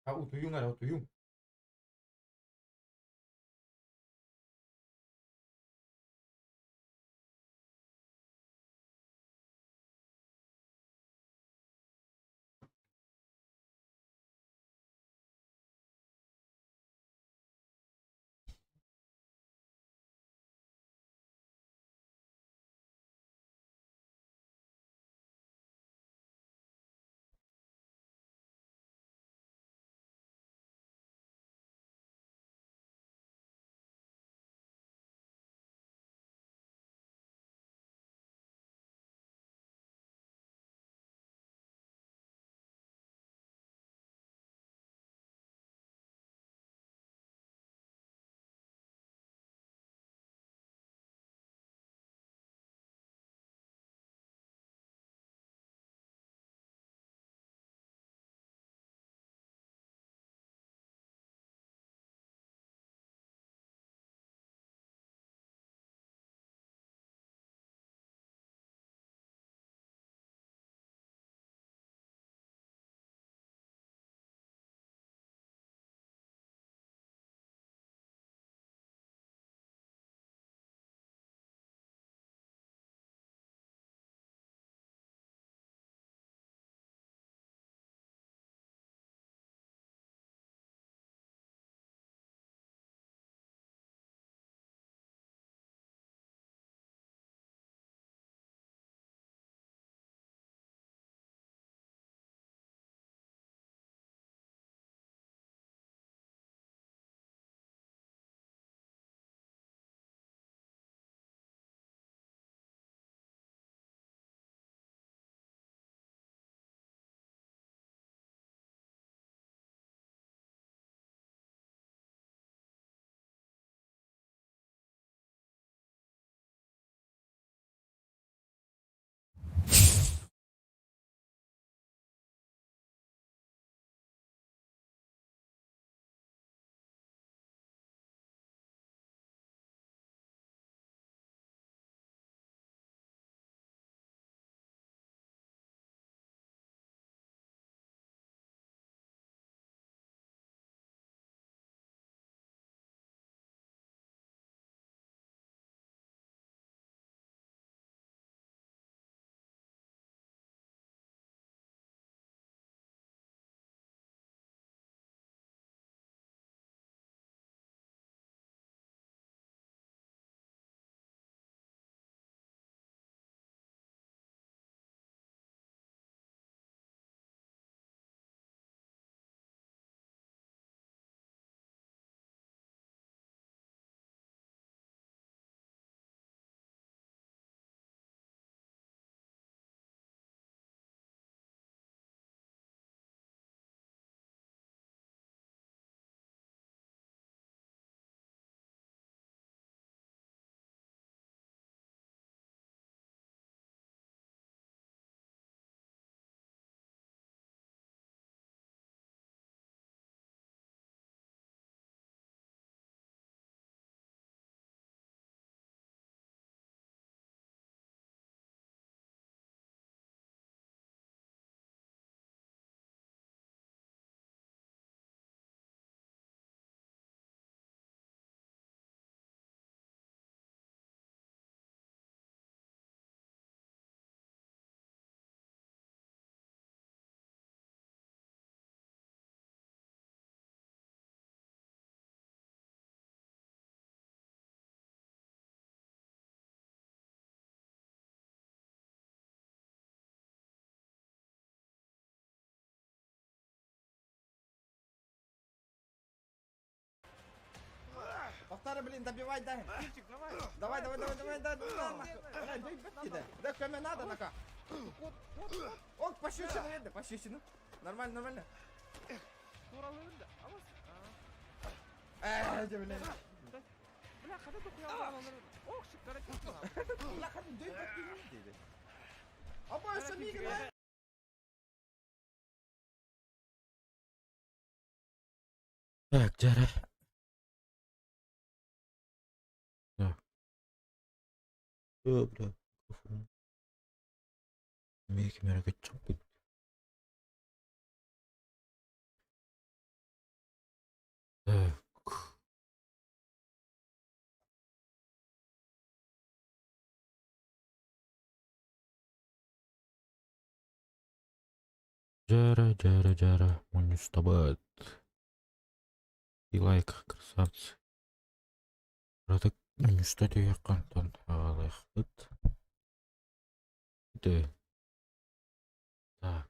А утуйуҥ эрэ, утуйуҥ. Повтора, блин, добивай, дай. Кирчик, давай. Давай, давай, давай, давай, давай, давай, нахуй. Бля, дай бэт кидай. Да, кому надо, нака. Ох, пощечину видно, пощечину. Нормально, нормально. Тууралыыр да. Алыс. Э, бля. Бля, хата тухуя Ох, шикарно. Бля, хата, дай бэт кидай. Апа, еще мигна. Так, дьэ Так. Бля, микрофон. Эмиэ ким эрэ көччөхпүт. Так. Дьэ дьэ дьэ мунньустабыт. И лайк, красавцы. Кыратык мунньуста түһүөххэ онтон аҕалыахпыт. Ды. Так.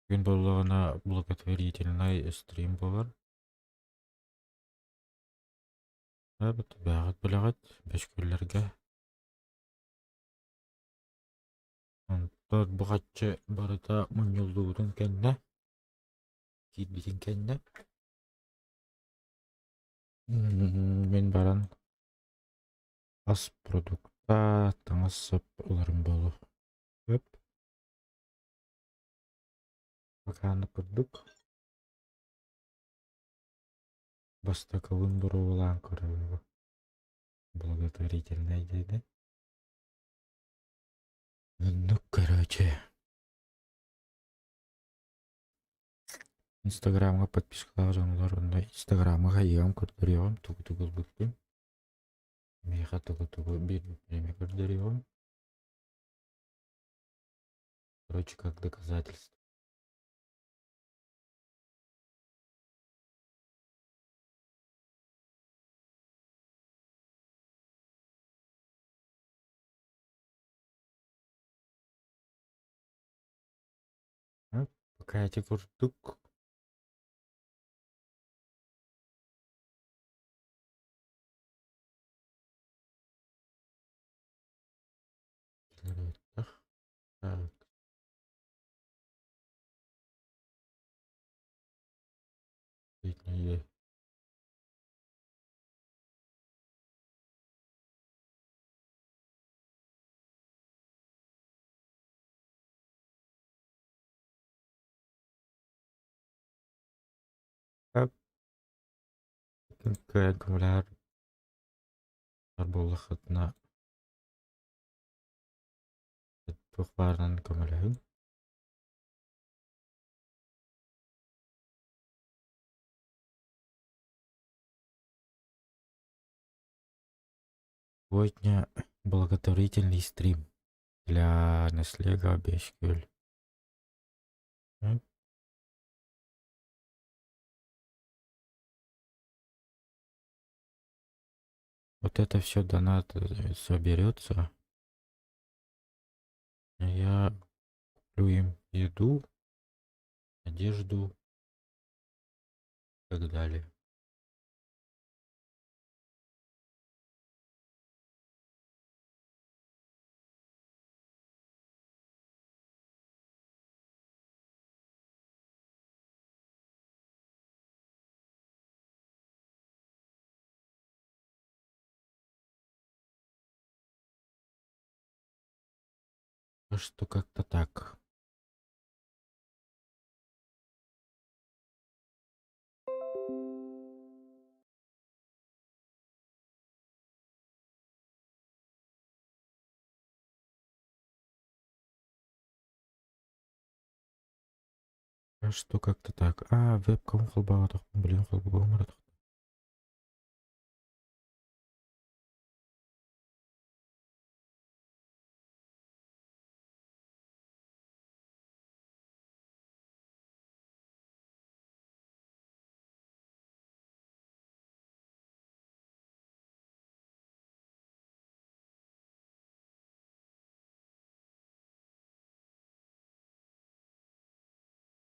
Бүгүн буоллаҕына благотворительнай стрим буолар. Бэҕэт билэҕит бөскүллэргэ. Онтон бу хаччы барыта мунньуллубутун кэннэ, киирбитин кэннэ, мин баран ас продукта, таҥас-сап ыларым буолуо. Сөп. Бакааны курдук бастакыбын боруобалаан көрөбүн. Благотворительнай диэни. Ну, короче. Инстаграмҥа подпискалаах дьоннор онно Инстаграмҥа хайыам көрдөрүөҕүм тугу-тугу ылбыппын. Миэхэ тугу-тугу биэрбиппин эмиэ көрдөрүөҕүм. Короче, как доказательство. Пока эти курдук. Так. Кыайан көмөлөһөр буоллаххытына туох баарынан көмөлөһүҥ. Сегодня благотворительный стрим для наслега Бешкүл. Вот это все донат соберется. Я куплю им еду, одежду и так далее. Что как-то так. Что как-то так. А, вебкам холбаатахпын, блин, холбоом.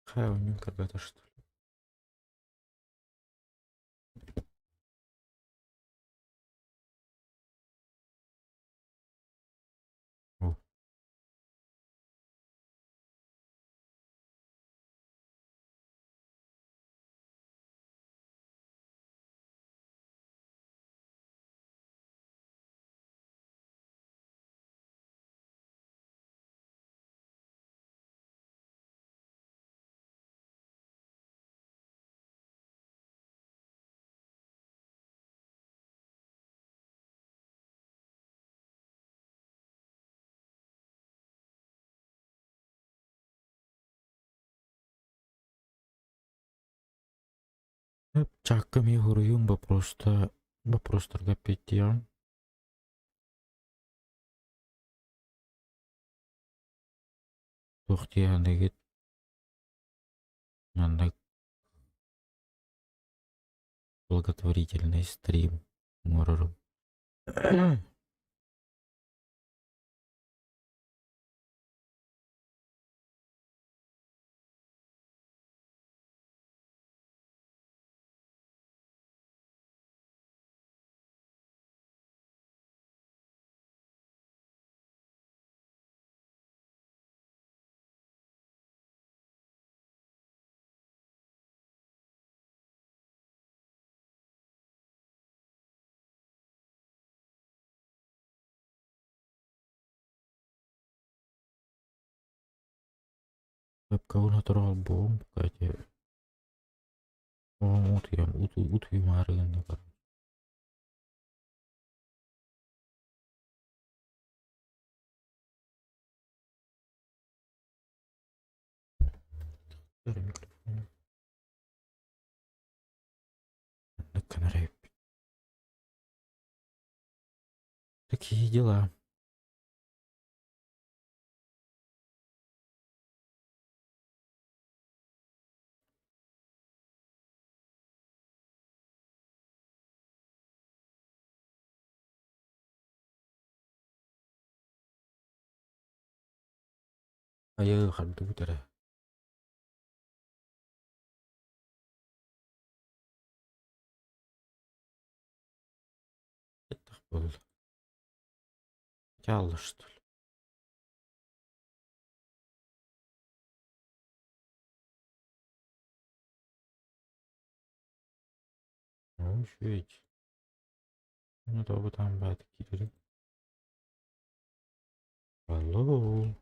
Хайа, у когда-то что ли? О. Чаакка эмиэ суруйуум боппуруоста боппуруостарга эппиэттиэҕим. Туох диэххиний маннык благотворительный стрим оҥорорум. Вебкабын сотору холбуом, кстати, утуйам, утуйумаары гынна короче. Микрофон. Такие дела. Айыы хардыбыт эрэ. Хайдах буолла? Чаалла что ли? Ну, үчүгэй. Ну, тобутаан бааты киирэрий? Алло.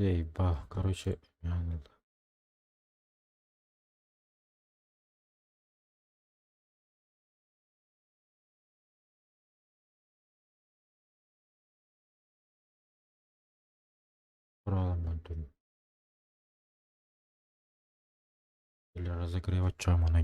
Эй, ба, короче, Правильно. Или разогревать чамана.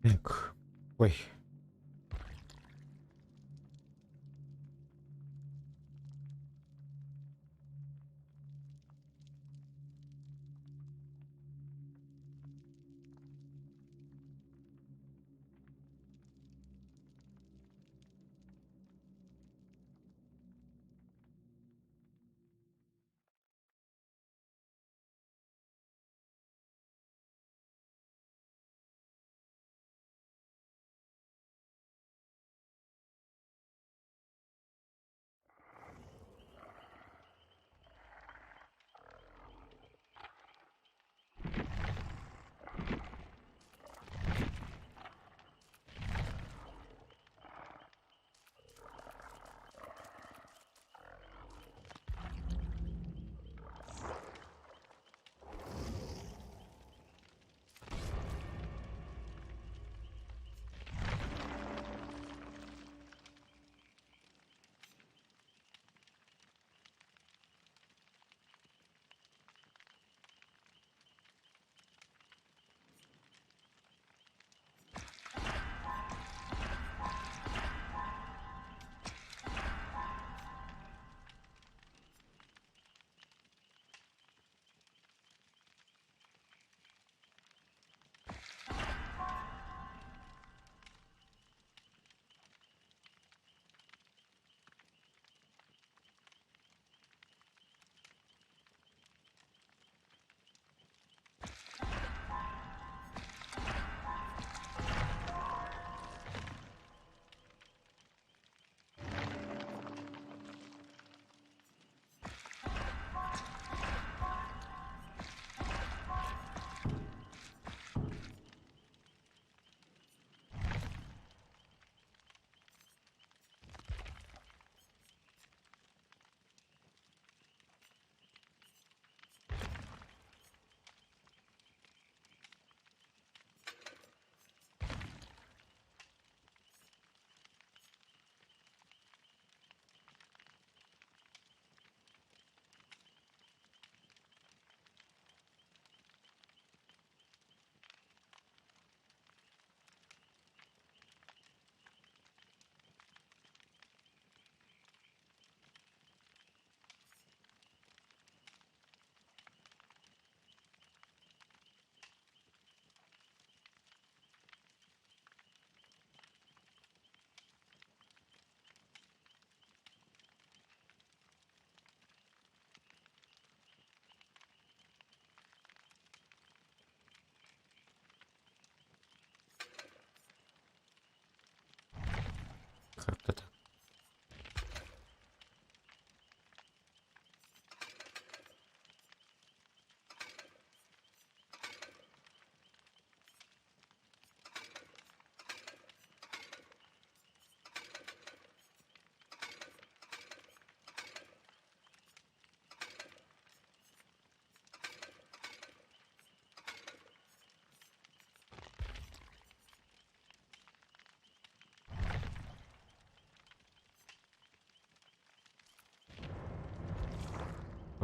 Так. Ой.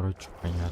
Короче, понятно.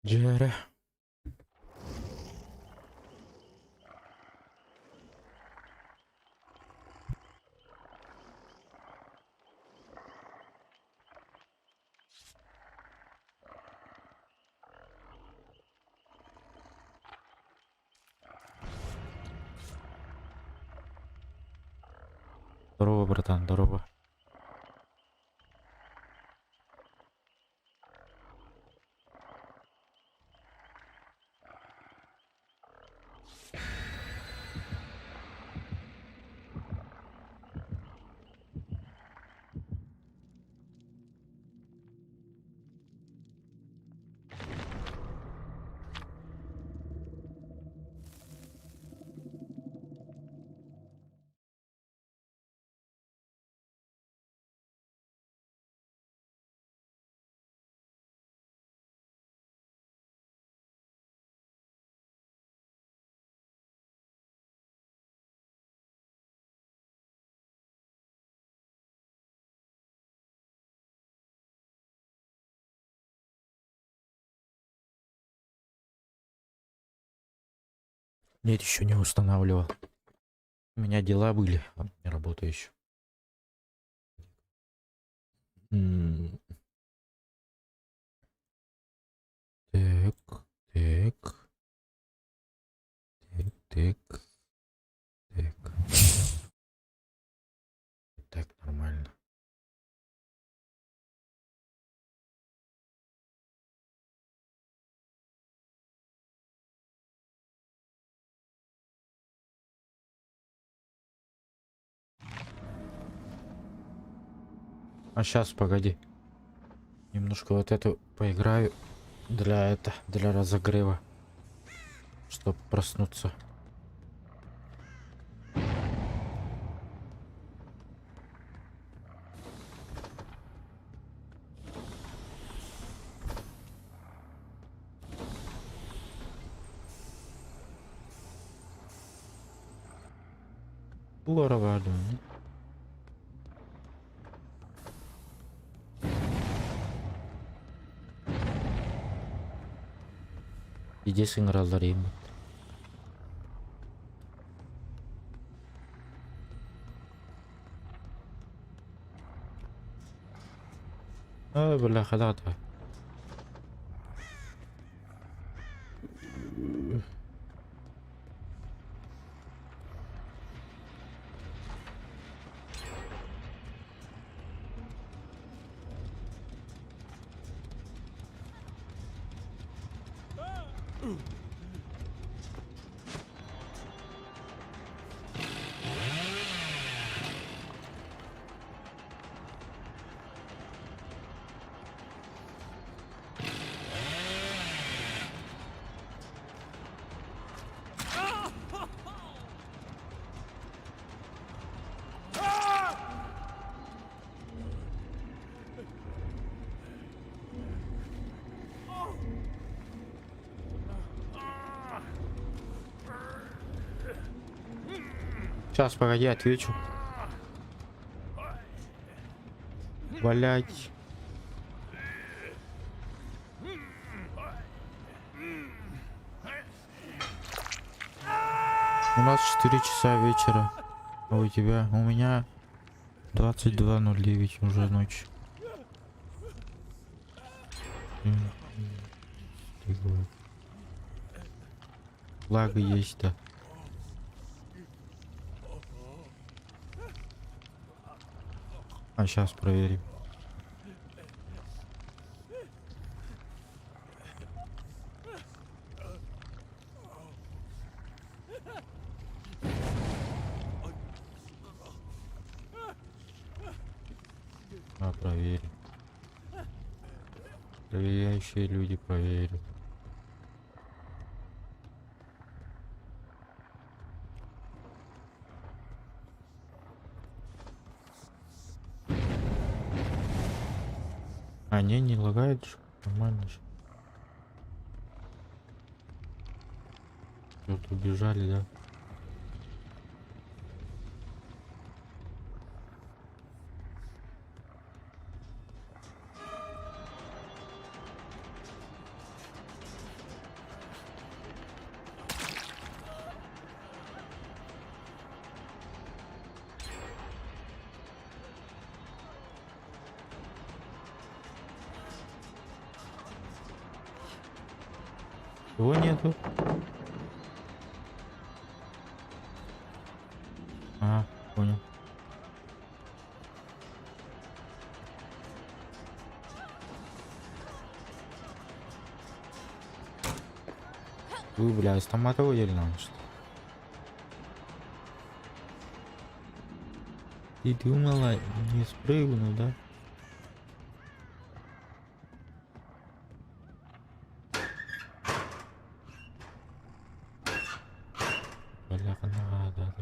Дьээрэ. Здорово, братан, здорово. Нет, еще не устанавливал. У меня дела были, а не работаю еще. Так, так. Так, так. Так. Так, нормально. А сейчас, погоди. Немножко вот эту поиграю для это, для разогрева. Чтоб проснуться. Бу ara verdim. Иди сыҥыраллар иһин. А, бля, хадата. Сейчас, погоди, отвечу. Блять. У нас 4 часа вечера. А у тебя? У меня 22:09 уже ночь. Лаги есть да. А сейчас проверим. А, проверим. Проверяющие люди проверят. А, не, не лагает же. Нормально же. Тут убежали, да? Его нету. А, понял. Вы, бля, стоматология что? Ты думала, не спрыгну, да? Бляха, надо.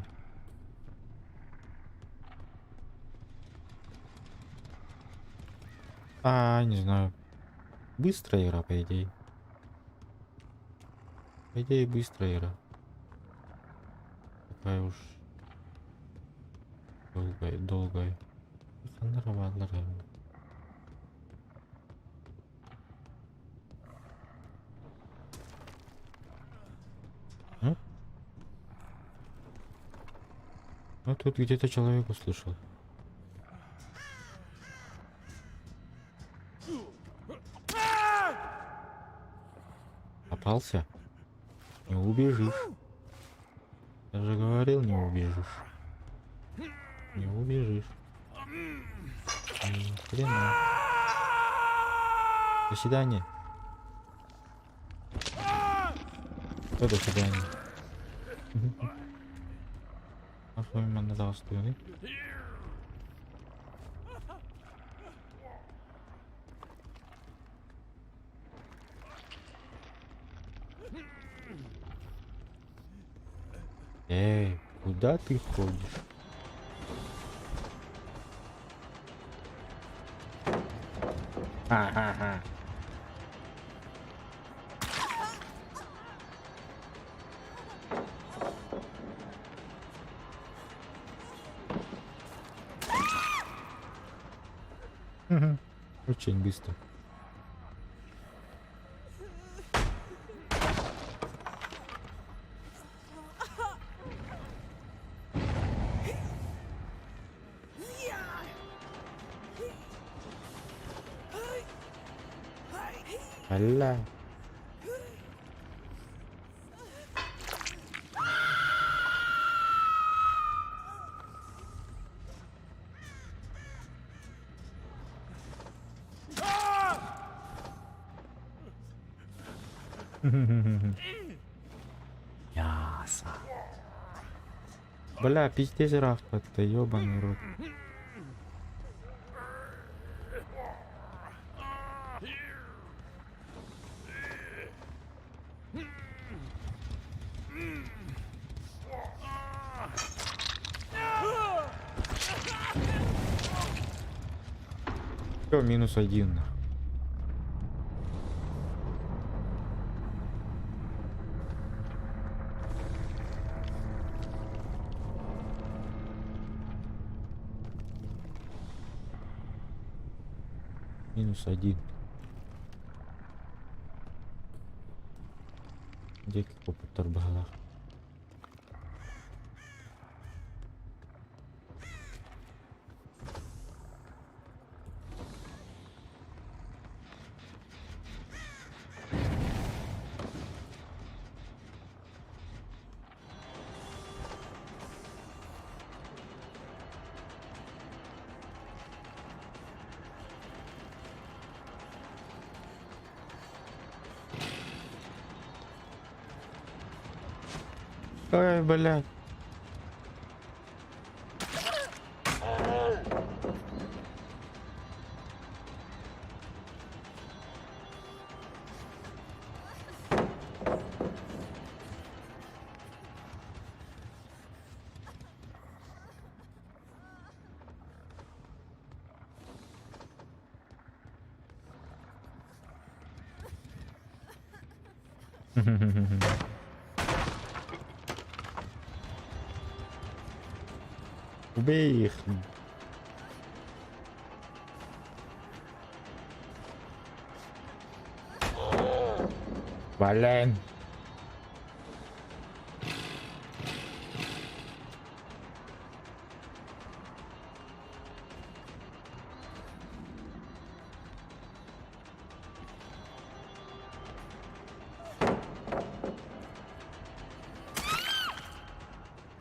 А, не знаю. Быстрая игра, по идее. По идее, быстрая игра. Такая уж долгая, долгая. Ханнарова. Ну тут где-то человек услышал. Попался? Не убежишь. Я же говорил, не убежишь. Не убежишь. Ни хрена. До свидания. Что до свидания? Нахуй мене здравствуй. Эй, куда ты ходишь? Ага. Очень быстро. Алла. Мясо. Бля, пиздец рафта-то, ёбаный рот. Всё, минус один. Минус один. Где опыттар баһалаах. Ай, блядь. Убей их. Блин.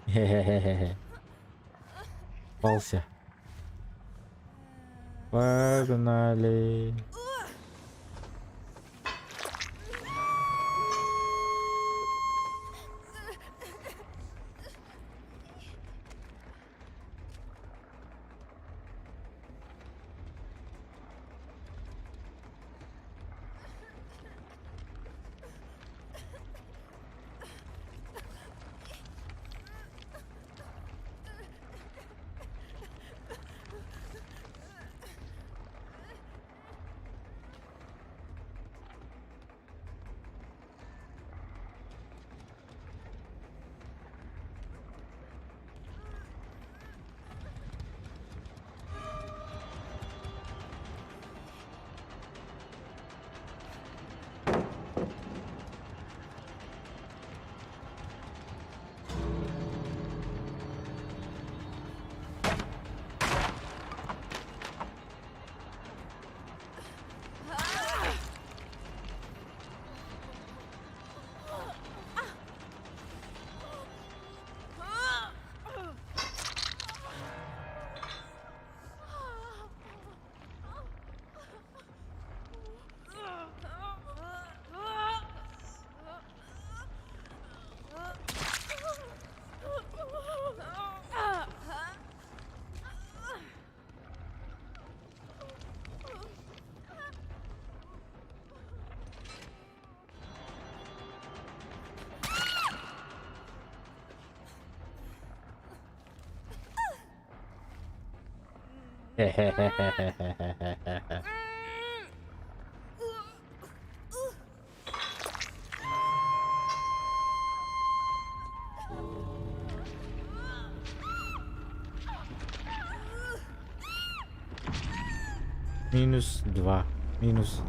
Хе-хе-хе-хе. Попался. Погнали. Минус два. Минус.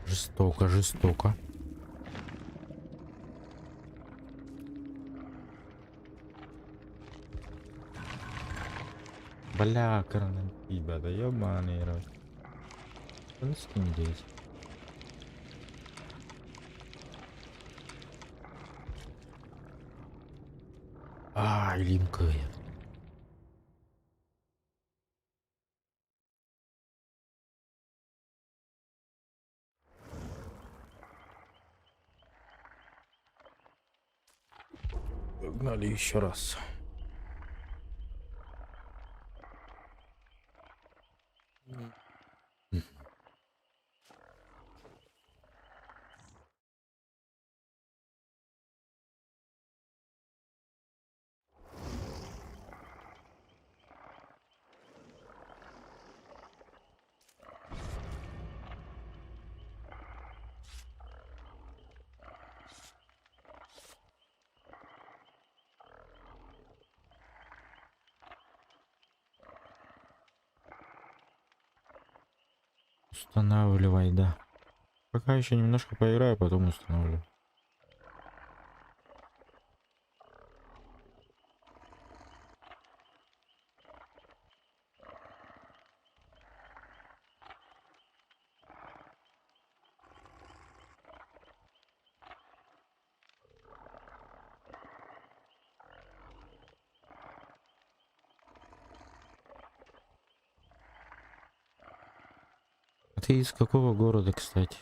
Жестоко, жестоко. Бля, карнатиба, да ёбаный рот. Он с кем здесь? А, илим кыайар. Погнали еще раз. Устанавливай, да. Пока еще немножко поиграю, потом установлю. Ты из какого города, кстати?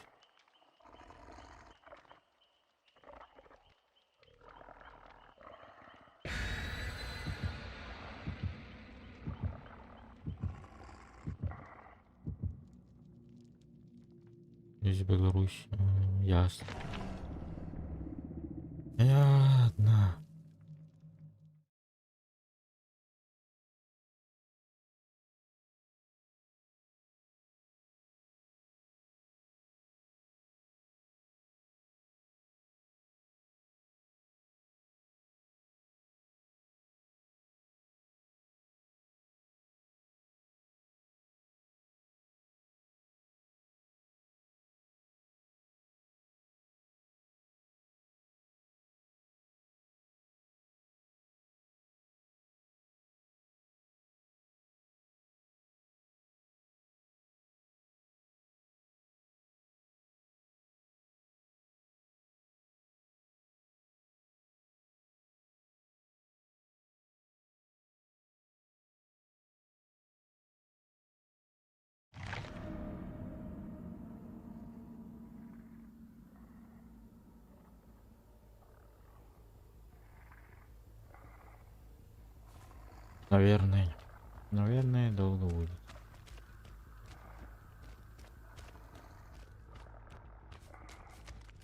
Из Беларуси. Ясно. Понятно. Наверное. Наверное, долго будет.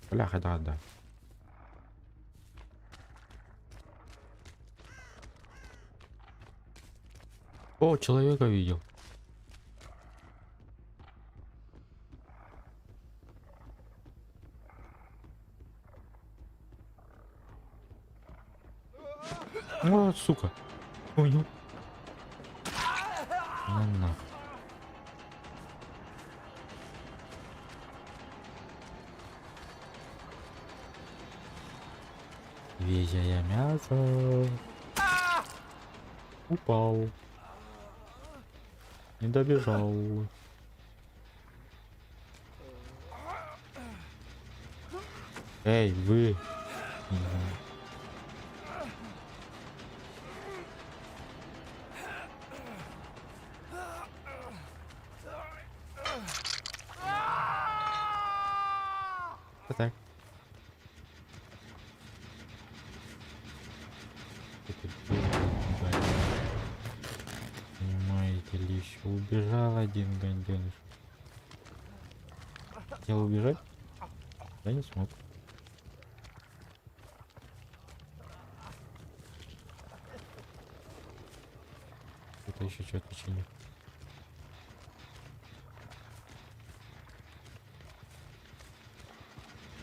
Бляха, да, да. О, человека видел. О, сука. Понял. Ну нахуй. Свежее мясо. Упал. Не добежал. Эй, вы. Не знаю. Так. Это Понимаете ли, еще убежал один ганденыш. Хотел убежать? Да не смог. Это еще что-то чинит.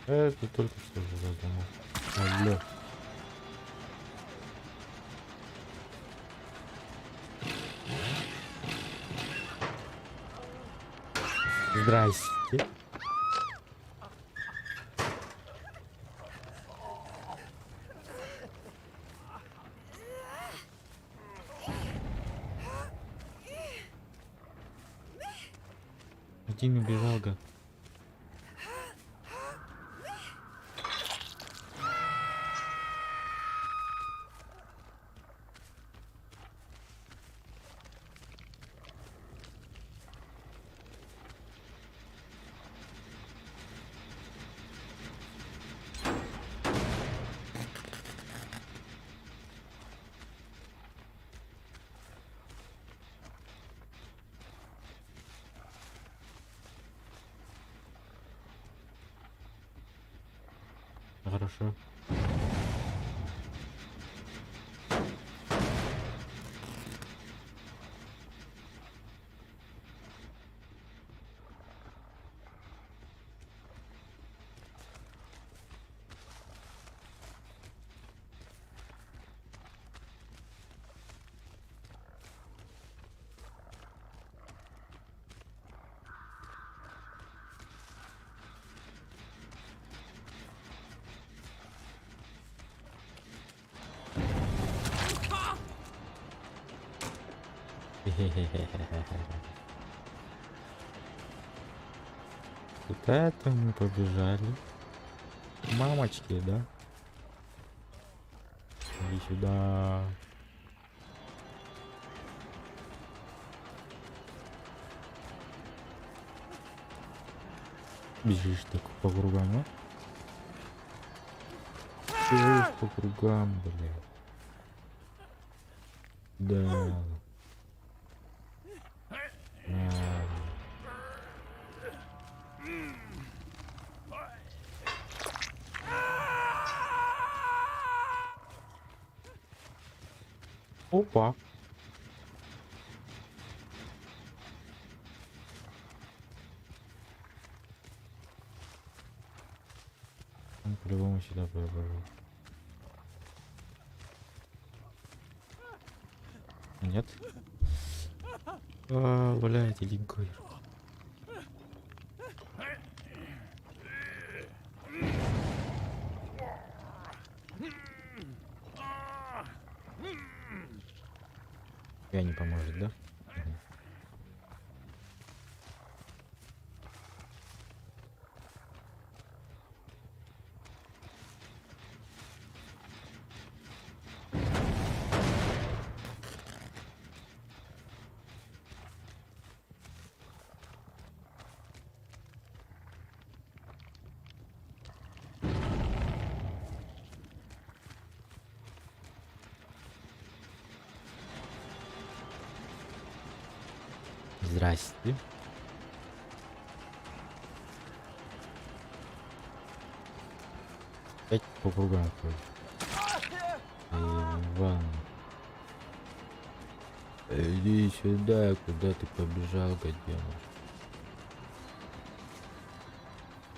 Это только что же задумал. Алло. Здрасте. Один убежал, гад. Хорошо. Вот это мы побежали. Мамочки, да? Иди сюда. Бежишь так по кругам, а? Бежишь по кругам, блядь. Да. На. Опа. Он по-любому сюда побежал. Нет? А, блядь, линкуер. Я не поможет, да? Мгм. Здрасте. Опять по кругам ходит. Иван. Иди сюда, куда ты побежал, гаденыш?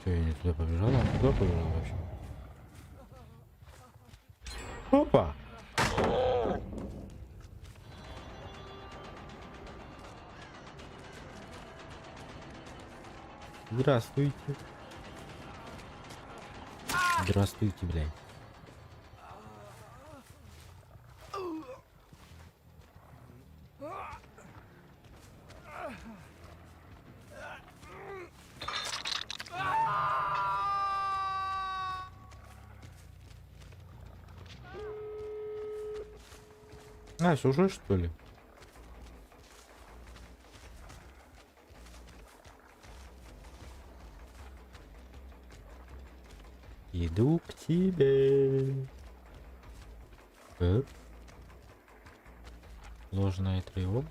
Че, я не туда побежал? Он куда побежал вообще? Опа! Здравствуйте. Здравствуйте, блядь. А, всё уже что ли? Иду к тебе. Так. Ложное трио.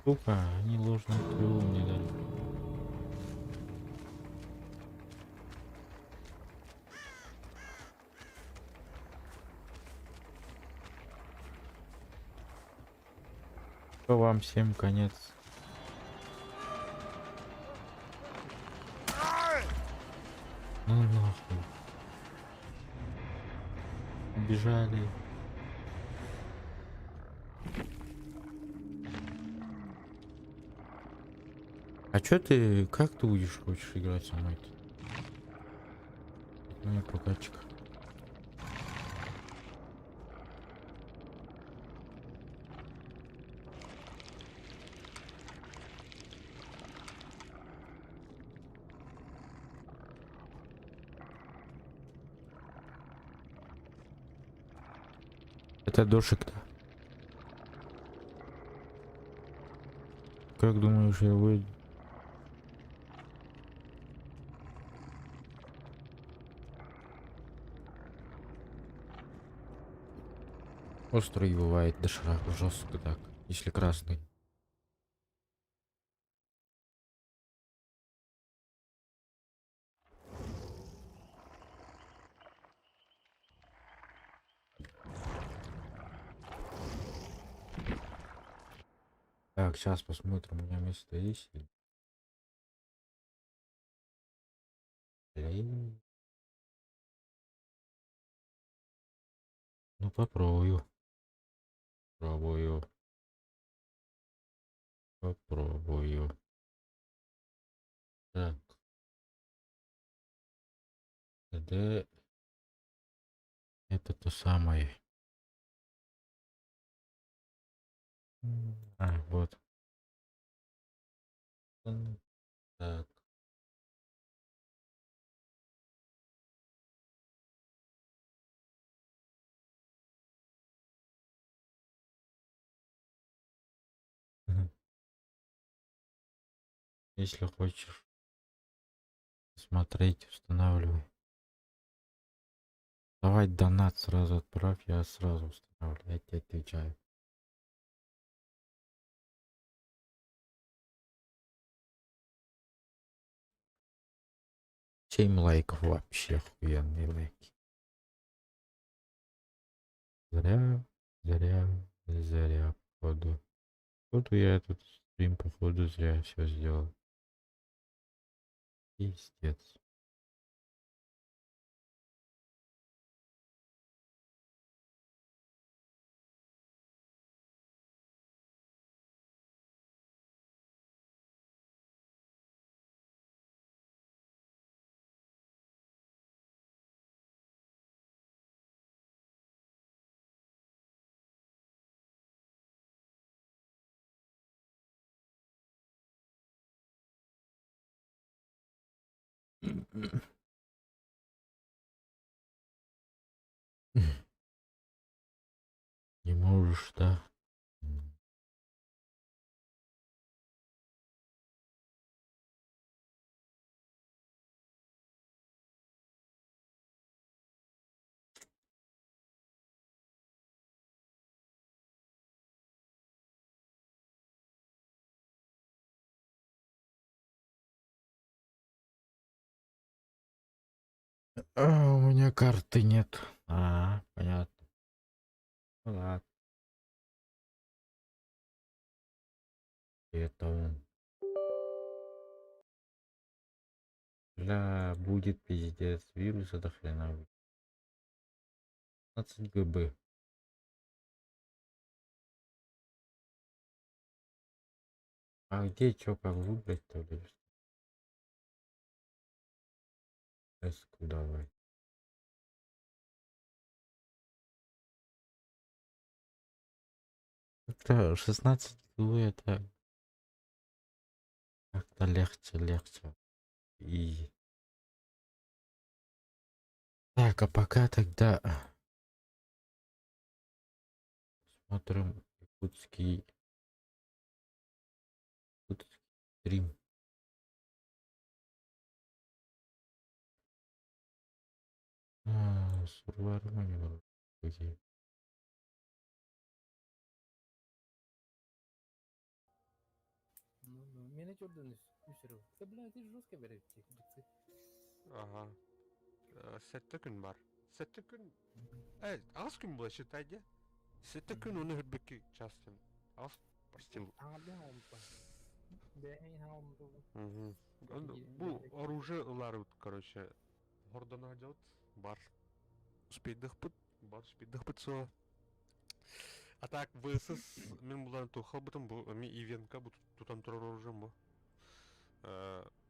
Сука, они ложное трио мне дали. Вам всем конец. Ну нахуй. Убежали. А чё ты, как ты будешь хочешь играть со мной-то? У меня прокатчик. Это дошик-то. Как думаешь, я выйду? Острый бывает доширак, жестко так, если красный. Так, сейчас посмотрим, у меня место есть или... Блин. Ну попробую. Пробую. Попробую. Так. Д. Это то самое. А, вот. Так. Если хочешь смотреть, устанавливай. Давай донат сразу отправь, я сразу устанавливаю, я тебе отвечаю. 7 лайков, вообще охуенные лайки. Зря, зря, зря, походу. Походу я этот стрим, походу, зря все сделал. Пиздец. Не можешь, да? М. А, у меня карты нет. А, понятно. Ну ладно. Это он. Бля, будет пиздец. Вируса до хрена будет. 15 ГБ. А где чё, как выбрать-то, блядь? Эску давай. Это 16 ГБ, это как-то легче, легче. И... Так, а пока тогда смотрим якутский стрим. А, сурвармани какие. Ну, ну, меня чёрдун үсөрү. Да, бля, ты жестко берете, бойцы. Ага. Сэттэ күн баар. Сэттэ күн. Э, аҕыс күн буолла, считай, дии. Сэттэ күн уонна сүүрбэ чаас. Аҕыс почти. Угу. Бу оружие ылар, короче. Хордона делать. Бар. Успейдыхпыт. Бар успейдыхпыт со. А так, ВСС мин булан тухалбытым бу ми ивенка бу тутан турар оружием бу.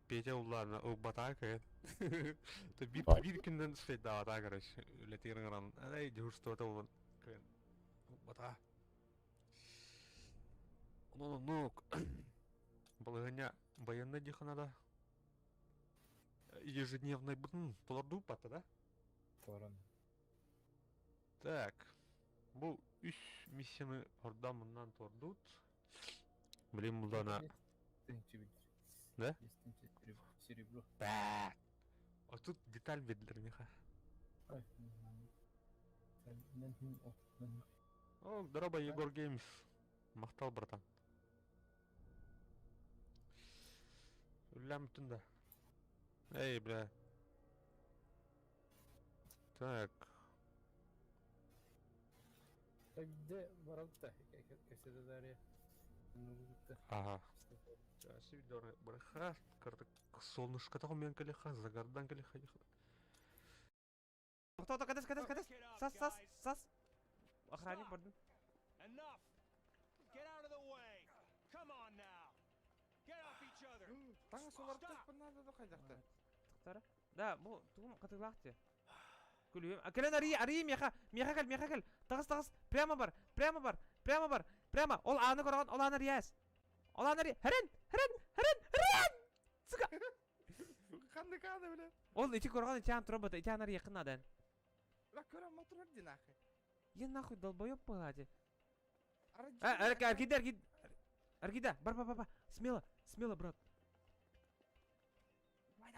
Петя уларна ылбата Ты биир биир күнүнэн успейдаабата, короче. Үлэтигэр ыҥыран, эй, дежурствота буолан ылбата. Ну, ну, балаһыанньа военный диэххэ наада. Ежедневный бытын толордуу патта, да? Торон. Так. Бу үс миссияны ордан мындан тордут. Блин, булдана. Да? Серебро. Бә. А тут деталь биэрдилэр миэхэ. Ой, О, здорово, Егор Геймс. Махтал, братан. Лям да. Эй, бля. Так. Где воровта? Ага. Браха, солнышко мен калиха, загардан калиха. Кто то кадес, кадес, кадес. Сас, сас, сас. Охранник бардын. Enough! Get out of the way! Come on now! Get off each other! Таҥас уларытыахпын наада да хайдахта. Тахтара. Да, бу тугум хатыылаах дии. Күлүм. А кэлэн арый, арый миэхэ, миэхэ кэл, миэхэ кэл. Таҕыс, таҕыс. Прямо бар, прямо бар, прямо бар, прямо. Ол ааны көрөҕүн, ол ааны арыйаас. Ол ааны арый. Хэрэн, хэрэн, хэрэн, хэрэн! Сука! Ханнык ааны, бля? Ол ити көрөҕүн ити аан турар ити ааны арыйыаххын наада. Бля, көрөн мотор дии нахуй. Я нахуй долбоёб была Ара А, аргида, аргида. Аргида, бар, бар, бар, бар. Смело, смело, брат.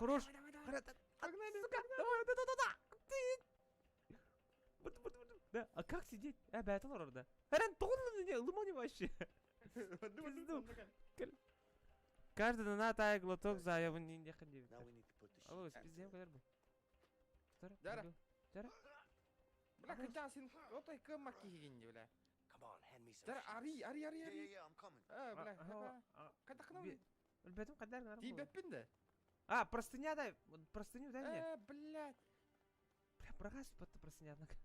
Хорош. Давай, давай, Хара- Погнали, Сука, давай, вот это туда. Ты. Вот, вот, вот. Да, а как сидеть? Э, бәт олар орда. Харан тоғын не, лымони вообще. Пизду. Каждый на тай глоток за я не не ходи. Алло, спиздем кадar bu. Дара. Дара. Бля, хотя син отой кымак кигинди, бля. Дара, ари, ари, ари, ари. Э, бля, кайда кынам? Өлбетим кадар нар. Тийбеппин да. А, простыня дай, вот простыню дай мне. Э, блядь. Бля, брагас под простыня, однако.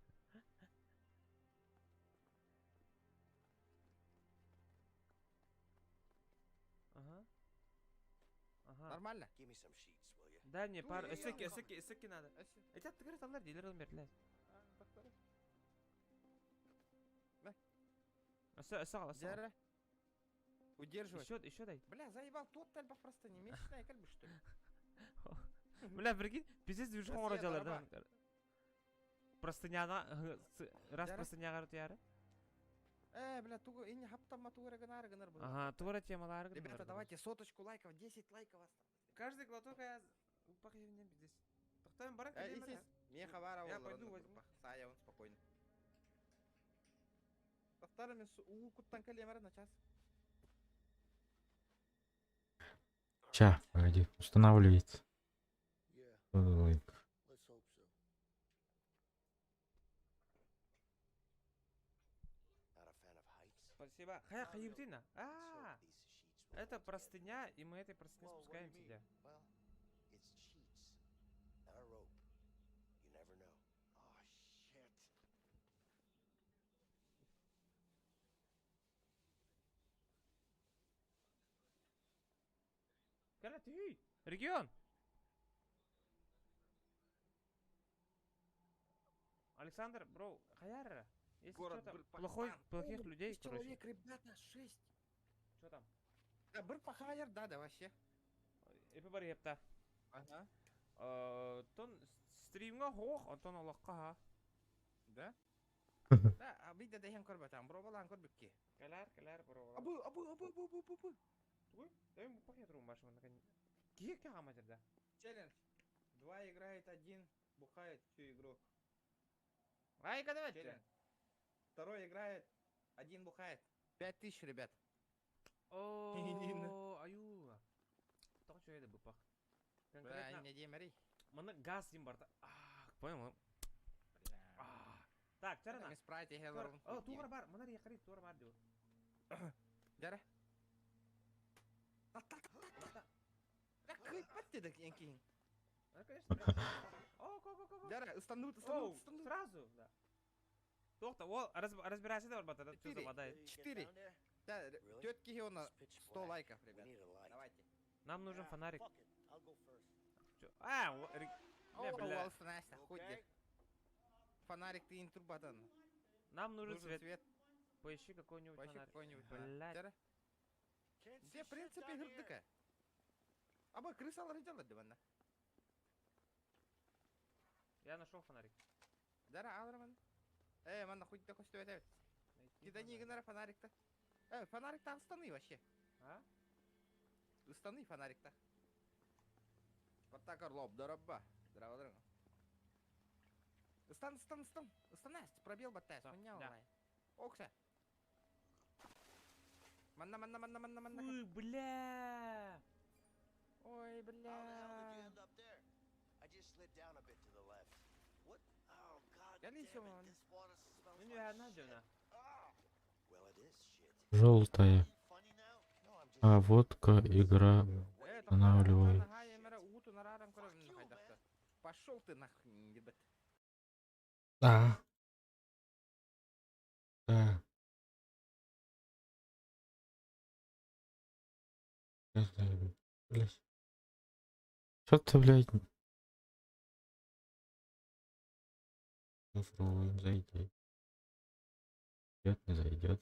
Ага. Ага. Нормально. Дай мне Ну, пару. я- я Эсеки, вам эсеки, эсеки надо. Эси. Эти открыты алар дилер бердилер. А, бактары. Эсе, эсе ал, эсе ал. Дара. Удерживай. Еще, еще дай. Бля, заебал, тот тальба просто не месячная, как бы что ли. Бля, прикинь, пиздец движуху Россия, орадялар, да. дорога. Простыняна, раз Дара. простыня гарты Э, бля, тугу, и не хаптама тугура гынар гынар был. Ага, тура темалар. Ребята, давайте соточку лайков, 10 лайков осталось. Каждый глоток я упахивнем здесь. Тохтаем барак. Э, Исис, мне хабара Я олар, пойду онда возьму. группа. Сая, он спокойно. Повторами с у куттан калемара на час. Ща, погоди, устанавливается. Лайк. Спасибо. Хая, хаебтина. А, это простыня, и мы этой простыне спускаемся, да. Кара, ты, регион. Александр, бро, хаяра. Если Город что-то Бырпахстан. плохой, плохих О, людей, шесть короче. человек, ребята, 6. Что там? Да, Бырпахайр, да, да, вообще. Эпи бар епта. Ага. Тон стримга хох, антон Аллахка ха. Да? Да, а бид да хэн корбатан, бро балан корбикки. Калар, калар, бро. Абы, абы, абы, абы, абы, абы. Туй, дай ему пахнет рум вашего наконец. Кие кама да? Челлендж. Два играет, один бухает всю игру. Айка давайте. Челлендж. Второй играет, один бухает. 5000, ребят. О, аю. Тоқ что это бупах. Бля, Конкретно не демери. мына газ им барда. Ах, понял. А. Так, чарана. Мен спрайт ехелорун. О, тугар бар, мына яқари тугар бар диyor. Дара. Бля, кыйпат дедик энкин. Ну, конечно. О, ко, ко, ко, ко. Дара, устанут, Оу, устанут, устанут. сразу, да. Тоқта, ол разбирайся да барбата, что за Четыре. вода. Четыре. Да, тетки Хиона 100 лайков, ребят. Давайте. Нам нужен фонарик. Чё? А, О, бля. ол станайся, хуй где. Фонарик ты интурбатан. Нам нужен Нужен свет. свет. Поищи какой-нибудь Вообще фонарик. какой-нибудь. Блядь. Дара. Все, в принципе, гырдыка. Аба крысалар делать диванна. Я нашел фонарик. Дара, алраман. Э, манна хуй такой что это. Найти Кида не фонарик. гынара фонарик-то. Э, фонарик-то устаны вообще. А? Устаны фонарик-то. Спартак Орлов, дороба. Здраво, дорого. Устан, устан, устан. Устанась, пробел батась. Да, Хуйня да. онлайн. Окса. Манна, манна, манна, манна, манна. Ой, бля. Ой, бля. Ну не одна Желтая. А водка игра устанавливает. Пошел ты нахуй, ребят. Да. Да. Это, блядь. Что ты, блядь? Попробуем зайти. Нет, не зайдет.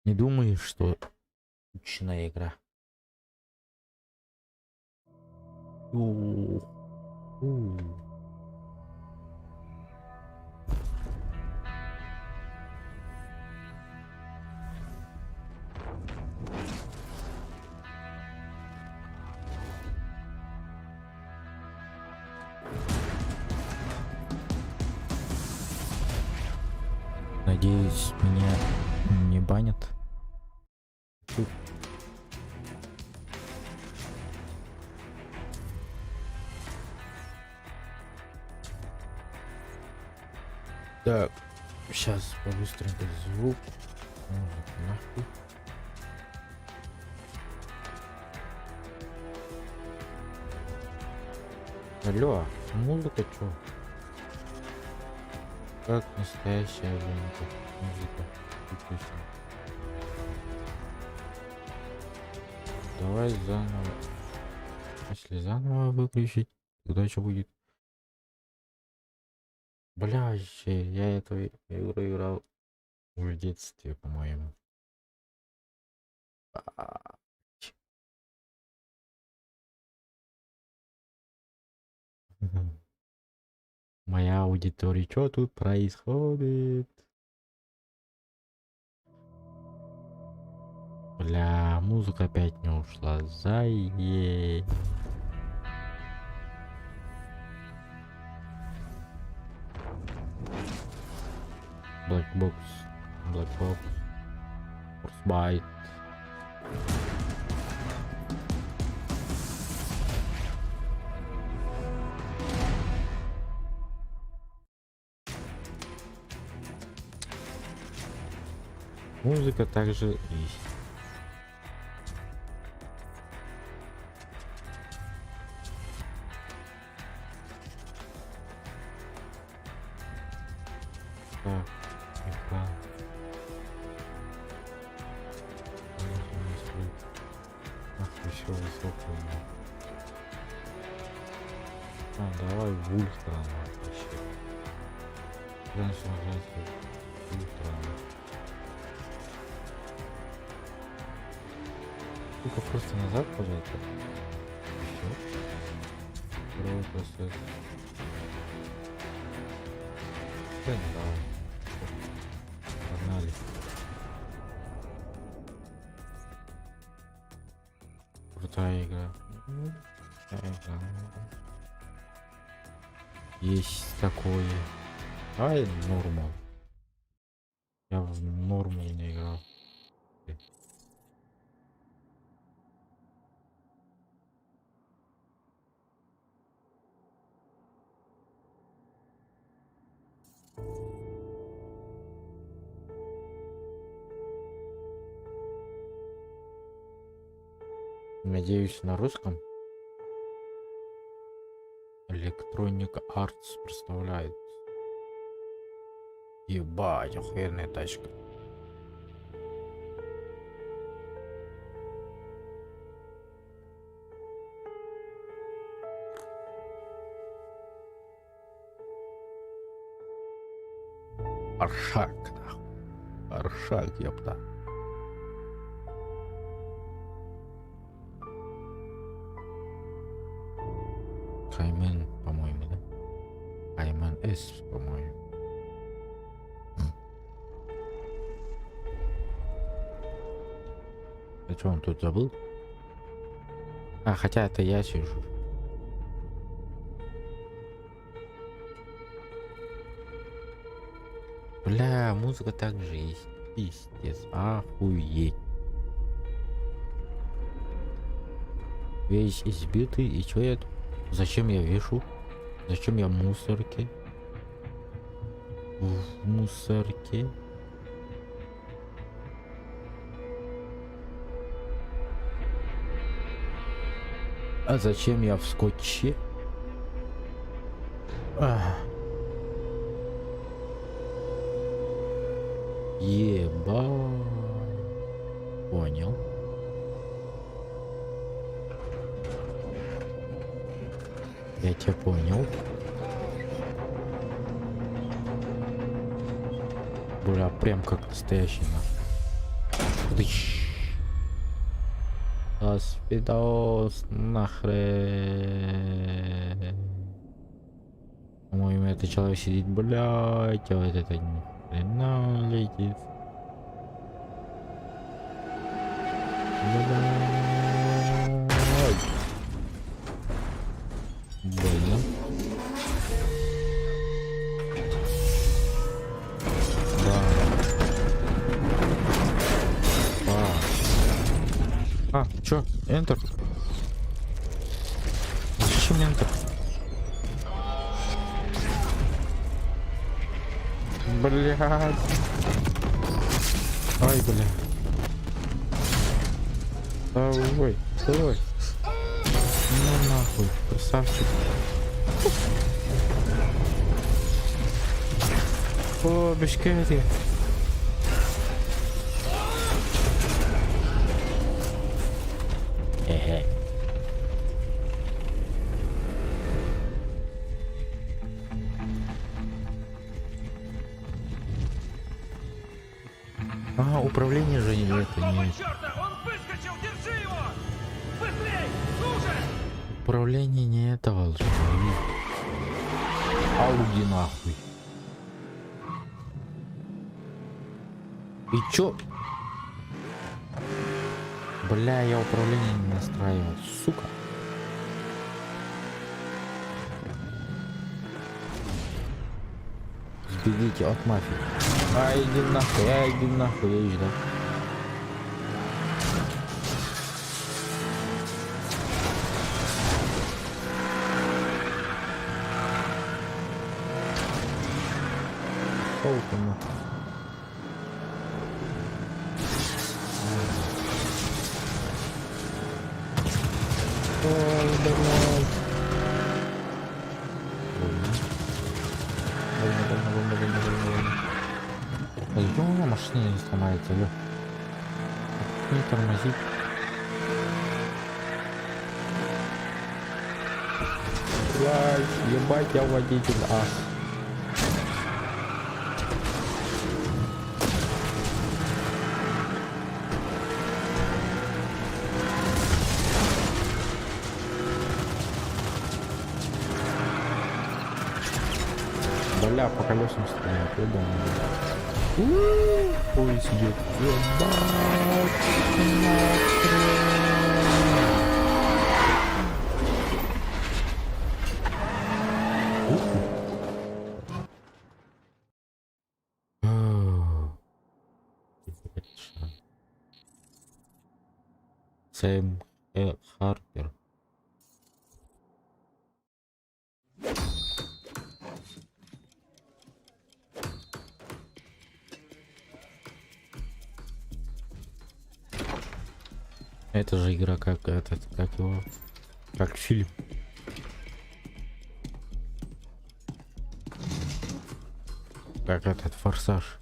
Не думаешь, что скучная игра? У. У. Надеюсь, меня не банят. Тут. Так, сейчас побыстренько звук. Музыку нахуй. Алло, музыка чё? Как настоящая музыка. Музыка. Выключена. Давай заново. Если заново выключить, тогда что будет? Бля, я эту игру играл в детстве, по-моему. Моя аудитория, что тут происходит? Бля, музыка опять не ушла. Зае. Black Box. Black Box. Frostbite. Музыка также есть. Так, экран. Нахуй все высокое. А, давай в ультра вообще. Раньше нажать ультра. Только просто назад пожать. И все. Второй процесс. Да не давай. Погнали. Крутая игра. Крутая игра. Есть такое. Ай, normal. Я в normal не играл. Надеюсь, на русском. Electronic Arts представляет. Ебать, охуенная тачка. Аршак, нахуй. Аршак, ёпта. Cayman, по-моему, да? Cayman S, по-моему. А что, он тут забыл? А, хотя это я сижу. Бля, музыка также есть. Пиздец, охуеть. Весь избитый, и чё я... Зачем я вешу? Зачем я в мусорке? В мусорке? А зачем я в скотче? Ах. Еба. Понял. Я тебя понял. Бля, прям как настоящий нахуй. Дыщ. До нахрен. По-моему, этот человек сидит, блядь, а вот это ни хрена он летит. Блядь. Больно. Да. Чё? Enter? Зачем Enter? Блядь. Ай, бля. Давай, давай. Ну нахуй, красавчик. О, бешкети. Эхе. А, управление же не это Какого не. черта? Он выскочил! Держи его! Быстрей! Ну же! Управление не этого же. Ауди нахуй. И чё? Бля, я управление не настраивал, сука. Сбегите от мафии. А, иди нахуй, а, иди нахуй, я ищу, да. Шел ты нахуй. Ой, блядь. Больно. Больно, больно, больно, больно, больно, больно. А зачем у меня машина не сломается, алё? Не тормозит. Блядь, ебать, я водитель, ас. Бля, по колесам стреляют, ебаный. Поезд идет. Ебать, нахрен. Уху. Сэм Харпер. Это же игра как этот, как его, как фильм. Как этот форсаж.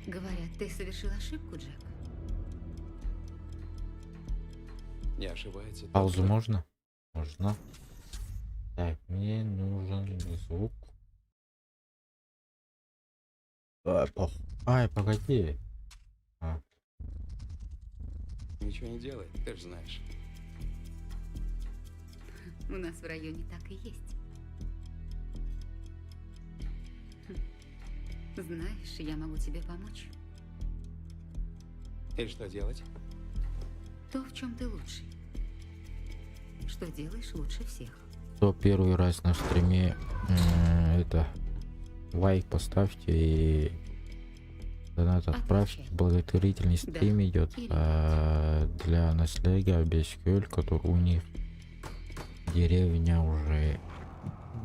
Говорят, ты совершил ошибку, Джек. Не ошибается. тот, Паузу кто- можно? Можно. Так, мне нужен звук. А, пох. Ай, погоди. А, Ничего не делает, ты же знаешь. У нас в районе так и есть. Хм. Знаешь, я могу тебе помочь. И что делать? То, в чем ты лучший. Что делаешь лучше всех. Кто первый раз на стриме, это лайк поставьте и донат отправьте. Отвечай. Благотворительный Да стрим идет или для наследия Бескёль, который у них деревня уже,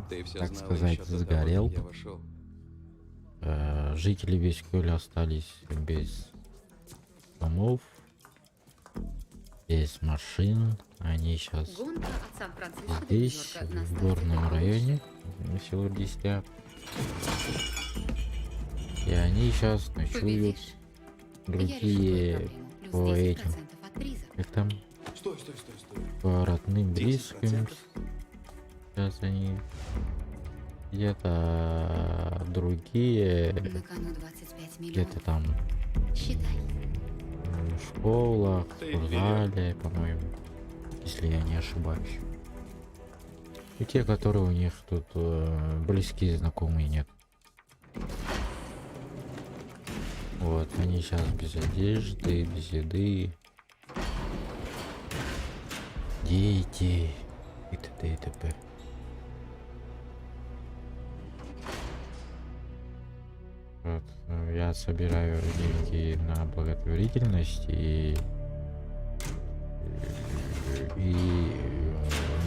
Ты все так знала сказать, еще до того, как сгорел. я вошел. Жители Бескёля остались без домов, без машин. Они сейчас Гонка от Сан-Франциско до здесь, Нью-Йорка. На в старте горном ты районе, село Десятя. И они сейчас ночуют Победишь. Я решу твою другие проблему. Плюс по 10% этим, от приза. как там, Стой, стой, стой, стой. по родным, 10%? близким. Сейчас они где-то другие, На кону 25 где-то миллионов. там Считай. в школах, в Ты вперед. спортзале, по-моему, если я не ошибаюсь. И те, которые у них тут близкие знакомые нет. Вот, они сейчас без одежды, без еды. Дети и т.д. и т.п. Вот, я собираю деньги на благотворительность и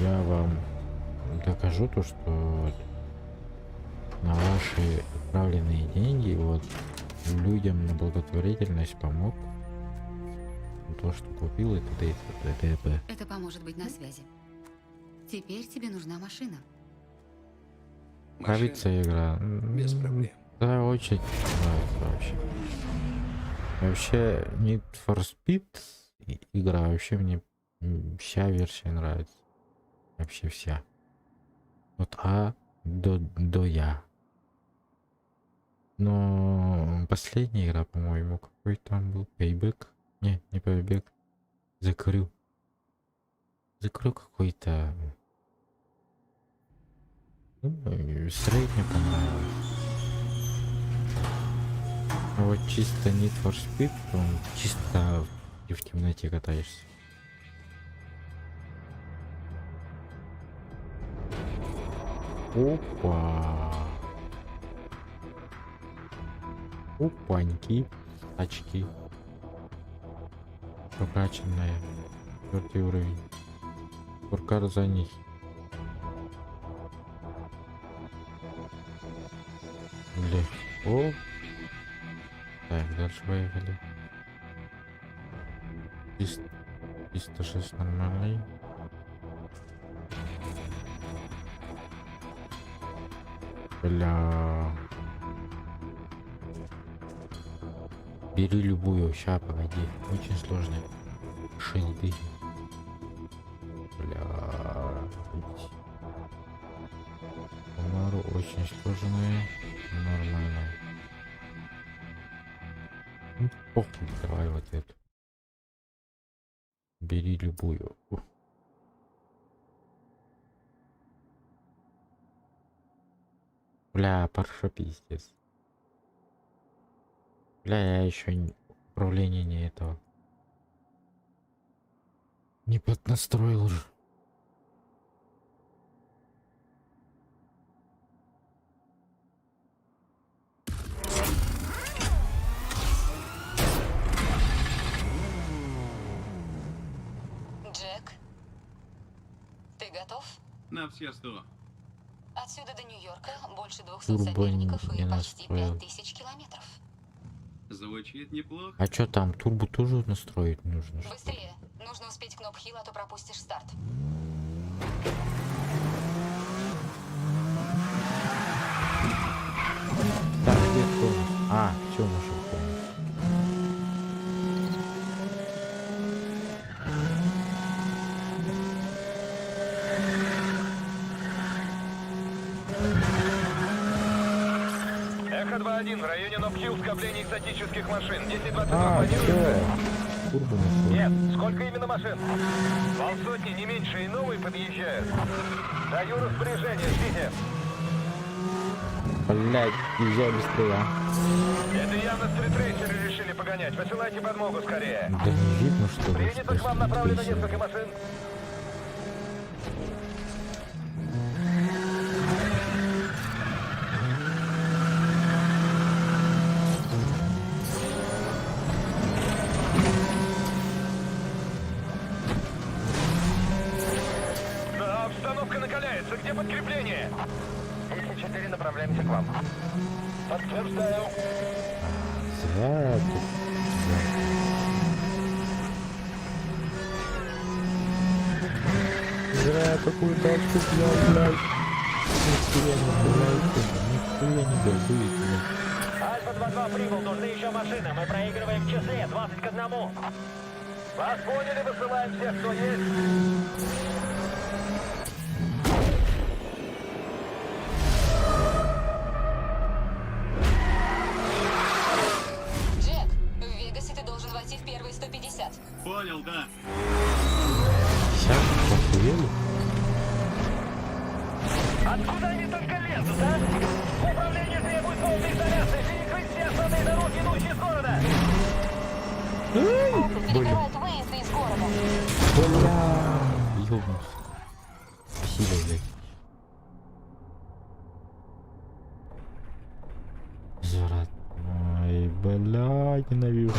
я вам докажу то, что вот на ваши отправленные деньги вот людям на благотворительность помог то, что купил и т.д. и т.п. и т.п. Это поможет быть на связи. Теперь тебе нужна машина. Нравится игра? Без проблем. Да, очень нравится вообще. Вообще, Need for Speed игра вообще мне вся версия нравится. Вообще вся. От А до Я. Но последняя игра, по-моему, какой там был? Payback? Не, не Payback. The Crew. The Crew какой-то. Ну, средне понравилось. А вот чисто Need for Speed, он чисто и в темноте катаешься. Опа. Опаньки. Тачки. Прокачанная. Четвертый уровень. Куркар за них. Легко. Так, дальше поехали. 306 нормальный. Бля. Бери любую, ща, погоди. Очень сложно. Шилды. Бля. Камару очень сложная. Нормально. Ну, похуй, давай вот эту. Бери любую. Ух. Бля, парша пиздец. Бля, я еще управление не этого. Не поднастроил уже. Джек, ты готов? На все сто. Отсюда до Нью-Йорка больше 200 Турбо соперников не и почти настроил. 5000 километров. Звучит неплохо. А чё там, турбо тоже настроить нужно, что ли? Быстрее. Нужно успеть к Ноб-Хилл, а то пропустишь старт. Так, где кто? А, всё, нашел комнату. Эхо 2-1, в районе Ноб-Хилл скопление экзотических машин. 10-22 А, всё. Турбо нашел. Нет, сколько именно машин? Полсотни, не меньше, и новые подъезжают. Даю распоряжение, ждите. Блять, езжай быстрее, а. Это явно стритрейсеры решили погонять. Высылайте подмогу скорее. Да не видно, что ли, Принято, что к вам направлено стритрейсеры? несколько машин. Да, обстановка накаляется. Где подкрепление? 10-4, направляемся к вам. Подтверждаю. Зря я тут взял. Зря я такую тачку взял, блядь. Нихуя не стреляете, нихуя не газуете, блядь. Альфа 2-2 прибыл, нужны еще машины. Мы проигрываем в числе, 20 к 1. Вас поняли, высылаем всех, кто есть. Джек, в Вегасе ты должен войти в первые 150. Понял, да. Сейчас охуели? Откуда они только лезут, а? Управление требует полной изоляции, перекрыть все основные дороги, идущие из города. Перекрывают выезды из города. Бля, ёбнулся. Спасибо, блядь. Изврат. Блядь, ненавижу.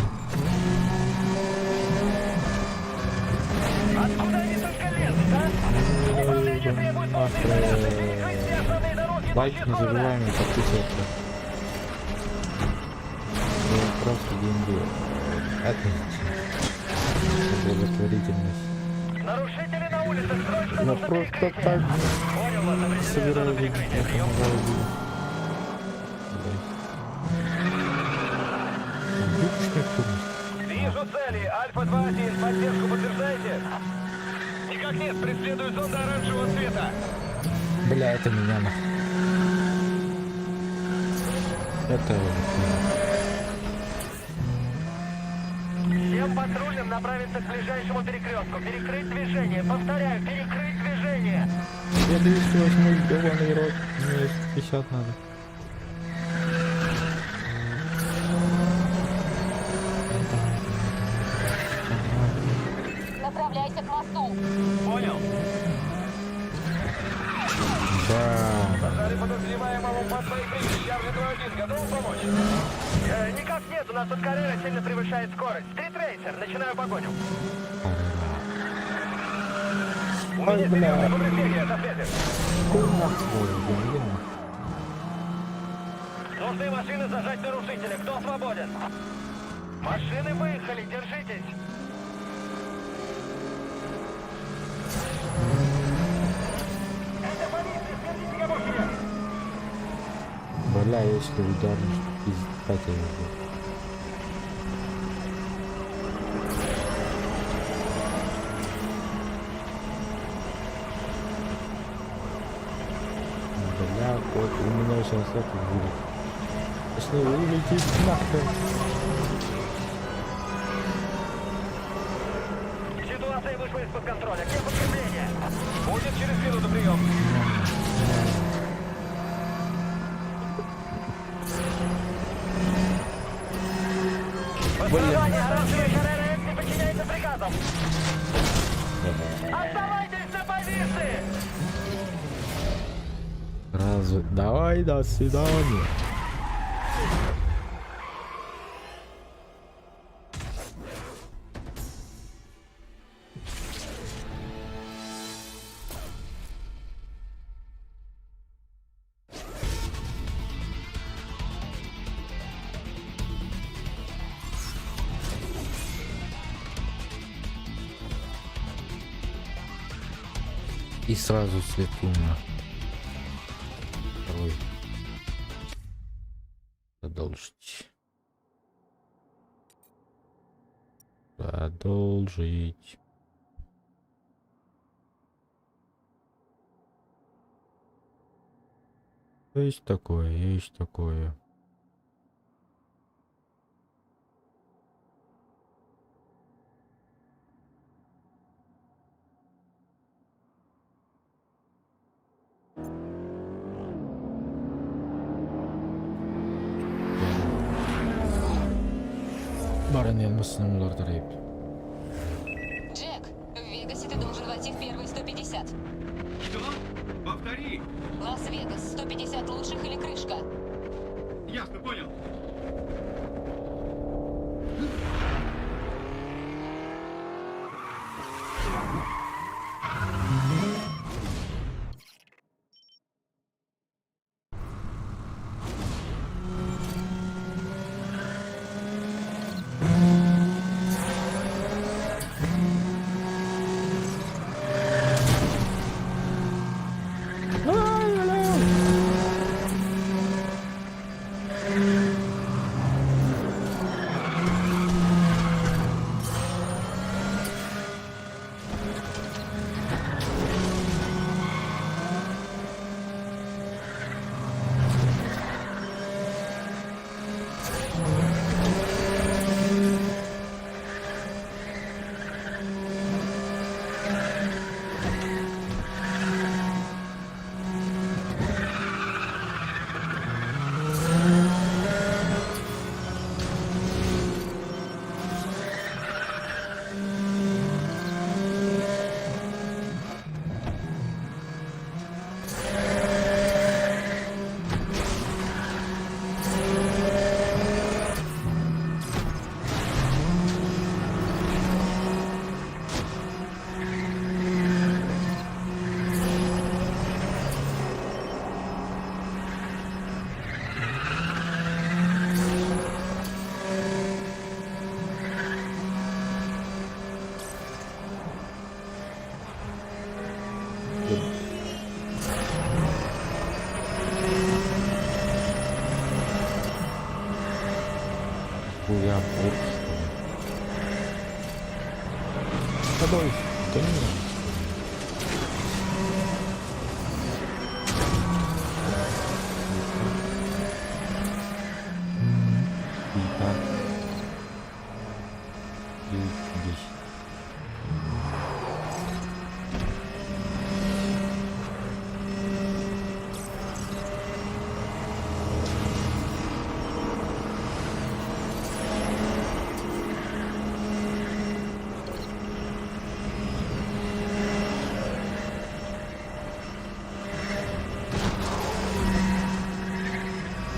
Откуда они только лезут, а? Управление требует полной изоляции, перекрыть все основные дороги, Лайк идущие не из города. забываем и подписываться. Я просто деньги отмените. Благотворительность. Нарушители на улицах, срочно Я нужно просто перекрытие. так Понял вас, определяю собираю зону деньги. перекрытия. Я Прием. помогаю людям. Блядь. Там люк, что ли, кто-нибудь? Вижу цели. Альфа-2-1. Поддержку подтверждаете? Никак нет. Преследую зонда оранжевого цвета. Бля, это меня нахуй. Это я уже понял. Всем патрульным направиться к ближайшему перекрестку. Перекрыть движение. Повторяю, перекрыть движение. Я 208 ебаный рот. Мне 50 надо. Давай, давай, давай, давай. Направляйся к мосту. Понял. Да. Зажали подозреваемого по своей крыше. Чарли 2-1. Готовы помочь? Никак нет. У нас тут Каррера сильно превышает скорость. Стритрейсер. Начинаю погоню. Каррера. У меня Ой, бля. серьезное повреждение. На связи. Хуй нахуй, блин. Нужны машины зажать нарушителя. Кто свободен? Машины выехали. Держитесь. Это полиция! Сверните к обочине! Бля, если ударишь, пизда тебе будет. Бля, кот, у меня сейчас это будет. Точнее, улетит нахрен. Ситуация вышла из-под контроля. Где подкрепление? Будет через минуту прием. Восстановление оранжевый Каррера М не подчиняется приказам. Оставайтесь на позиции! Сразу. Давай, до свидания. И сразу свет ума. Второй. Продолжить. Продолжить. Есть такое, есть такое. Баран yanmasın улардырайып. Джек, в Вегасе ты должен войти в первые 150. Что? Повтори! Лас-Вегас, 150 лучших или крышка. Ясно, понял. Ай, бля! Хуя бур, что ли? Тобой, гони. Итак, 10.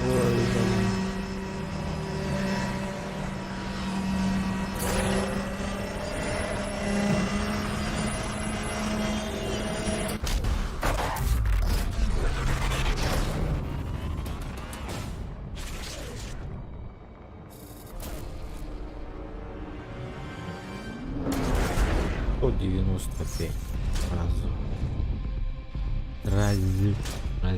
Ой, блин. 195 разу. Раз. Раз.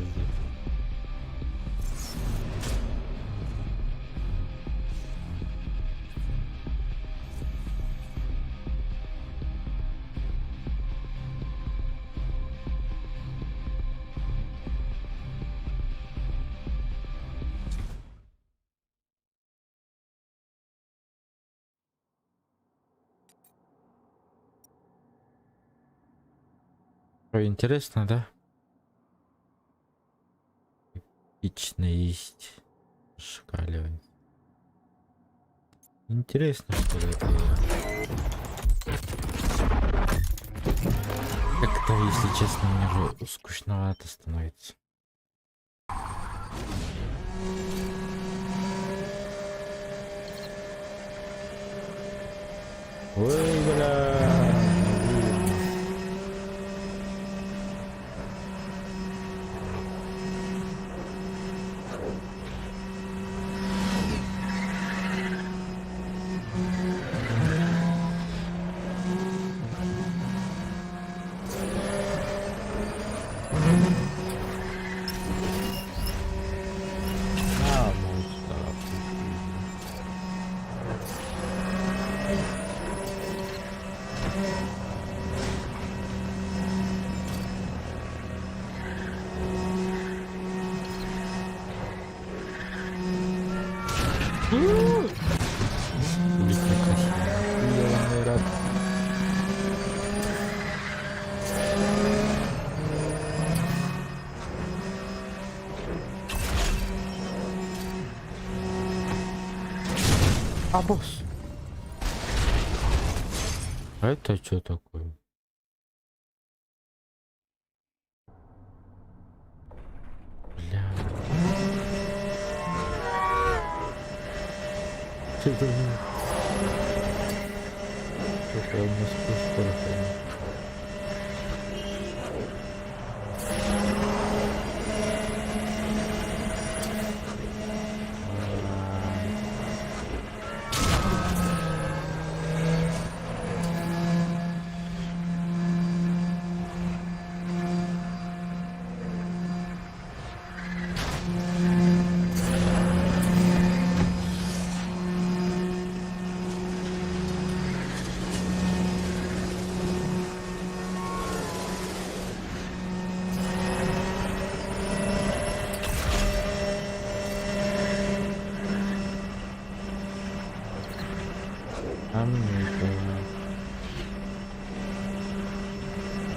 Что, интересно, да? Эпичность зашкаливает. Интересно, что ли, это игра? Как-то, если честно, мне уже скучновато становится. Ой, бля. А, монстр. Улитка красивая. Ёбаный рот. А босс? А это что такое? Бля. Что это? Что-то у нас просто. А мне это...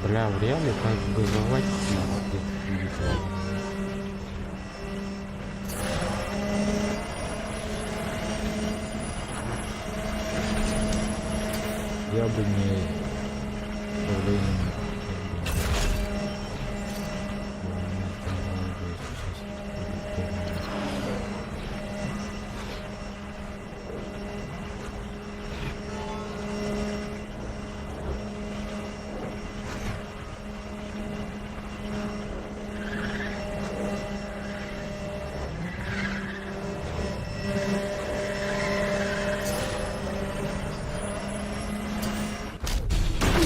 Бля, в реале как газовать пиздец будет. Я бы не давлением как бы не газовал бы, если честно. Полный.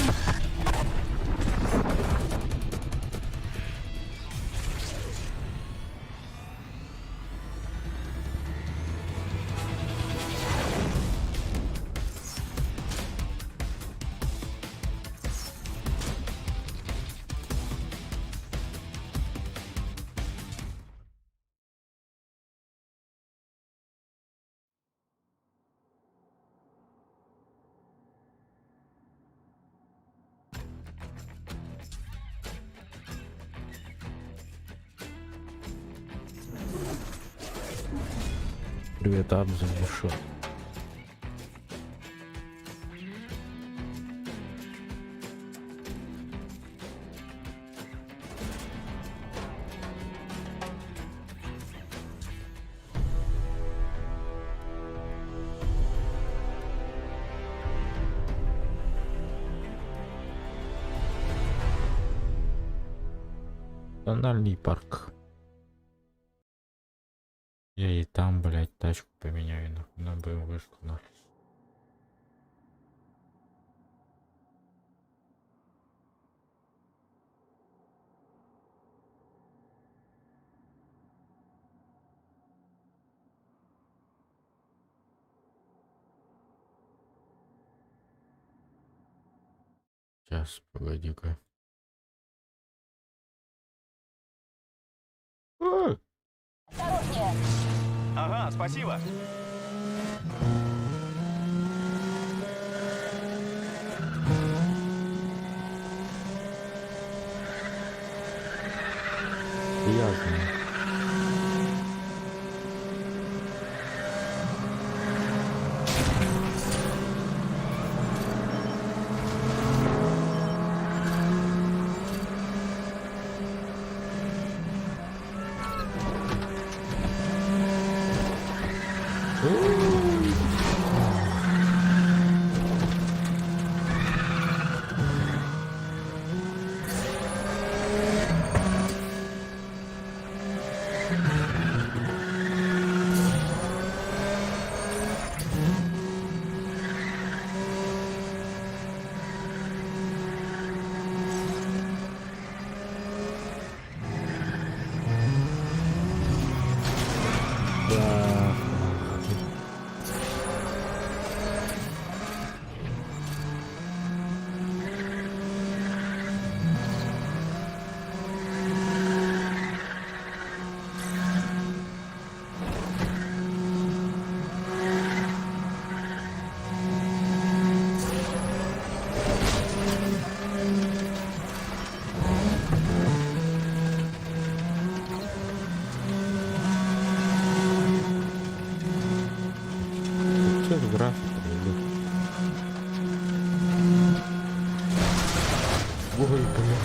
Привет, Абза, шо? Национальный парк. Я и там, блядь, тачку поменяю, нахуй, на БМВшку, нахуй. Сейчас, погоди-ка. А! Ага, спасибо. Приятно. Да. Что за графика, ребят? Ой, бля.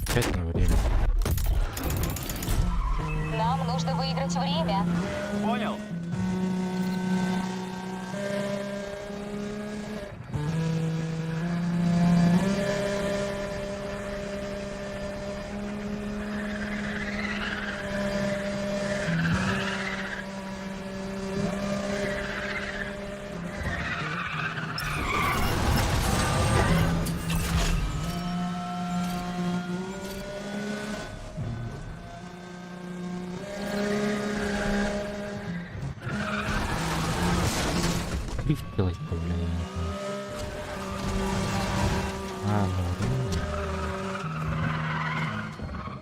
Опять на время. Нам нужно выиграть время. Понял. Дрифт делать-то, бля, я не понял. А, ну время.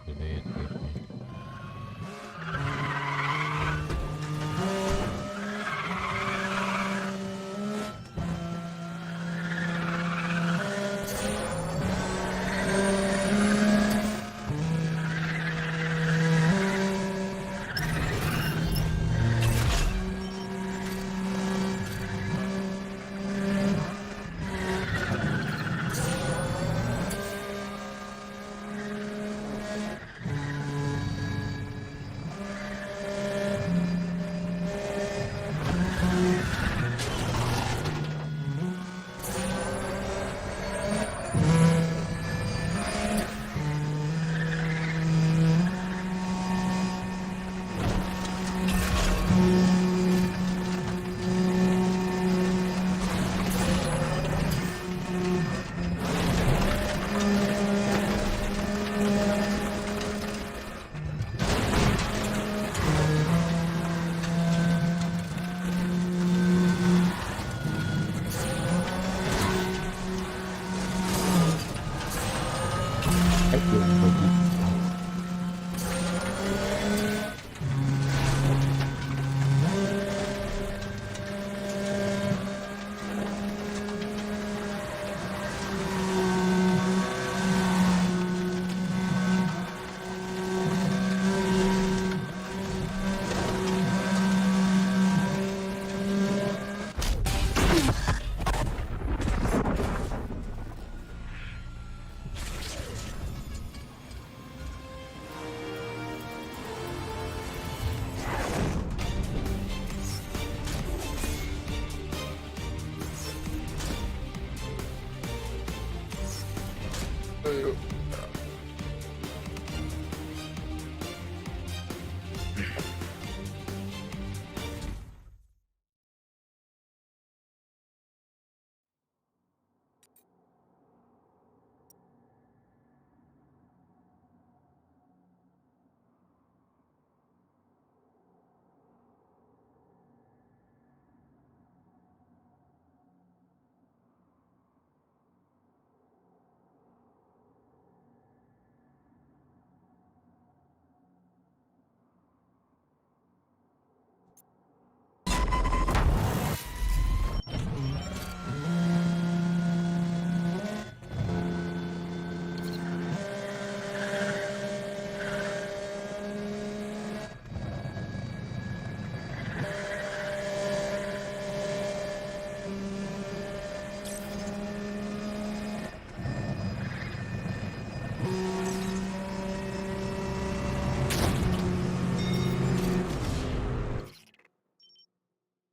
Или это, я понял.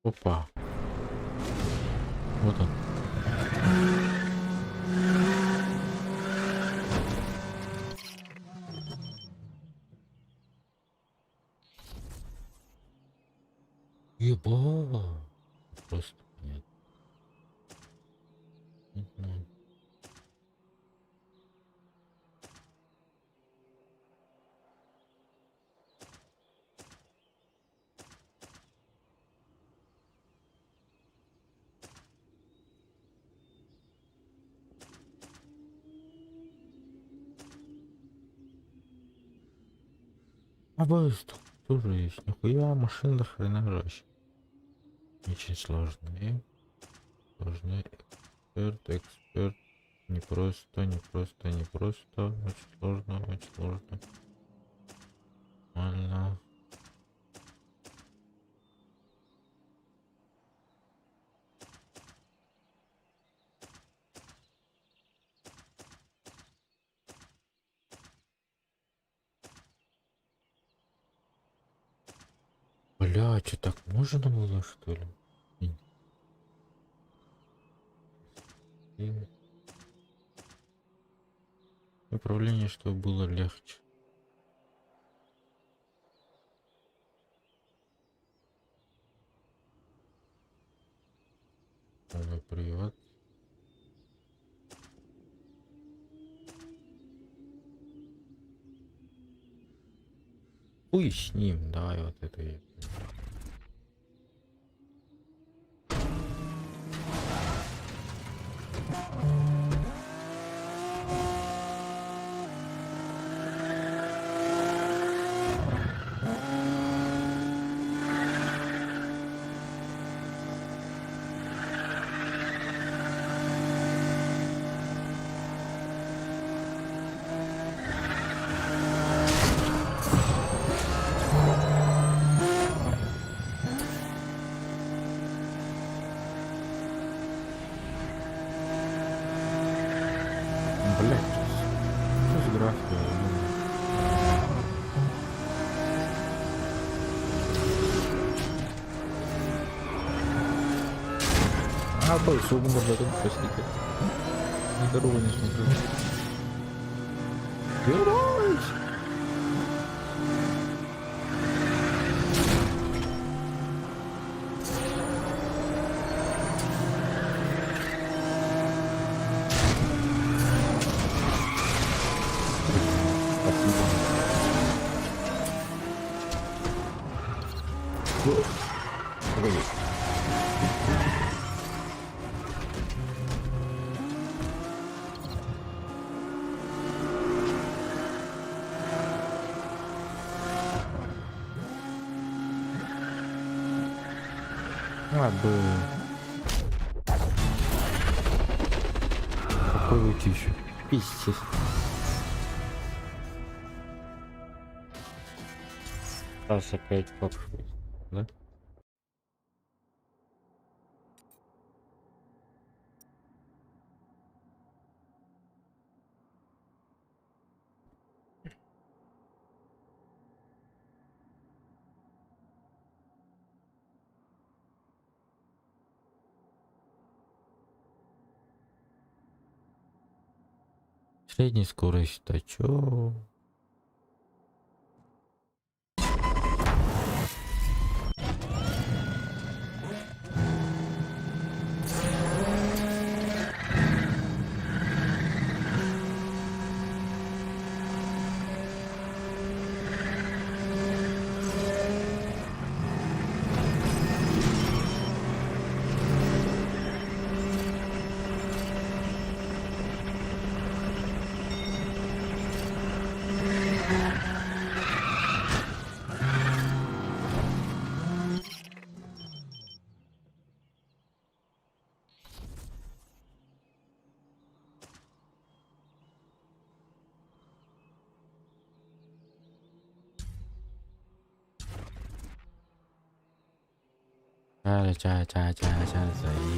Опа. Вот он. Еба. Просто нет. Мгм. А тут тоже есть. Нихуя машина до хрена вообще. Очень сложные. Сложный эксперт, эксперт. Не просто, не просто, не просто. Очень сложно, очень сложно. Нормально. Бля, что так можно было, что ли? И- Управление, чтобы было легче. Полный привод. Хуй с ним, давай вот это я. Блять, что с графикой? я думаю? А, то есть, простите. На дорогу не смотрю. Герой! Спасибо. Погоди. А, бы. Какой выйти еще? Пиздец. Раз опять попшусь, да? Средняя скорость-то чё? Ча ча ча ча ча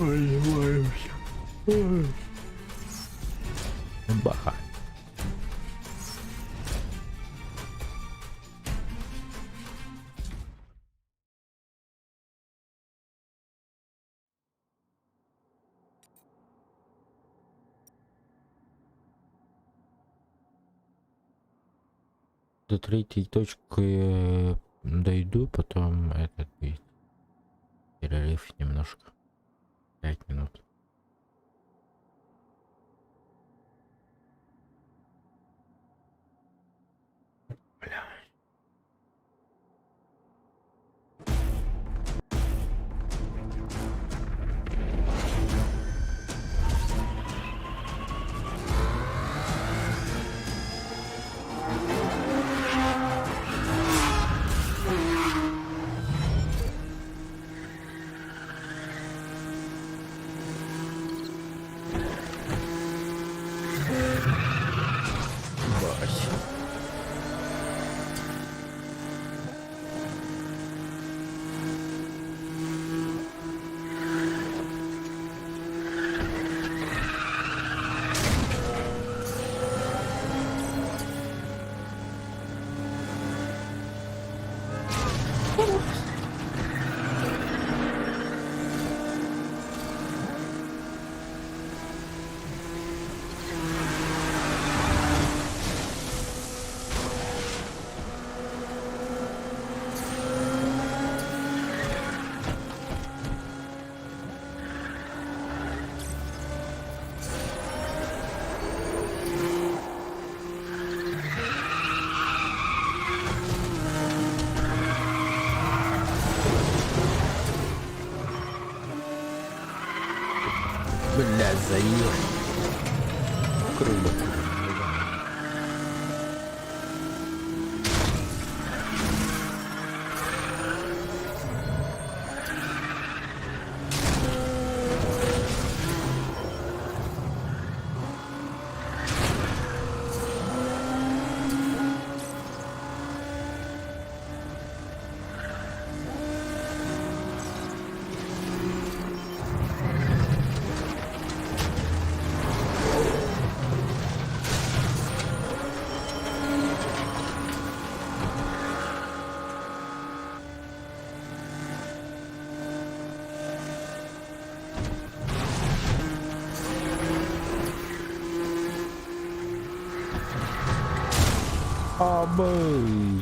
Понимаю. Баха. До третьей точки дойду, потом этот будет перерыв немножко. 5 минут. Бля. Бать. Бля, заехал. Круто. Абы.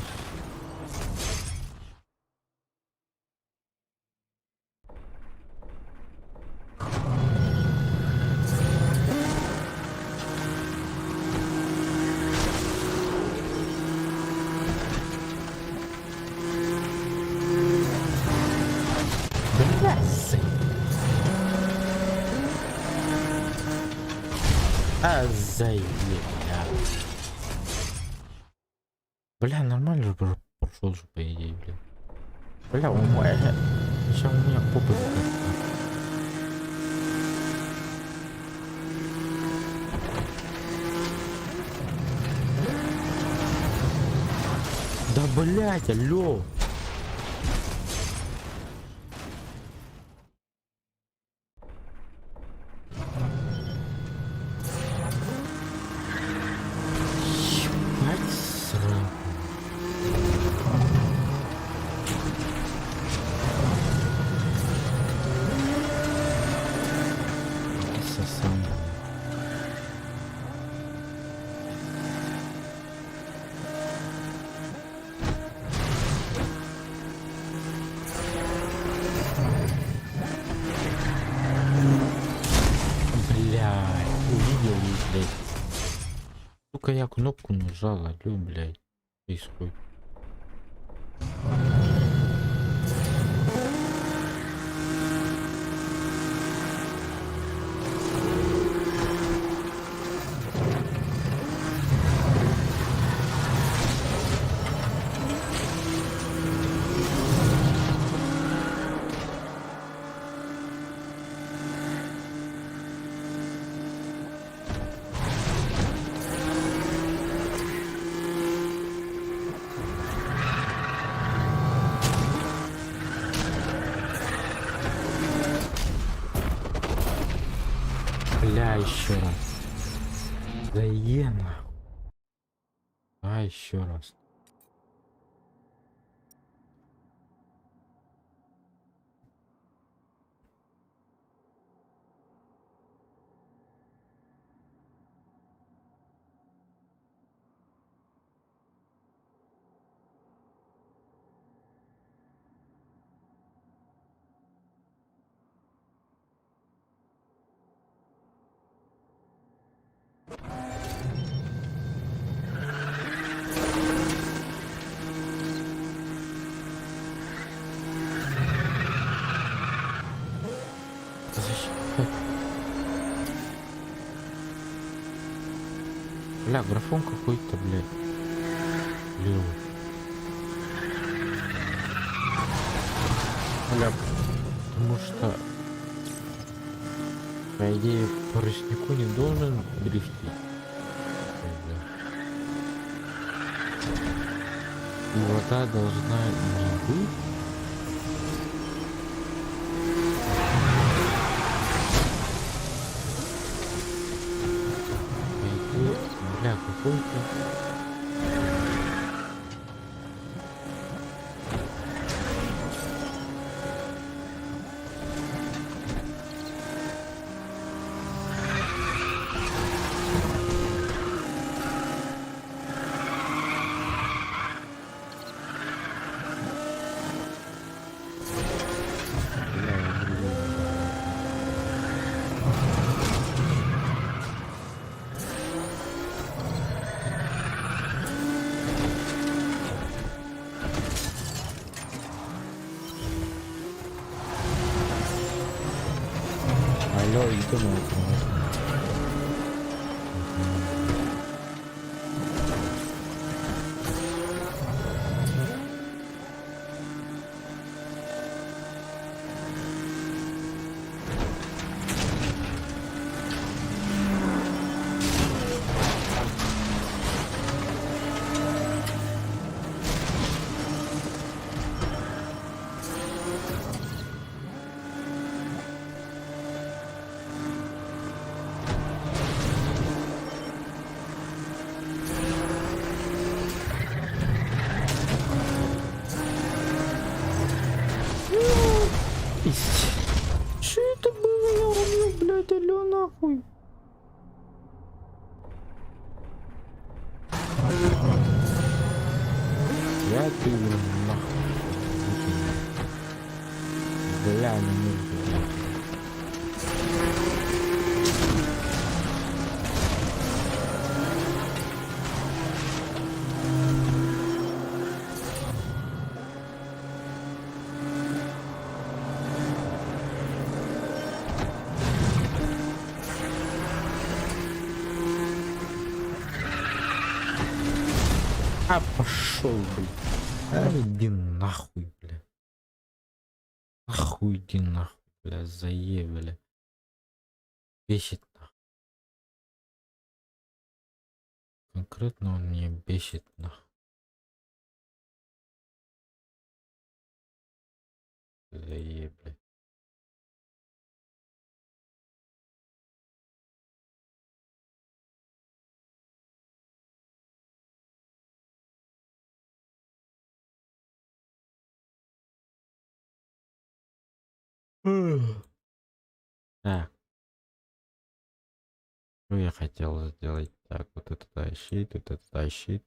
Бля, А, заебля. Бля, нормально же прошел же, по идее, бля. Бля, у меня... Сейчас у меня попа закатится. Да блять, алло. Ебать сраку. Сосам. Блядь, увидел, блядь. Сука, я кнопку нажал, алло, блядь. Происходит. Бля, еще раз. Да е нахуй. А, еще раз. Да зачем? Как? Бля, графон какой-то, блядь. Левый. Бля, Потому что, по идее, по ручнику не должен дрифтить. Ой, бля. И вода должна не быть. По идее, бля, какой-то... Бля, я другой. Алло, иди нахуй. Пиздец. Что это было? Я уронил, блядь, алло, нахуй. Я ты нахуй. Выкинь. Бля, не нужно, блядь. А пошел, блядь. А иди нахуй, бля. Нахуй иди нахуй, бля, заебали. Бесит нахуй. Конкретно он меня бесит нахуй. Заебли. Так. Что я хотел сделать? Так, вот это тащит, вот это тащит.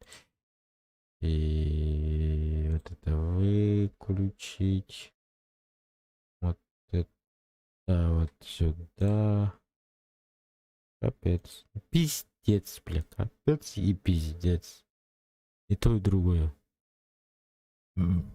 И вот это выключить. Вот это вот сюда. Капец. Пиздец, бля. Капец и пиздец. И то, и другое. М.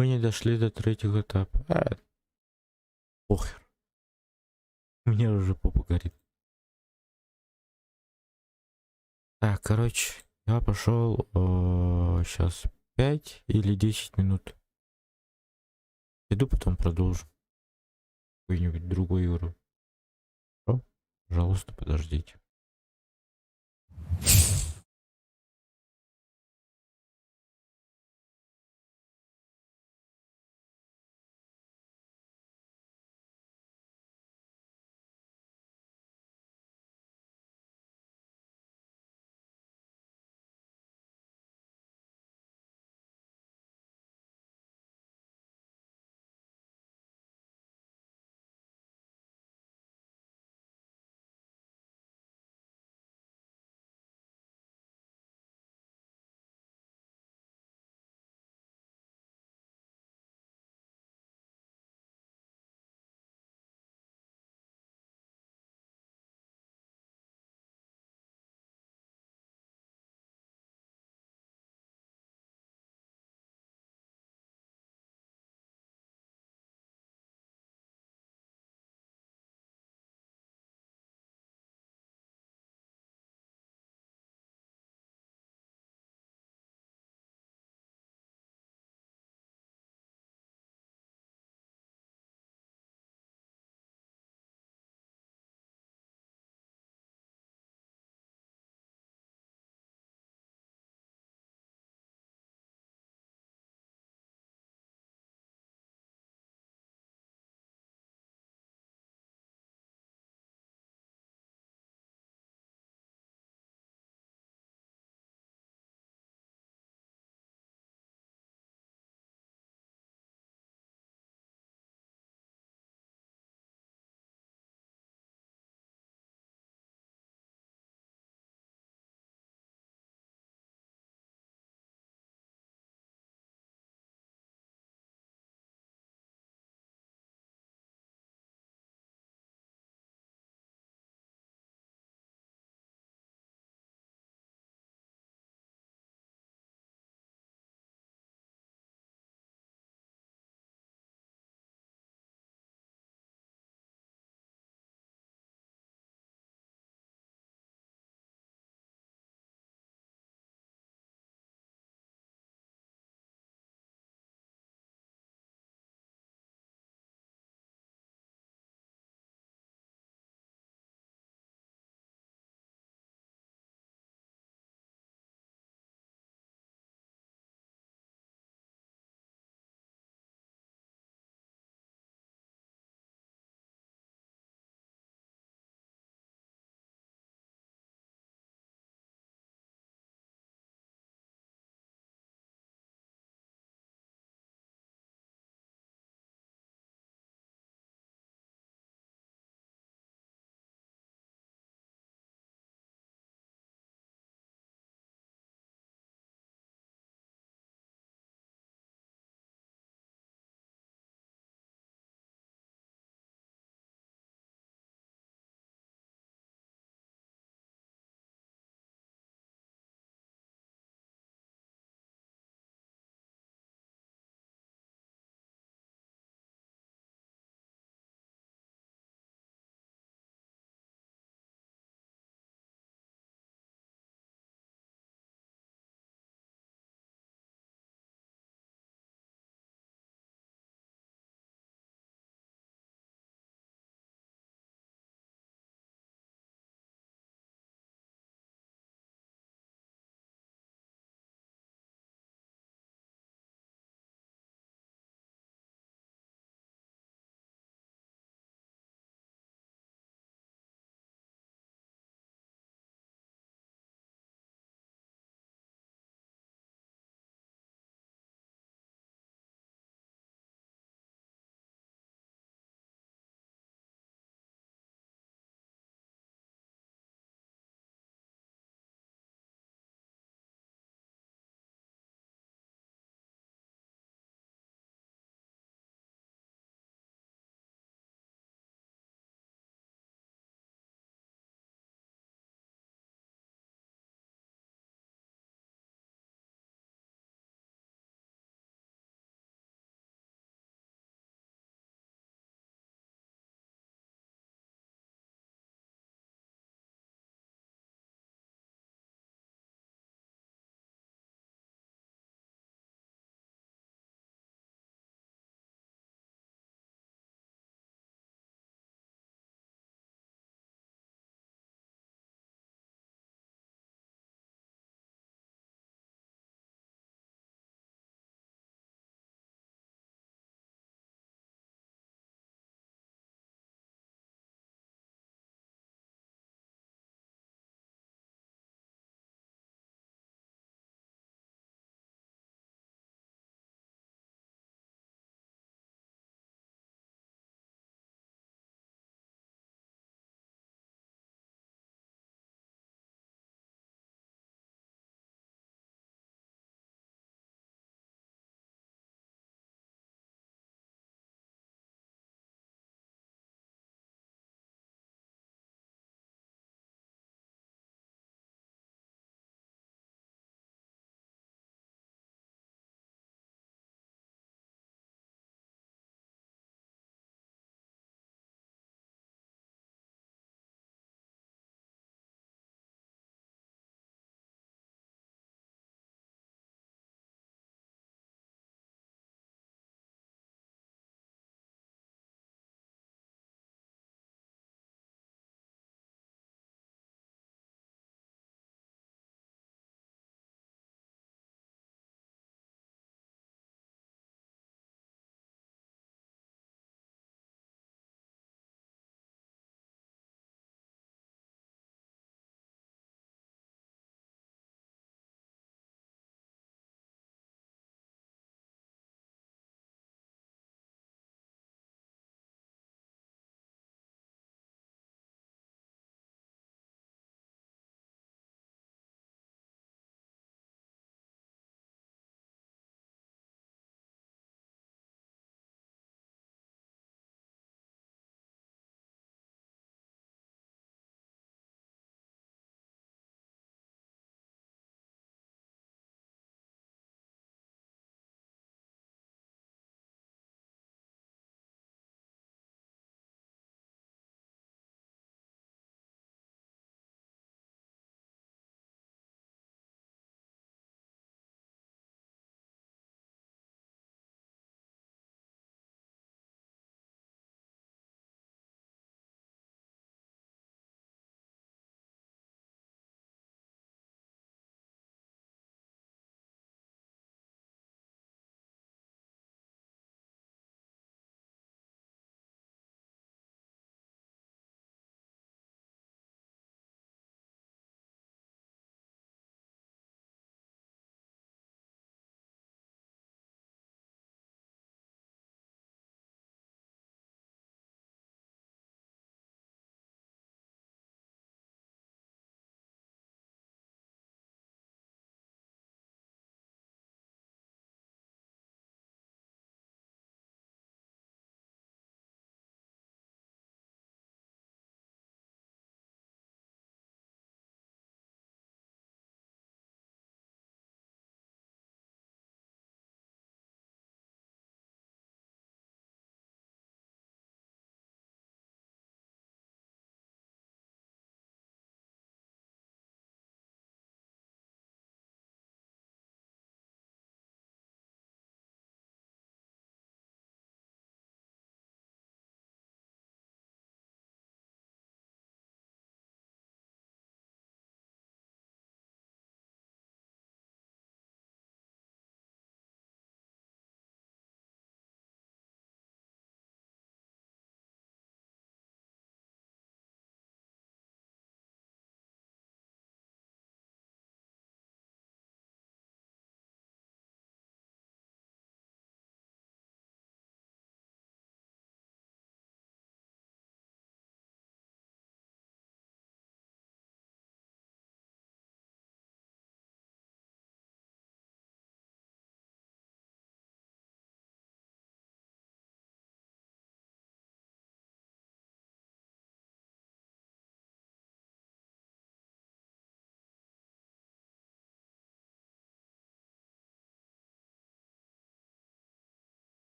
Мы не дошли до третьего этапа. А, похер. Мне уже попа горит. Так, короче, я пошел сейчас 5 или 10 минут. Иду, потом продолжу. Какую-нибудь другую игру. Хорошо? Пожалуйста, подождите.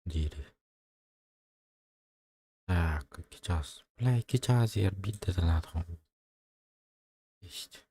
Диир. Так, 2 чаас. Бля, 2 чаас иһэр биирдэ санаатаҕым. Есть.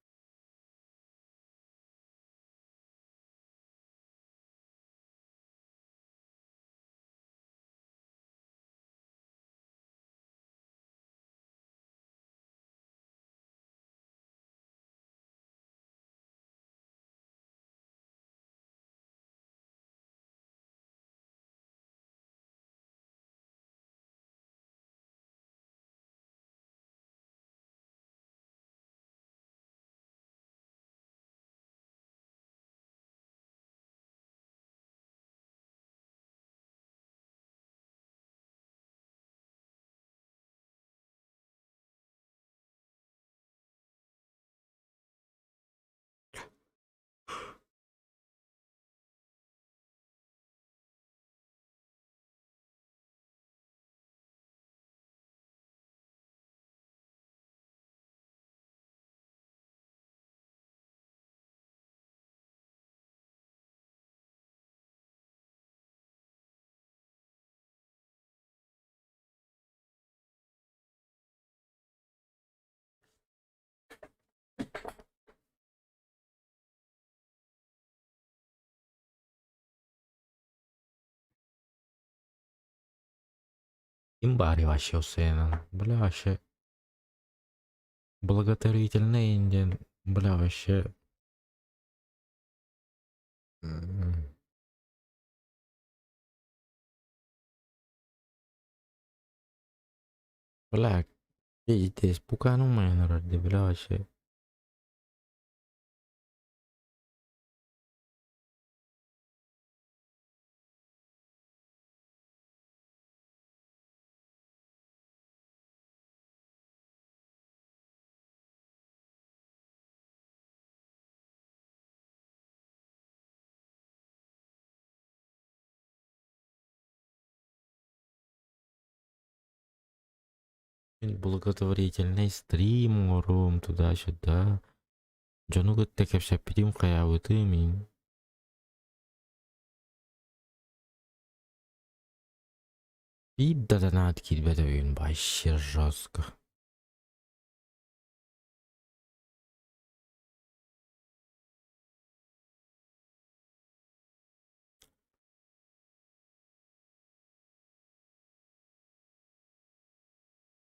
Ким баарый вообще Усейнан? Бля, вообще благотворительный диэн, бля, вообще Бля, пиздец, пукану бля, вообще. Благотворительный стрим ром туда-сюда. Дьону кытта кэпсэппитим хайаабытым иин. Биир да донат киирбэтэ бүгүн вообще жестко.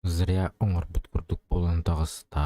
Зря оҥорбут курдук буолан таҕыста.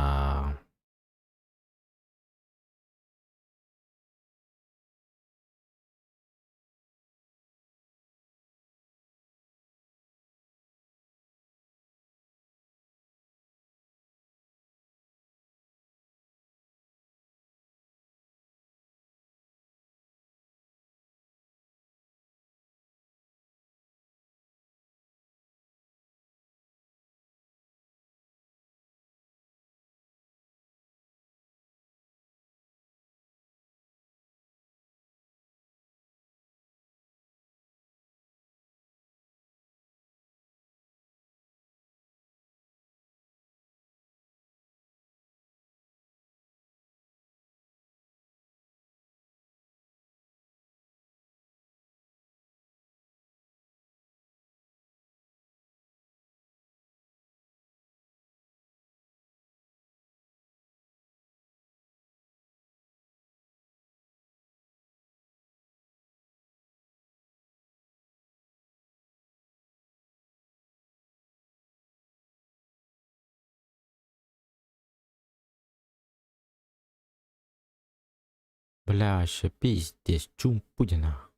Бля, вообще пиздец, чум Путина.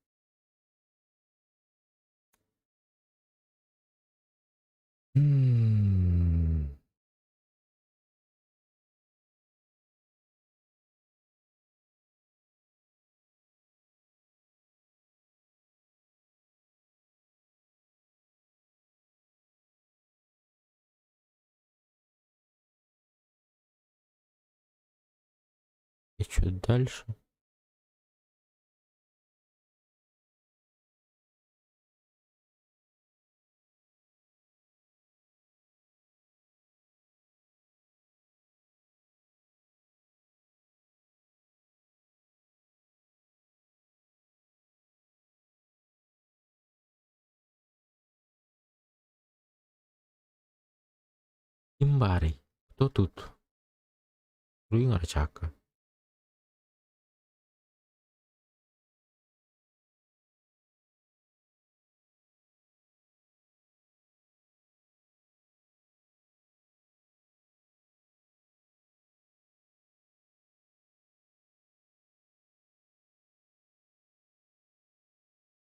И что дальше? баарый? Кто тут? Суруйуҥ эрэ чаакка.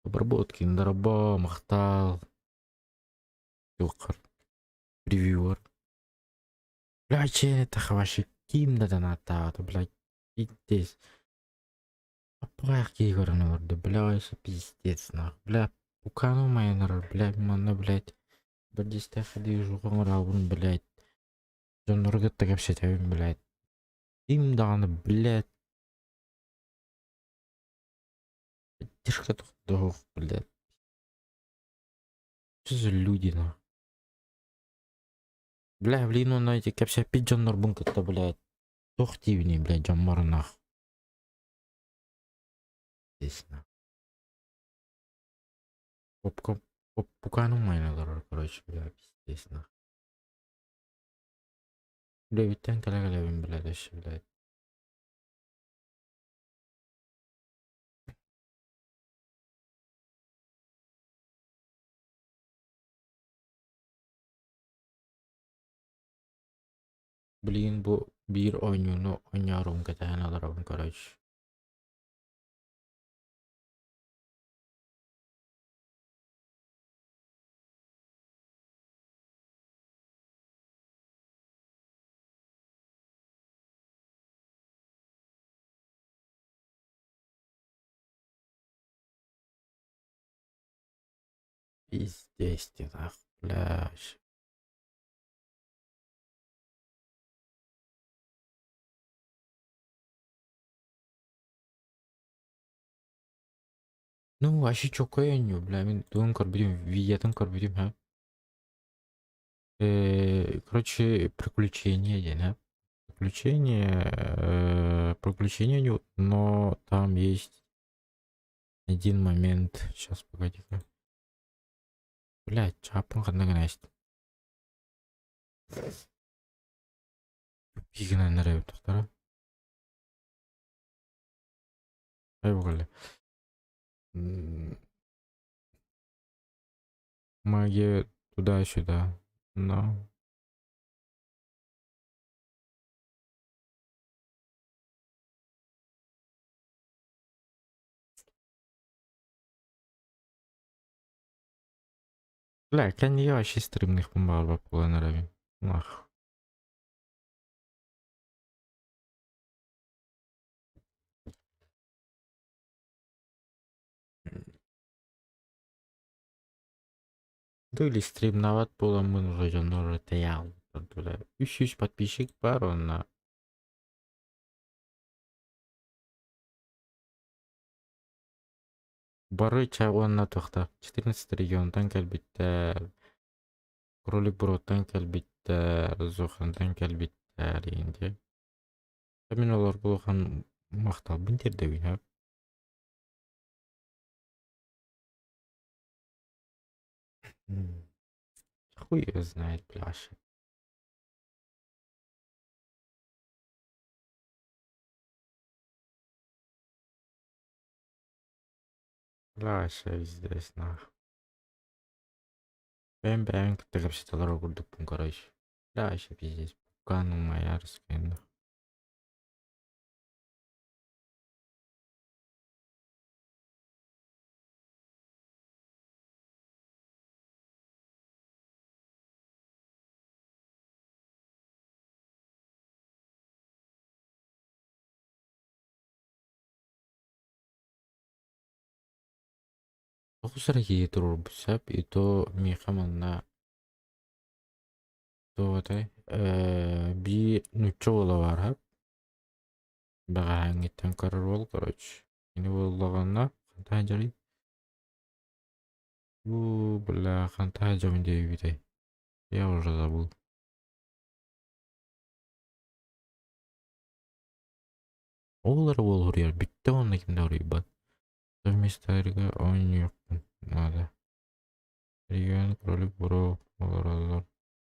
Обработкин дорообо, махтал. Туоххар превьюер. Бля, чэ, это вообще ким да донаттаабата, блядь, пиздец. Аппаах киһи көрөн олордо, бля, вообще пиздец, нах. Бля, пукану майанар, бля, манна, блядь, бэрдистээх движуха оҥорообун, блядь. Дьоннору кытта кэпсэтэбин, блядь. Ким даҕаны, блядь, поддержка тохтоох, блядь. Что за люди, нах? Бля, блин, онно ити кэпсэппит дьоннорбун кытта, блядь, туох диибиний, блядь, дьоммор нах. Здесь, нах. Попка, поппукану майналар, короче, бля, пиздец, нах. Үлэбиттэн кэлэ-кэлэбин, блядь, вообще, блядь. Билигин бу биир оонньууну оонньоорум кэтэһэн олоробун короче. Пиздец, нах, блядь. Ну, вообще чокой оонньуу, бля, мин тугун көрбүтүм, видеотун көрбүтүм һэ. Короче, приключения диэн һэ. Приключения, приключения, но там есть один момент. Сейчас, погоди-ка. Блядь, чааппын ханна гына эстим. Гынан эрэбит тохтара. Магия туда-сюда. Но... Бля, кэннигэ вообще стримных баҕарбат буолан эрэбин. Нах. Или стримнават буоламмын уже дьоннор тэйэҕин 300 подписчик баар уонна бары ча уонна туохта 14 регионтан кэлбиттэр Кролик Броттан кэлбиттэр Зохантан кэлбиттэр диэн дии. Мин олорго улахан махталбын тиэрдэбин һэ. Хуй его знает, пляж. Бля, здесь нах. Бэйэм бэйэм кытта кэпсэтэ олорор курдукпун короче. Бля, вообще пиздец. Пукану майарская нах. Тоҕус эрэ киһи туруорбут сөп, и то миэхэ манна туох этэй биир нуучча уола баар сөп. Бэҕэһээҥҥиттэн көрөр уол короче. Кини буоллаҕына хантан дьарый? Уу, бля, хантан дьабын диэбитэй? Я уже забыл. Ол эрэ уол уруйар бүттэ уонна ким да уруйбат. Совместарга оонньуохпун наада. Регион кролик бро олороллор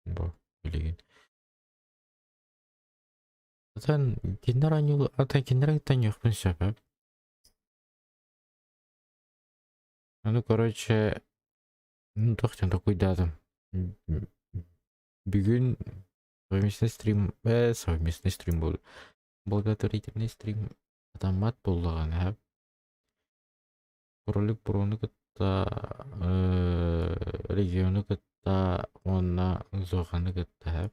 бо билигин. Атын кинилэр оонньуу атын кинилэри кытта оонньуохпун сөп эбит. Ну, короче, ну, туох диэн толкуйдаатым. Бүгүн совместный стрим, совместный стрим буолла. Благотворительный стрим сатаммат буоллаҕына, Кролик Брону кытта, региону кытта уонна Зоханы кытта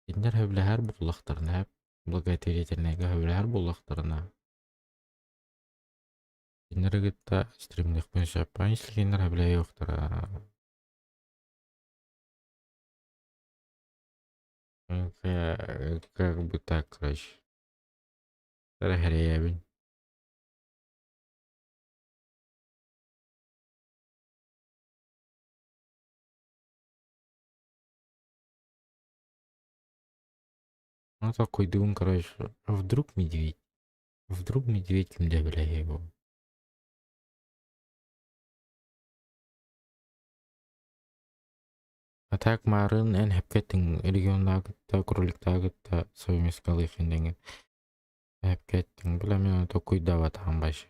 кинилэр сөбүлэһэр буоллахтарына, благотворительнайга сөбүлэһэр буоллахтарына, кинилэри кытта стримниэхпин сөп. А если кинилэр сөбүлэһиэхтэрэ, как бы так, короче. Эрэһэрэйэбин. Ну такой дым, короче. А вдруг медведь? Вдруг медведь для бля его. А так марын эн хэпкеттиҥ регионнаагытта, кроликтаагытта совместка лыхин хэпкеттиҥ. Бля мен оны толкуйдаабатаҕым вообще.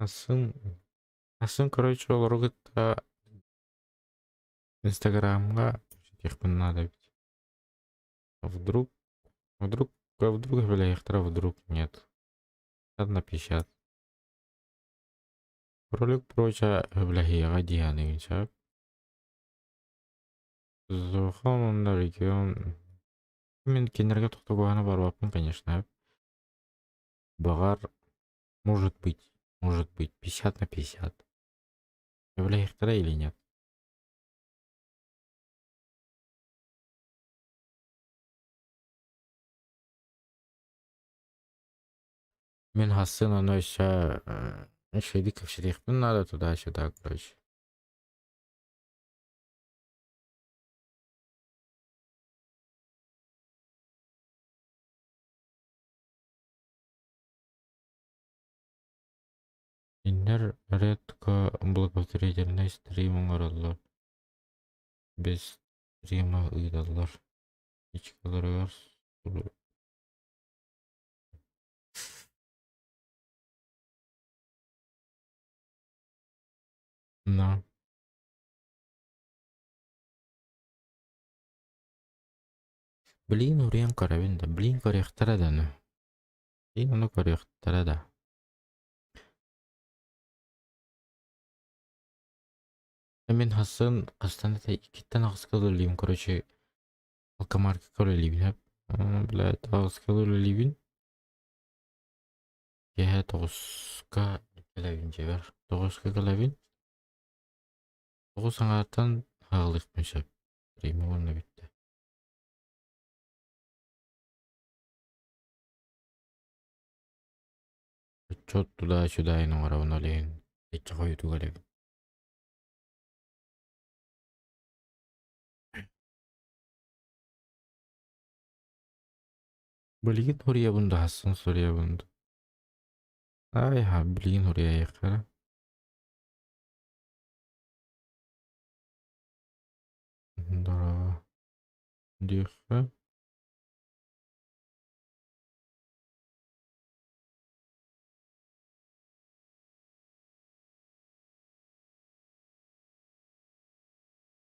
Атын, атын, короче, олору кытта Инстаграмҥа кэпсэтиэхпин наада эбит. А вдруг, вдруг, а вдруг сөбүлэһиэхтэрэ, а вдруг нет. На 50. Кролик проча сөбүлэһиэҕэ дии саныыбын сөп. Зохан уонна регион мин кинилэргэ тохтогуоһана барбаппын, конечно. Баҕар, может быть, 50 на 50. Сөбүлэһиэхтэрэ или нет. Мин хасын ону өссө үчүгэйдик кэпсэтиэхпин наада туда-сюда, короче. Кинилэр редко благотворительный стрим оҥороллор. Без стрима ыыталлар. Ичкаларыгар На. Блин, уруйан көрөбүн да. Блин, көрүөхтэрэ да ну. Блин, ону көрүөхтэрэ да. Мин хасын хастан это иккиттэн аҕыска үлэлиибин, короче, алкомаркетка үлэлиибин сөп. Блядь, аҕыска үлэлиибин. Киэһэ тоҕуска кэлэбин дьиэбэр. Тоҕуска кэлэбин. Тоҕус аҥаартан аҕалыахпын сөп. Пример уонна бүттэ. Отчет туда-сюда оҥоробун ол иһин иччэ хойутуу кэлэбин. Билигин суруйабын да хасын суруйабын да. Ай ха билигин суруйайыахха Здорово. Диэххэ.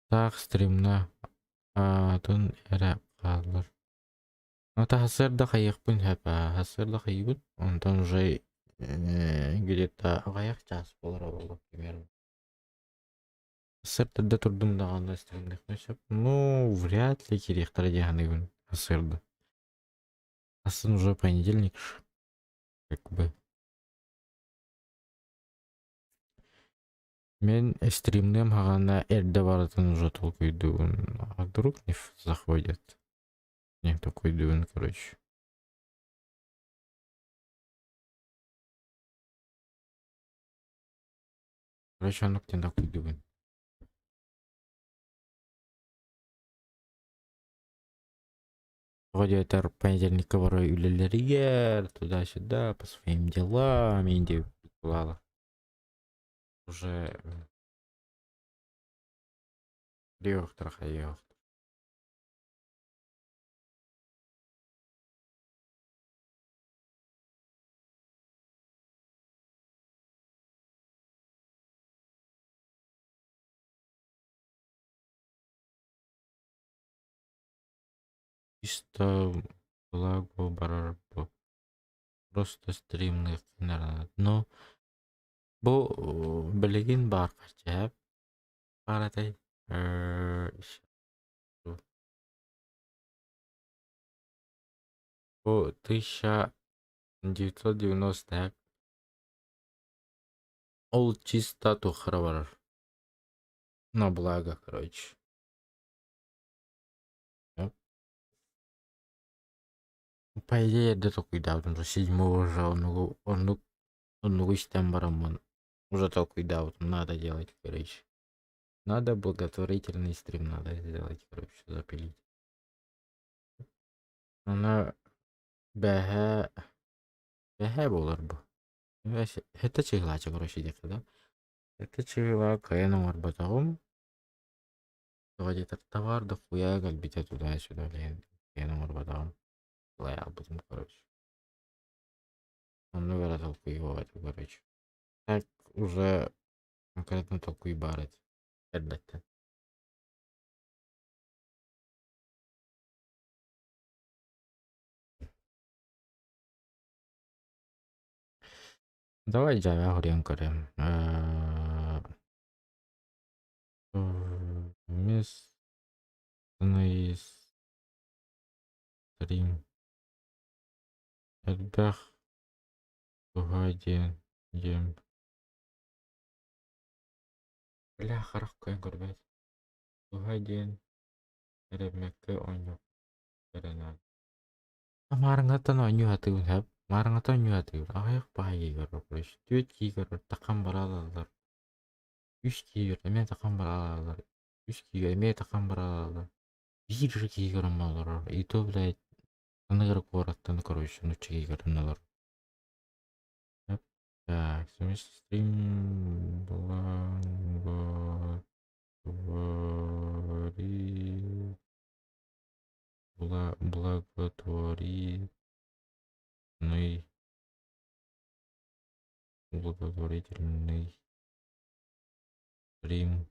Таах стримна аатын эрэ хааллар. Ну, сарсыарда хайыахпын сөп аа, сарсыарда хайыыбын, онтон уже где-то аҕыйах чаас буолара буолуо примерно. Сарсыарда турдум даҕаны стримниэхпин сөп. Ну, вряд ли киириэхтэрэ дии саныыбын сарсыарда. Атын уже понедельник как бы. Мин стримныам хаҕана эрдэ барытын уже толкуйдуубун. А вдруг не заходят? Не толкуйдуубун, короче. Короче, оннук диэн толкуйдуубун. Тоҕо диэтэр понедельникка бары үлэлэригэр туда-сюда по своим делам индия буолла. Уже хайыахтара. Чисто благо барар бу. Просто стримных Но бу билигин баар хачаап баар этэй Бу 1990 Ол чисто тухара барар. На благо, короче. По идее, эрдэ толкуйдаабытым, седьмого уже оннугу оннук оннугу истэн бараммын уже толкуйдаабытым, надо делать, короче. Надо благотворительный стрим надо сделать, короче, запилить. Аны бэһээ бэһээ буолар бу. Это чыгылаача, короче, диэххэ да. Это чыгыла кыайан оҥорботоҕум. Тоҕо диэтэр товар дохуя кэлбитэ туда-сюда диэн кыайан оҥорботоҕум. Албытым, короче. Оннук эрэ толкуйуох этим, короче. Так уже конкретно толкуй баар этэ эрдэттэн. Давай дьээбэ хоруйан көрүөм. Местный стрим элбэх туһа диэн диэн Бля харах кыайан көрбөт. Туһа диэн эрэммэккэ оонньуох эрэнэр. Маарыҥҥаттан оонньуу сатыыбын сөп. Маарыҥҥаттан оонньуу сатыыбын. Аҕыйах баайы көрөр, короче. Түөрт киһи көрөр, тахан баралалар. Үс киһи көрөр, эмиэ тахан баралалар. Үс киһи эмиэ тахан баралалар. Биир эрэ киһи көрөн олорор. И то, блядь, аныгы куораттан, короче, нуучча киһи көрөн олорор. Так, стрим благотвори благотворительный благотворительный стрим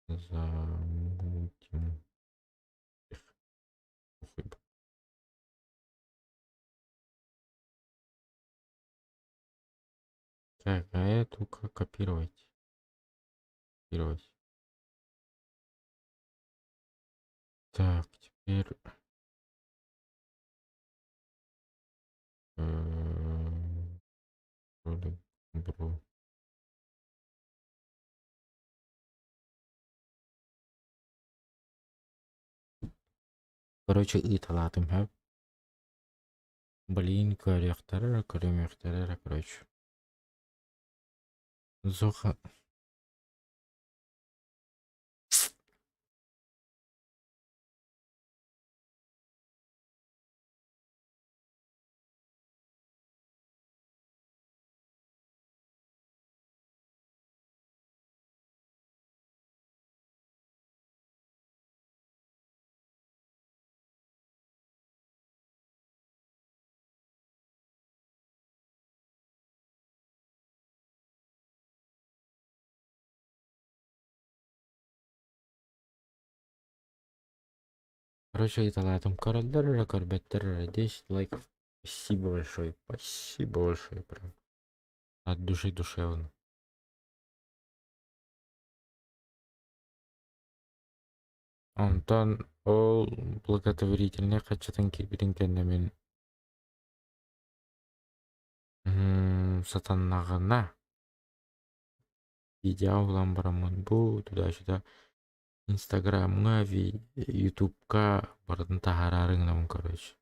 замутим. Похуй. Так, а эту как копировать? Копировать. Так, теперь... Бро. Короче, ыыталаатым сөп. Блин, көрүөхтэрэ, көрүмүөхтэрэ, короче. Зоха. Короче, ыыталаатым. Көрөллөр эрэ, көрбөттөр эрэ. 10 лайков. Спасибо большое. Спасибо большое прям. От души душевно. Онтон ол благотворительный хаччытын киирбитин кэннэ мин сатаннаҕына видео булан бараммын бу туда-сюда Инстаграмҥа, Ютубка барытын таһаараары гынабын, короче.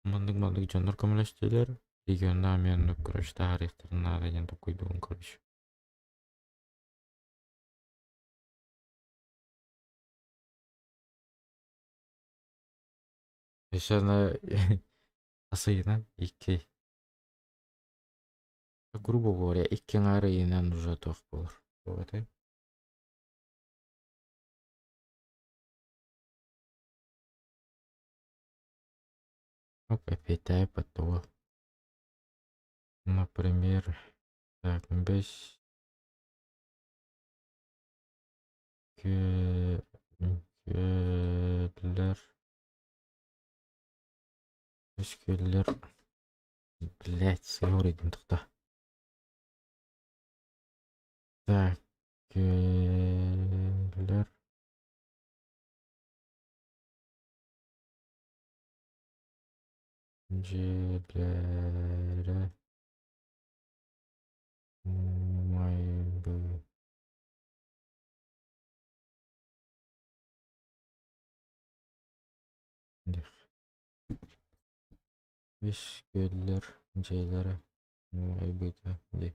Маннык-маннык дьоннор көмөлөстүлэр, регионнаах эмиэ оннук, короче, таһаарыахтарын наада диэн толкуйдуубун, короче. Еще на асыйынан икки. Грубо говоря, икки аҥаар ыйынан уже туох буолар. Вот. Оп, опять потол. Например, так, без күөллэр бэс күөллэр, блять, сыһыарыйдым тохто. Так, күөллэр дьиэлэрэ умайбыта. Бэс күөллэр дьиэлэрэ умайбыта дии.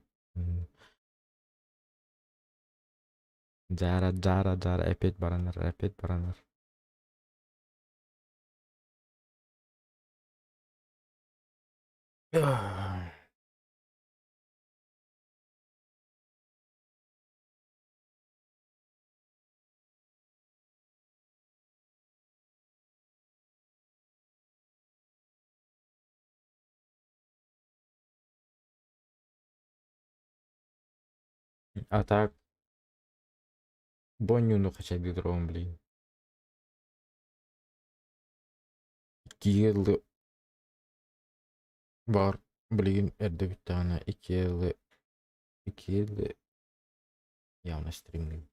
Дьаара, дьаара, дьаара, опять баранар, опять баранар. А так, Боннюну хотя бы блин. Икки бар, блин, эрдэ бүттэҕинэ икки икки явно стримним.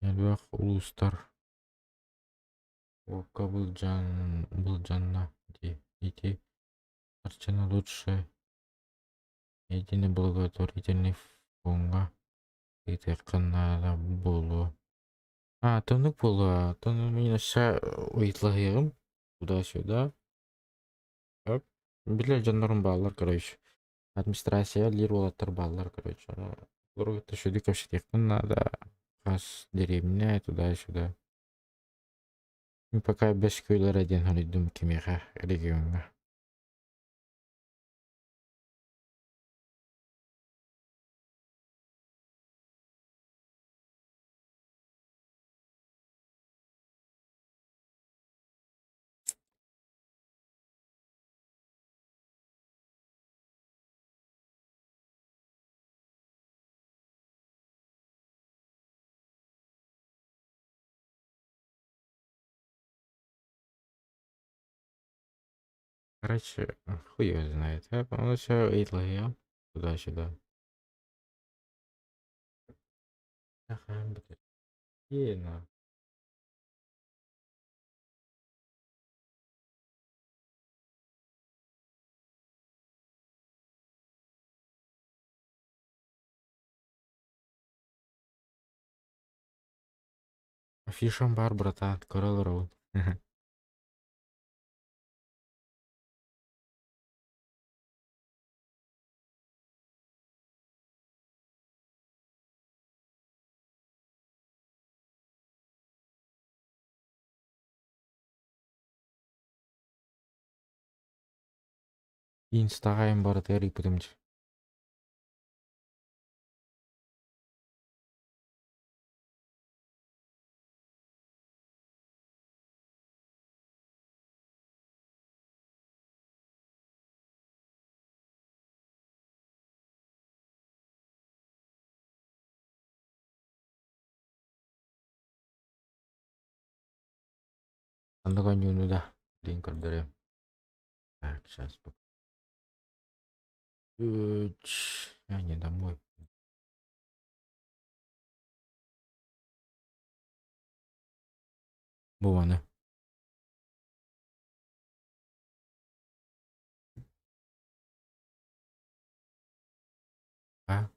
Элбэх улуустар уокка былдьан былдьанна дии. Ити харчыны лучше единый благотворительный фоҥҥа ыытыахха наада буолуо. А, тонук буолуо. Тону мин өссө ыйыталаһыаҕым. Туда-сюда. Оп. Билэр дьоннорум бааллар, короче. Администрация лир уолаттар бааллар, короче. Олору кытта сүдү кэпсэтиэхпин наада. Хас деревня, туда-сюда. Мин пока бэс күөлэрэ диэн хоруйдум кимиэхэ региоҥҥа. Короче, хуй его знает. Я, по-моему, все ыйыталаһыам. Туда-сюда. На. Афишам бар, братан, Коралл Роуд. Инстаграм барытыгар ыыппытым дии. Ханнык оонньууну да билигин көрдөрүөм. Так, сейчас. А, не домой. Бу маны. А?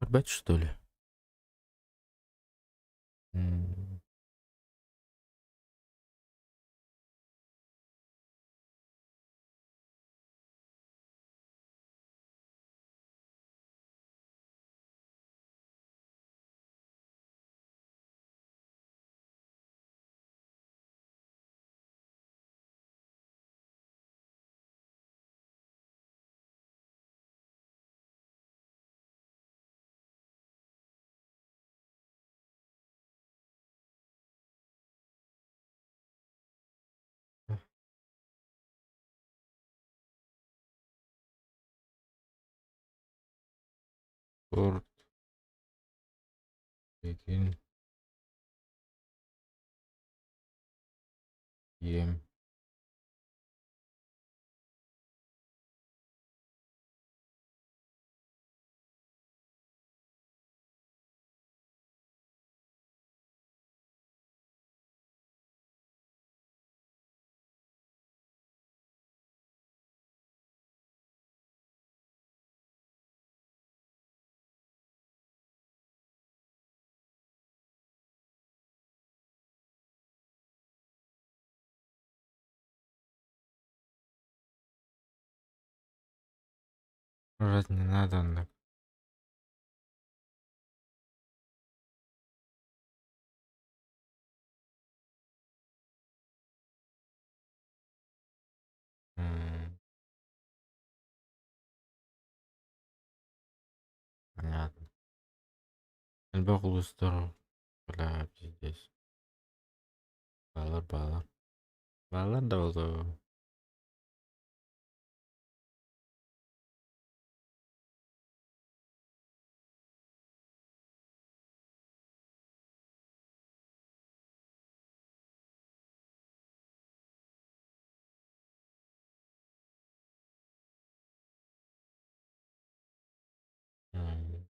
Көрбөт, что ли? М. Спорт Пекин Ем. Вроде не надо на. М. Понятно. Элбэх улуустар бля пиздец. Баалар баалар. Баалар да буолуо. М.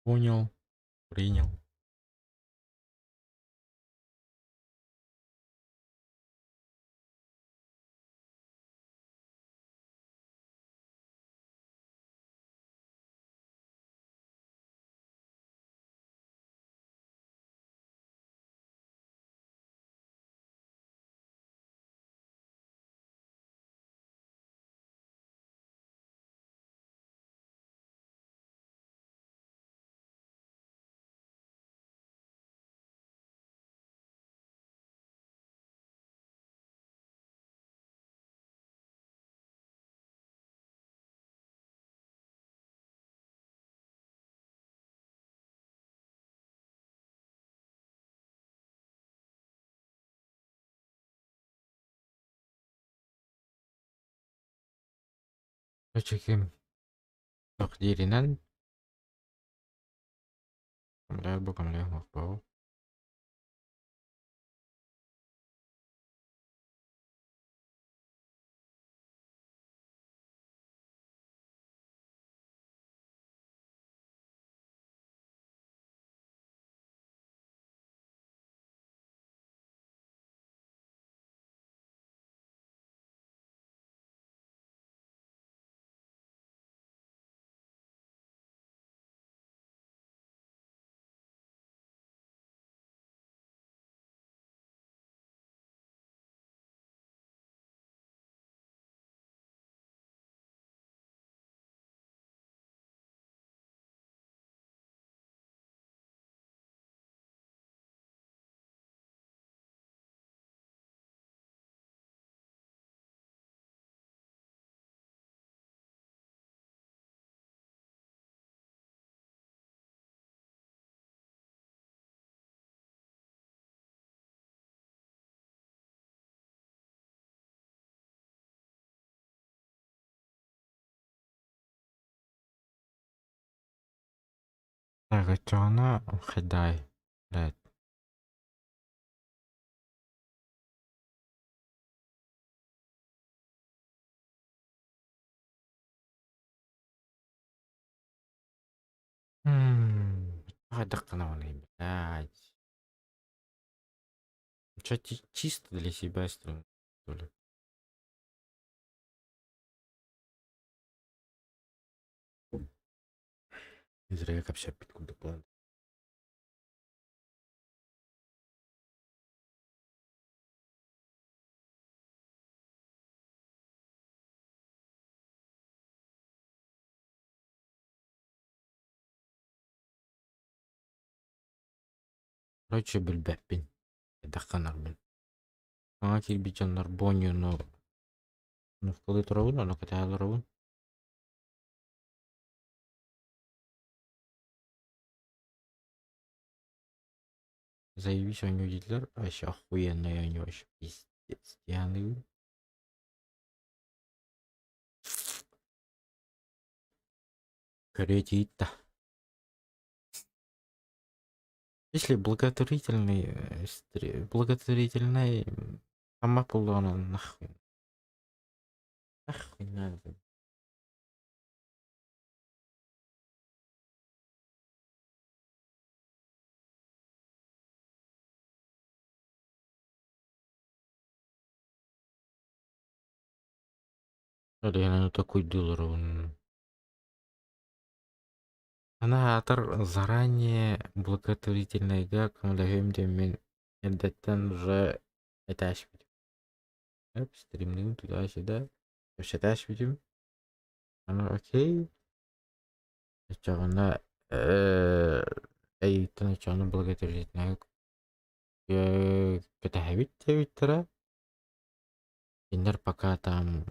Понял. Принял. Короче, тақдииринэн бу көмөлөөх Так, оччоҕуна хайдай, блядь. Хайдах гынабыный, блядь. Чё, чисто для себя стрим, что ли? Зря кэпсэппит курдук буолан. Короче, билбэппин. Хайдах гынарбын. Саҥа киирбит дьоннор бу оонньууну нукталыы турабын, ону кэтэһэ олоробун. Заебись оонньуу дииллэр, вообще охуенный оонньуу вообще пиздец диэханыыбын. Көрүө тиийт да. Если благотворительный благотворительный ама буоллаҕына нахуй нахуй надо. Ол такуйдууларбын. Ана аатар заранее благотворительныйга көмөлөһүөм диэммин эрдэттэн уже этээшпитим. Эп стримнигим туда-сюда кэпсэтээшпитим. Аны окей. Оччоҕуна эйиттэн оччоҕуна благотворительныйга кэтэһэбит диэбиттэрэ. Кинилэр пока там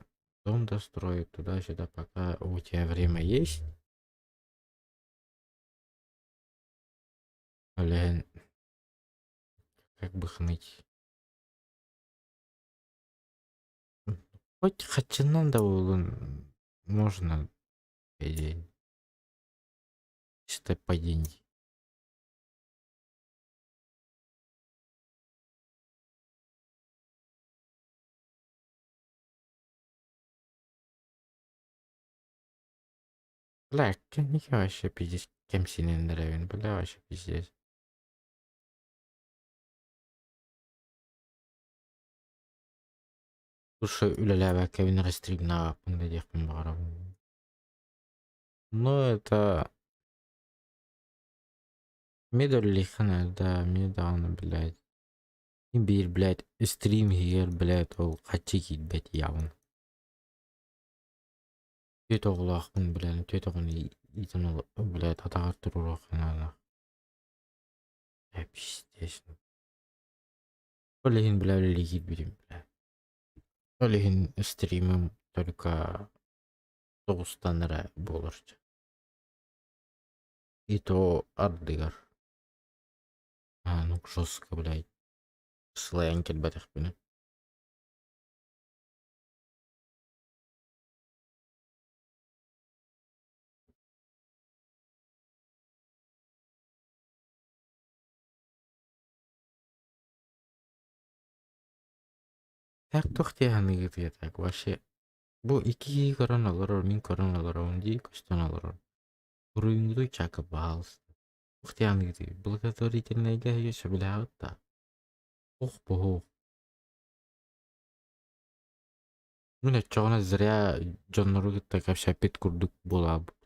дом достроят туда-сюда, пока у тебя время есть. Блин, как бы хныть. Хоть хаччынан да буоллун можно, по идее. Чисто по деньги. Бля, кэнники вообще пиздец кэмсинэннэрэбин, бля, вообще пиздец. Слушай, үлэлээбэккэбин эрэ стримнаабаппын да диэхпин баҕарабын. Ну, это... Медаллихана, да, мне даҕаны, блядь. Биир, блядь, стрим иһигэр, блядь, ол хаччы киирбэт явно. Түөрт оҕолоохпун, блядь, түөрт оҕону иитэн, блядь, атаҕар туруоруохха наада. Бля, пиздец. Ол иһин, бля, үлэлии киирбитим, бля. Ол иһин стримим только тоҕустан эрэ буолар. И то ардыгар. А, ну жестко, блядь. Сылайан кэлбэтэхпинэ. Так туох диэханыгытый так вообще бу икки киһи көрөн олорор, мин көрөн олоробун дии көстөн олорор. Буруйуҥҥутуй чака баһаалыста. Туох диэханыгытый благотворительнайга эһиги сөбүлээҕит да? Ох боһуох. Мин оччоҕуна зря дьоннору кытта кэпсэппит курдук буолаабыт.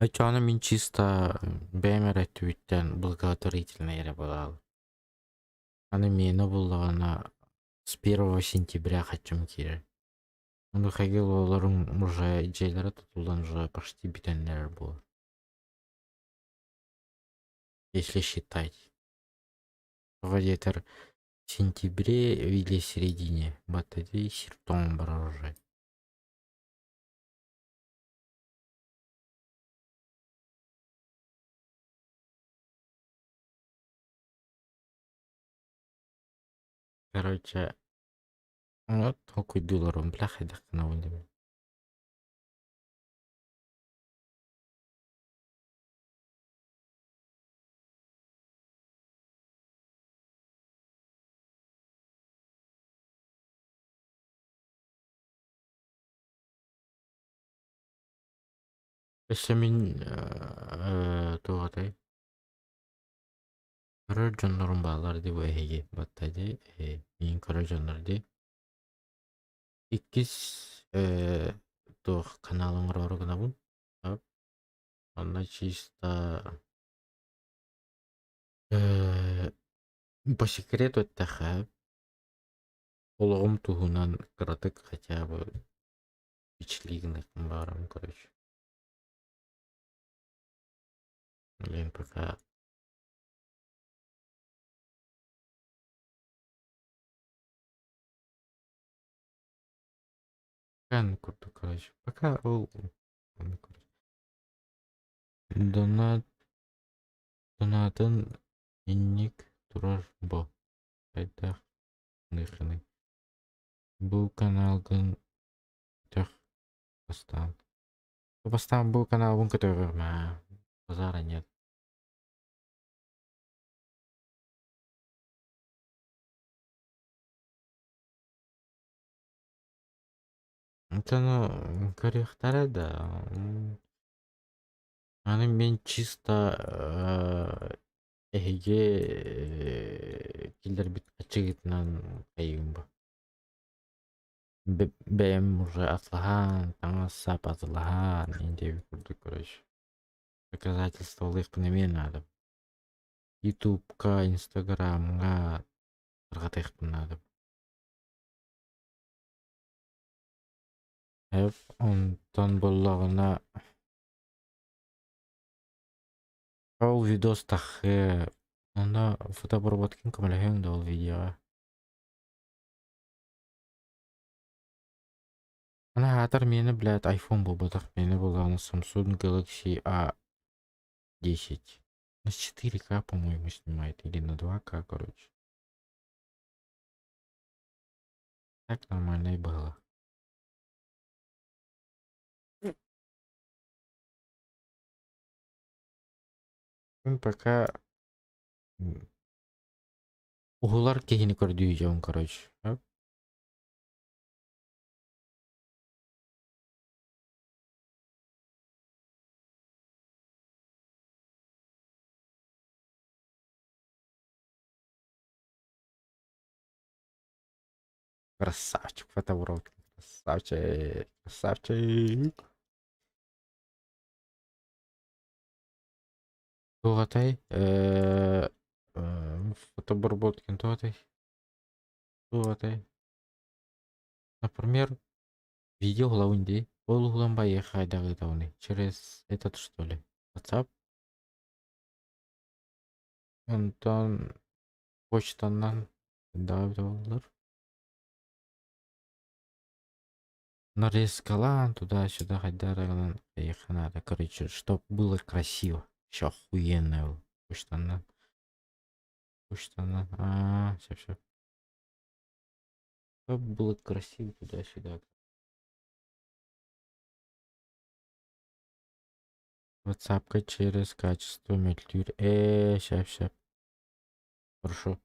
Оччоҕуна мин чисто бэйэм эрэ өттүбүттэн благотворительнай эрэ буолаабыт. Аны миэнэ буоллаҕына с первого сентября хаччым киирэр. Ону хэгил оҕолорум уже дьиэлэрэ тутуллан уже почти бүтэннэрэр буолар. Если считать. Тоҕо диэтэр в сентябре или середине батареи сиртон барар уже. Короче, вот толкуйдууларым бля хайдах гынабын диэн. Өссө мин туох этэй көрөр дьоннорум бааллар дии бу эһиги батта дии миигин көрөр дьоннор дии иккис туох канал оҥороору гынабын онно чисто по секрету эттэххэ олоҕум туһунан кыратык хотя бы впечатлить гыныахпын баҕарабын короче. Блин, пока Эн курдук, короче. Пока ол оннук, короче. Донат донатын инник турар бо. Хайдах ныхыный. Бу каналгын көтөх бастаан. Бастаан бу каналбын көтөҕүм аа. Базара нет. Это, ну, көрүөхтэрэ да. Аны мин чисто эһиги киллэрбит аччыгытынан хайыым бу. Бэйэм уже атылаһаан, таҥас-сап атылаһаан, диэбит курдук, короче. Доказательство ылыахпын эмиэ наада. Ютубка, Инстаграмҥа тарҕатыахпын наада. Эп онтон буоллаҕына ол видос таххыа онно фотобработкин көмөлөһүөҥ да ол видеоҕа. Аны аатар миэнэ, блядь, айфон буолбатах, миэнэ буоллаҕына Samsung Galaxy A10. На 4К, по-моему, снимает или на 2К, короче. Так нормально и было. Ну, пока уһулар киһини көрдүү дьон, короче. Красавчик, фотоброд. Красавчик, красавчик. Туоҕатай фотобработкин туоҕатай туоҕатай Например, видео уһулабын дии. Ол уһулан байыахха хайдах ыытабыный? Через этот, что ли? WhatsApp? Онтон почтанан хайдах эбитэ буоллар? Нарезкалаан туда-сюда хайдах эрэ гынан эйиэхэ наада, короче, чтоб было красиво. Еще охуенное было. Почтанан. Почтанан. Аа, все, все. Чтоб было красиво туда-сюда. Ватсапка через качество мөлтүүр. Ээ, ща, ща. Хорошо.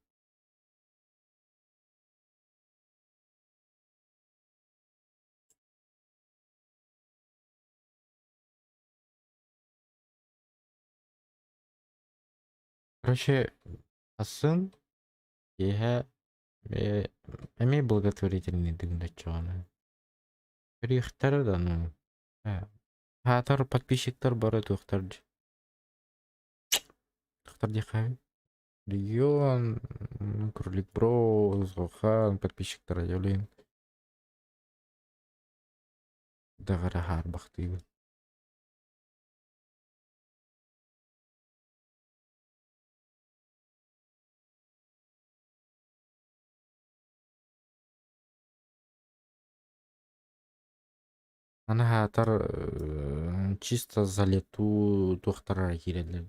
Короче, сын киэһэ эмиэ благотворительный дыгдаччаҕына. Көрүөхтэрэ да ну. Аатар подписчиктар бары туохтар туохтар диэххэ Регион, Кролик Бро, Зохан, подписчиктара дьолуйун. Даҕара хаарбахтыыбын. Аны аатар чисто за лету туохтара киирэллэр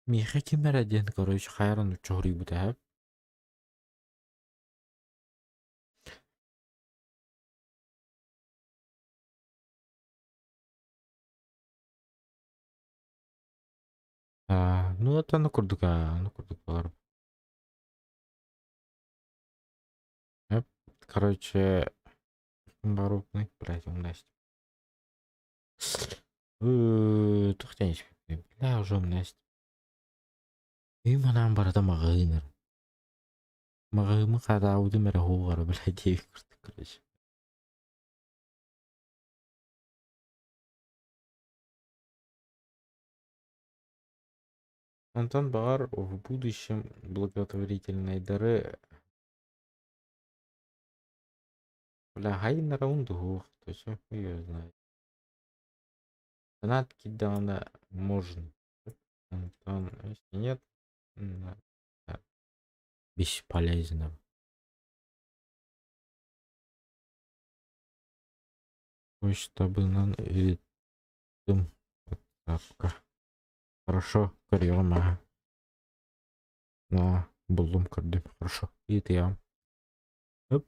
Миэхэ ким эрэ диэн, короче, хайа эрэ чоһуруйбута үһү. Ну это ону курдук ону курдук буолар. Короче, барупный, блядь, умнасть. Туох диэн испиппин, бля, уже умнасть. Үй манаан барыта маҕаһыын эрэ. Маҕаһыыммын хаатаабытым эрэ уһуоҕара, блядь, диэбит курдук, короче. Онтон баҕар в будущем благотворительнайдары бля хайыннарабын дуһуох, точно хуй её знает. Донат киирдэҕинэ можно. Онтон если нет, бесполезно. Почтабынан ыыттым WhatsAppка. Хорошо, көрүөҕүм аа. На, буллум көрдүм. Хорошо, ыытыам. Оп.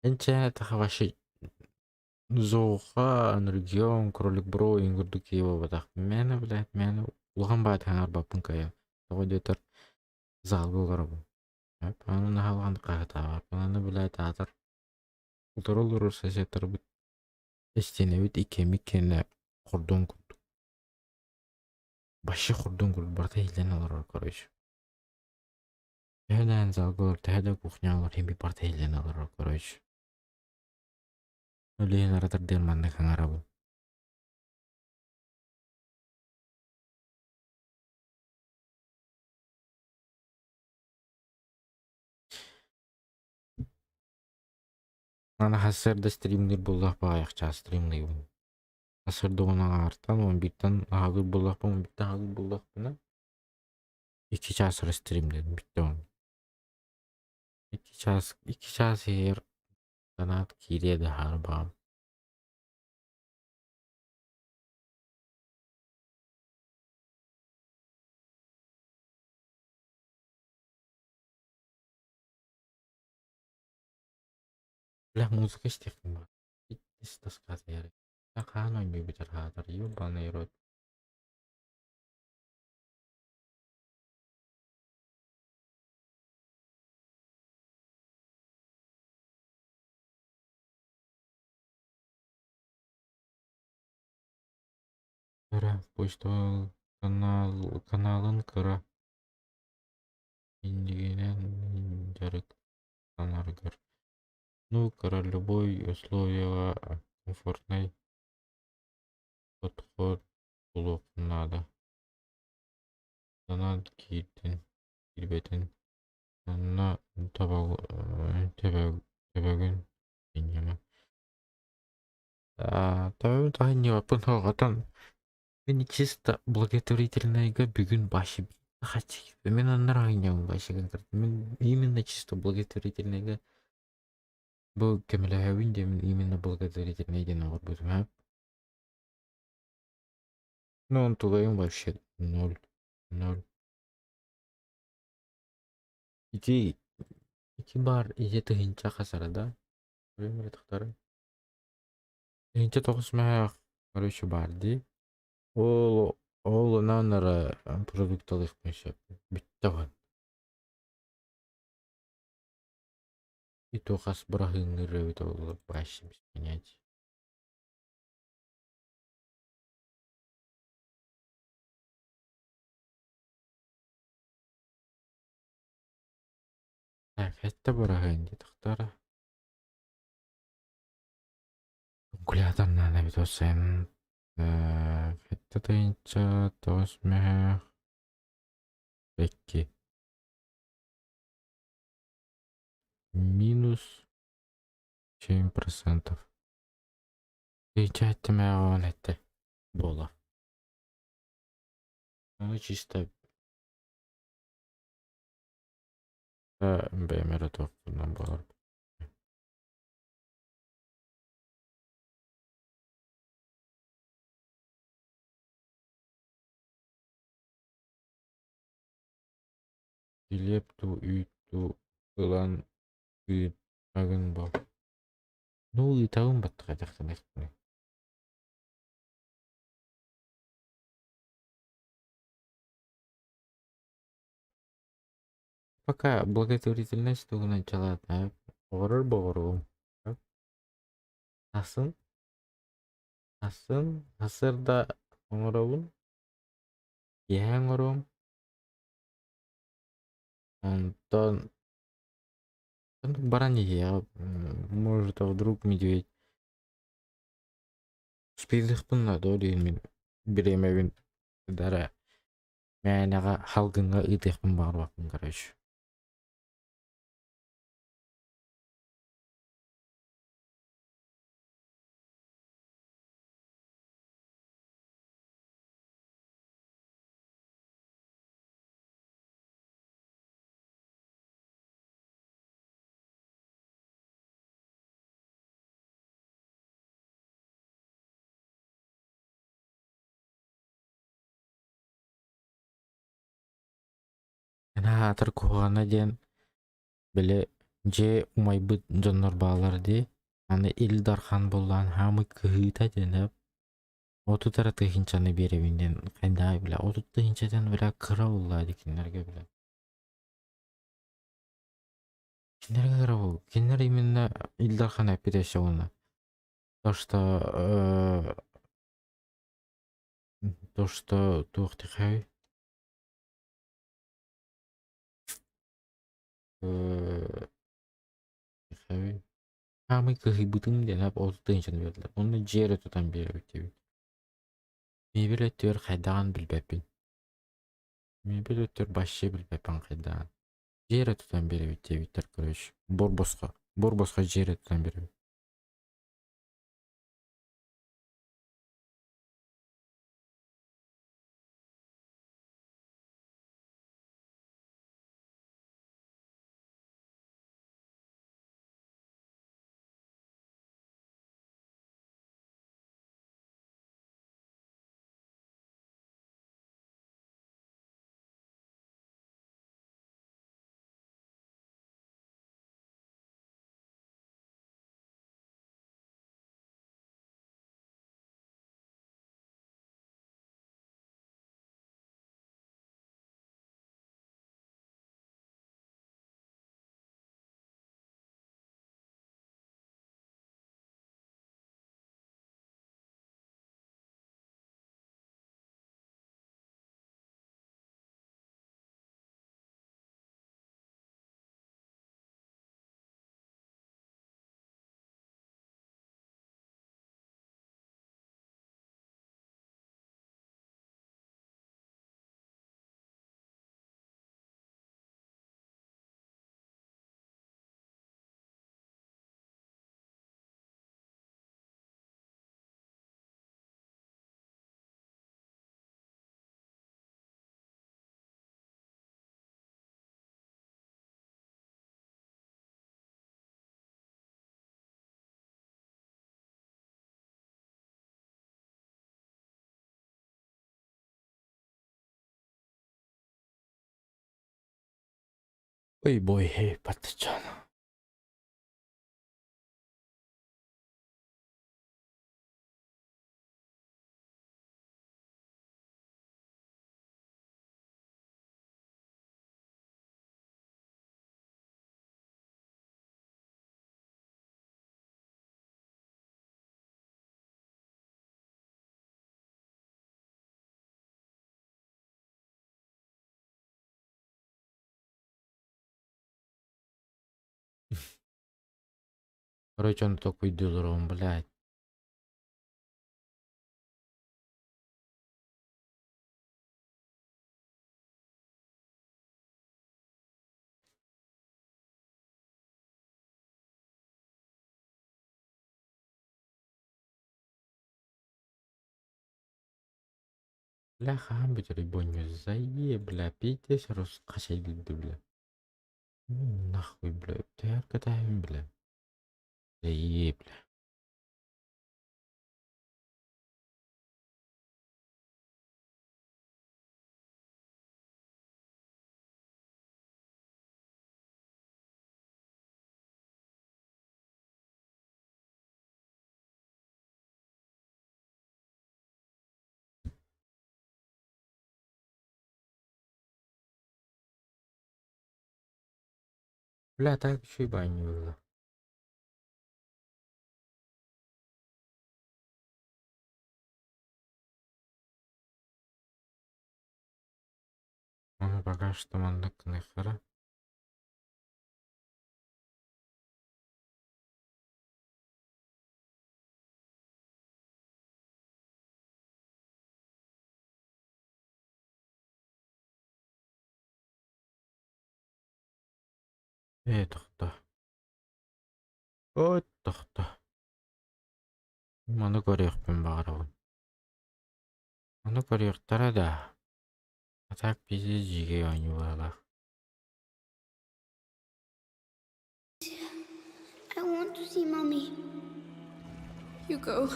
Инчэ вообще Зоха, Анрегион, Кролик Бро иҥ курдук киһи буолбатах. Мээнэ, блядь, мээнэ улахан баҕайытык хаҥарбаппын кыайан. Тоҕо диэтэр залга олоробун. Аны наһаа улаханнык хаһыытаабаппын. Аны, блядь, аатар утары олорор соседтарбыт истиэнэбит иккиэммит киэнэ хордуон курдук. Вообще хордуон курдук барыта иһиллэн олорор, короче. Төһө да залга олор, төһө да кухняҕа олор, иһин барыта иһиллэн олорор, короче. Ол иһин аратардыыр маннык хаҥарабын. Аны сарсыарда стримниир буоллах баҕайах чаас стримныыбын. Сарсыарда уон аҥаартан, 11-тэн аһылыыр буоллахпына, 11-тэн аһылыыр буоллахпына, 2 чаас эрэ стримниибин бүттэ уонна. 2 чаас, 2 чаас иһигэр донат киириэ да хаарбаҕым. Бля, музыка истиэхпин баҕар. Ис тоскаатыйар. Хаан оонньуу бүтэр хаатар, ебаный рот. Кыра почта канал каналын кыра иннигинэн дьарыктанаргар. Ну, кыра любой условияҕа комфортнай подход булуоххун наада. Донат киирдин, киирбэтин, онно төбөгүн инньэмэ. Төбөбүн таһынньыбаппын тоҕотон мин чисто благотворительныйга бүгүн вообще мин оннор аһынньабын вообще мин именно чисто благотворительныйга бу көмөлөһөбүн диэмин именно благотворительный диэн оҥорбутум ээ. Ну онтулайым вообще ноль ноль. Ити ити баар ийэ тыһыынча хасара да? 1009 мөһөөх короче баар дии. Ол ол онон эрэ продукталыахпын сөп. Бүттэ уһун. И то хас быраһыыҥҥыр эбитэ буоллар вообще без понятия. Так, хэттэ быраһыын диэтэхтэрэ. Калькулятор наада эбит sen. Хэттэ тыһыынча тоҕус мөһөөх икки. Минус 7%. Тыһыынча сэттэ мөһөөх 17 буолар. Ну чисто бэйэм эрэ туохпунан буолар. Килиэп дуу, үүт дуу ылан ыытагын бал. Ну ыытабын баттах этэх Пока благотворительность туһунан чалаатаап, оҕорор боҕоруом. Асын, асын, сарсыарда оҥоробун, киэһэ оҥоруом. Онтон баран иһиэҕэ, может, а вдруг медведь успейдыахпын наада ол иһин мин бириэмэбин дара мээнэҕэ салгыҥҥа ыытыахпын баҕарбаппын короче. Наһаа куһаҕана диэн били дьиэ умайбыт дьоннор бааллар дии. Аны Ил Дархан буоллаан хаамый кыһыыта диэн 30 эрэ тыһыынчаны биэрэбин диэн хайдаа бля 30 тыһыынчатан бля кыра буолла дии кинилэргэ бля. Кинилэргэ кыра буол. Кинилэр именно Ил Дархан эппитэ өссө уонна то что то что туох тихай Хаамый кыһыйбытым диэн 30 тыһыынчаны биэрдилэр. Онно дьиэ эрэ тутан биэрэбит диэбит. Мебель өттүгэр хайдаҕын билбэппин. Мебель өттүгэр вообще билбэппин хайдаҕын. Дьиэ эрэ тутан биэрэбит диэбиттэр, короче. Бор босхо. Бор босхо дьиэ эрэ тутан биэрэбит. Ой, бой, паттачан. Короче, он такой дуром, блядь. Бля, хаһан бүтэрий бонньу зае, бля, пиздец хасайдылды, бля. Нахуй, бля, төһөр катаһын, бля. Зае, бля. Бля, так еще и баню было. Он пока что маннык нахера. Ээ, тохто. Ой, тохто. Маны көрүөхпүн баҕарабын. Маны көрүөхтэрэ да. А так пиздец дьиикэй оонньуулаах. I want to see Mommy. Hugo.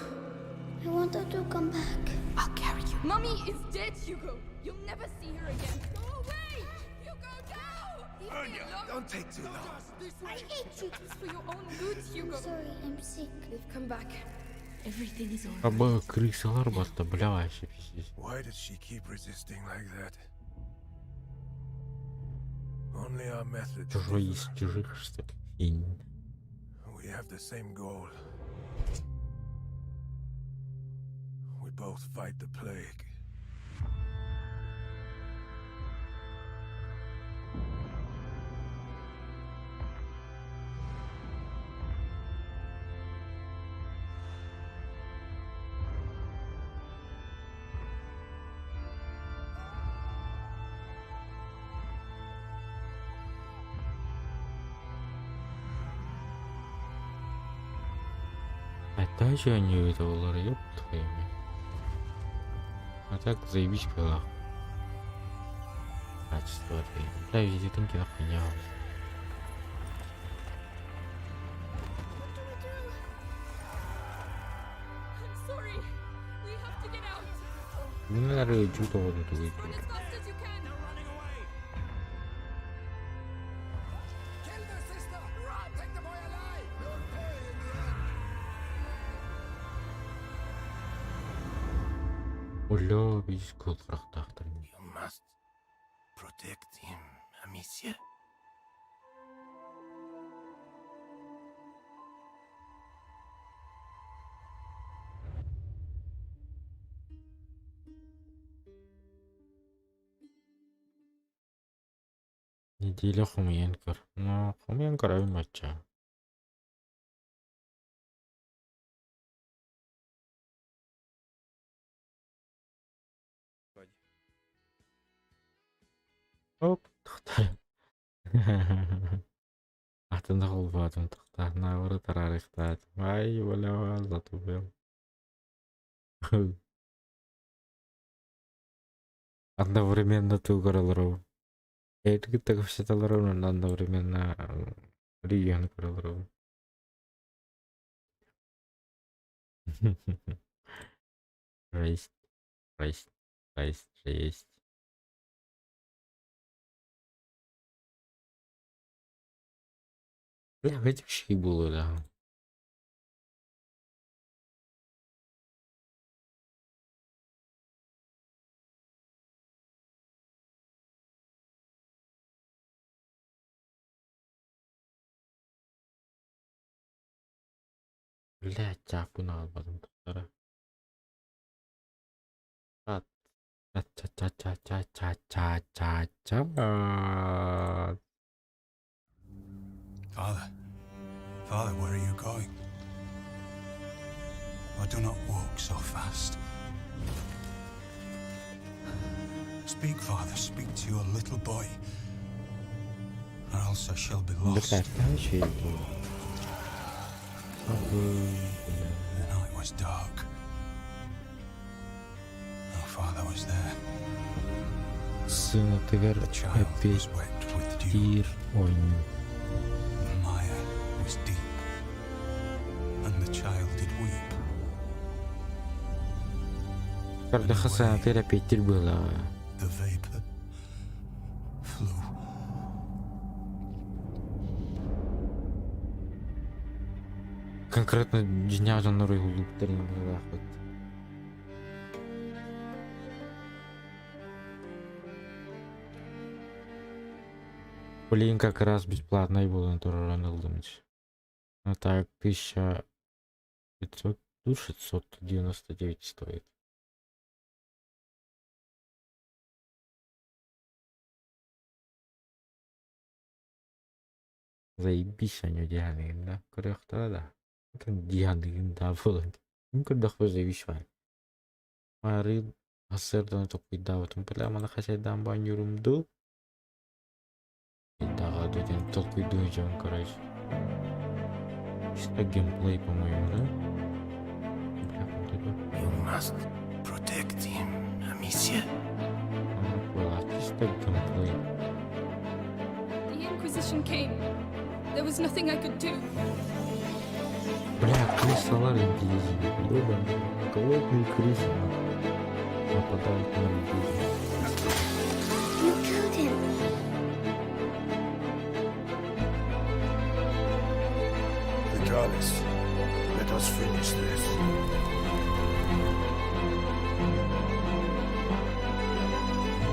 I want her to come back. I'll carry you. Mommy is dead, Hugo. You'll never see her again. Go away! Hugo, no! Don't take too long. I hate you. It's for your own good, Hugo. I'm sorry, I'm sick. They've come back. Everything is all right. Аба крысалар батта, бля, вообще пиздец. Why does she keep resisting like that? Only our methods Чужой differ. из чужих, что ли? И We have the same goal. We both fight the plague. А же они это олар, ёб твою мать. А так заебись было. Качество ты. Бля, везде танки нахуй не. Bunları juto oldu. Бля, biz kol You must protect him, Amicia. Неделя хумьян көр. Ну, хумьян көрөбүн бачча. Оп, тохтар. Атын холбатым тохтар. Наоборот, арарыхтаат. Ай, бля, затупил. Одновременно тугаралару. Эргитте кэпсэтэлэру одновременно регион көрөлөрү. Жесть. Жесть. Жесть. Жесть. Бля, вытекший было, да. Бля, чапын албадым тохтара. А ча ча ча ча ча ча ча ча. Father, Father, where are you going? I do not walk so fast. Speak, Father, speak to your little boy, or else I shall be lost. Бля, короче, The night was dark. No father was there. Сына тыгар The child was wet with dew. опять ойн. The mire was deep, and the child did weep. Правда, Хасан, ты опять было. The vapor flew. Конкретно дня жанры голубтарын было. Блин, как раз бесплатно и было на туран. Ну так, 1500, ну 699 стоит. Заебись они идеальные, да? Көрөктө да. Это идеальный, да, было. Ну, когда заебись var. Мары асырдан толкуйдаабытым. Бля, мана хасайдан банюрумду. Дага деден толкуйдуу жон, короче. Чисто геймплей, по-моему, да? Бля, вот это. You must protect him, Amicia. Ну, была чисто геймплей. The Inquisition came. There was nothing I could do. Бля, крысалар инквизиции. Ёбаные, голодные крысы нападают на людей. You killed him. Alice. Let us finish this.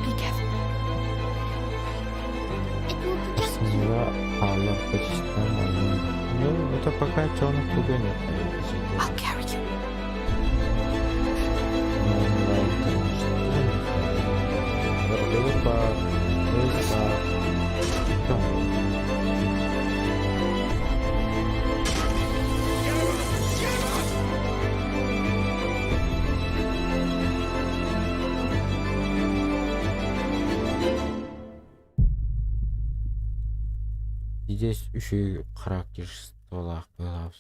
Be careful. It will protect you. Сняла Алла почти Ну, это пока черных туго нет. I'll carry you. Здесь еще и характерствовалах была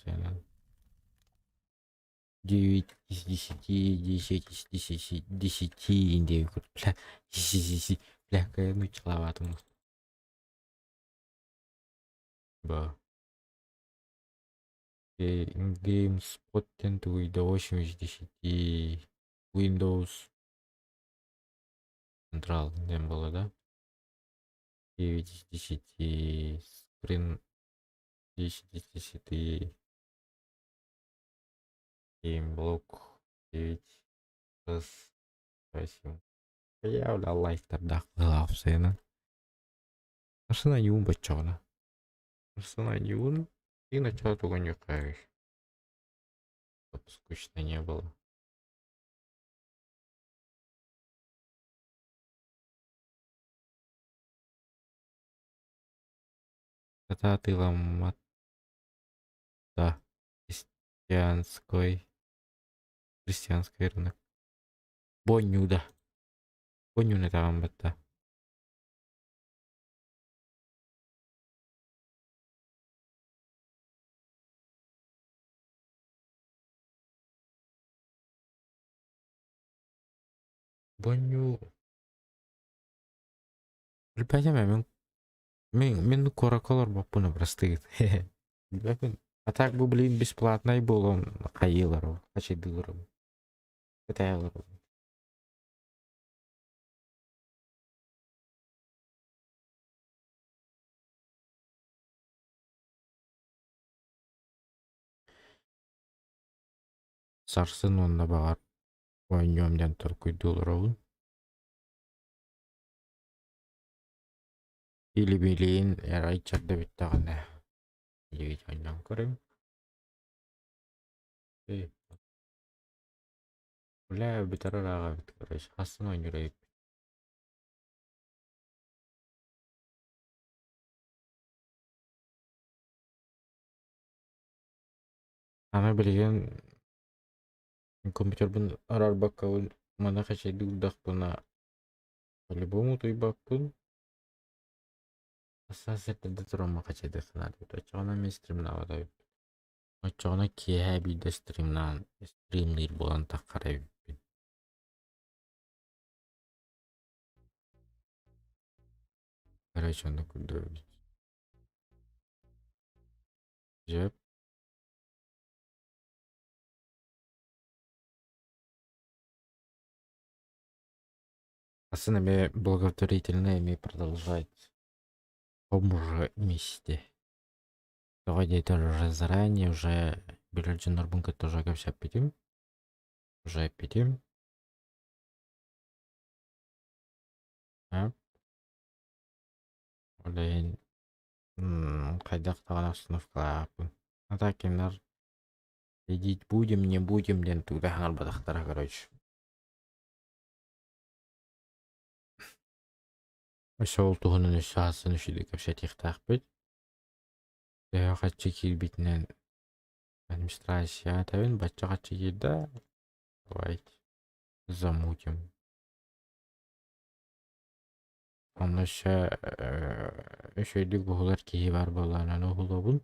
9 из 10, 10 из 10, 10, 9, бля, 10, бля, какая ну человатому. Ба. GameSpot до 8 из 10. Windows Central не было, да? 9 из 10. Screen 10 из 10. Gameblog 9 раз 8. Я бля лайктардаах быһыылаах Арсен Юун баччаҕына. Арсен Юун и начало тугуньюкай. Чтоб скучно не было. Сатаатыламмат да христианской христианский рынок. Бонньуда. Бонньуна таҕан батта. Бонньу Билбэтим мин мин мин куоракка олорбоппун простыгыт. Билбэппин. А так бу блин бесплатнай буолуон хайыылар хачайдыылар кытайалар. Сарсын уонна баҕар оонньуом диэн толкуйдуу олоробун. Или билигин эрай чарда бүттэҕинэ илиги оонньоон көрүм. Эй, бля бүтэр ырааҕа эбит короче хасын оонньуур эбиппит. Аны билигин компьютербын араарбаккабын маны хачайдыырдахпына по-любому утуйбаппын. Саас эрдэ тураммын хачайдыы санаатыбыт. Оччоҕуна эмиэ стримнаабат эбиппит. Оччоҕуна киэһэ биирдэ стримнаан стримниир буолан таххар эбиппин. Короче, онно курдук эбит. Дьэ Сын эмиэ благотворительный эмиэ продолжать в том же месте. Тоҕо диэтэр уже заранее уже билэр дьоннорбун кытта уже кэпсэппитим. Уже эппитим. Э? Ол иһин хайдах даҕаны остановкалаабыппын. А так кинилэр идить будем, не будем диэн тугу да хаҥарбатахтара короче. Өссө ол туһунан өссө аһасын үчүгэйдик кэпсэтиэхтээхпит. Төһө харчы киирбитинэн администрация этэбин, бачча харчы киирдэ, давайте замутим. Онно өссө үчүгэйдик уһулар киһи баар буоллаҕына уһулуобун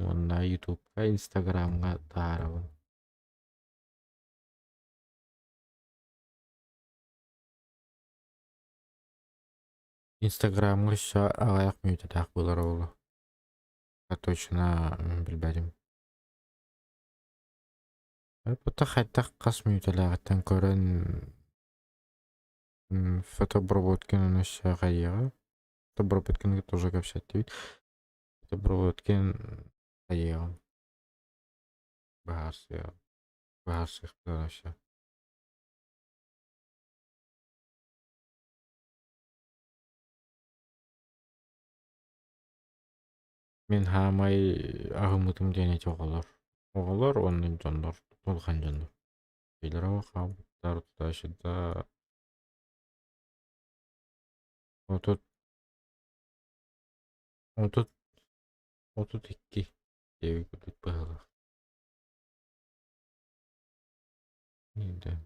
уонна Ютубка, Инстаграмҥа таһаарабын. Инстаграмҥа өссө аҕыйах мүнүүтэлээх буолар буолуо. Точно билбэтим. Бу хайдах хас мүнүүтэлээҕиттэн көрөн фотобработкин өссө хайыаҕа. Фотобработкины тоже кэпсэттибит. Фотобработкин хайыаҕым. Быһаарсыа быһаарсыахтара вообще. Мин хаамай аһыммытым диэн ити оҕолор. Оҕолор уонна дьоннор, улахан дьоннор. Билэрэ хаалбыттар туда-сюда. 30 30 32 диэбит курдук быһыылаах. Да.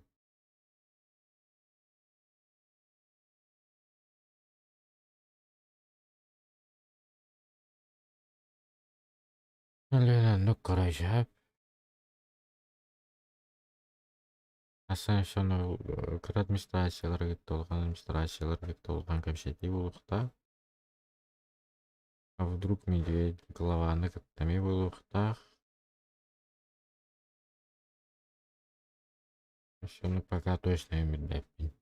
Блин, ну короче, Асан кыра администрациялар кытта улахан администрациялар кытта улахан кэпсэтии буолуохтаах. А вдруг медведь главаны кытта эмиэ буолуохтаах. Всё, ну пока точно билбэппин.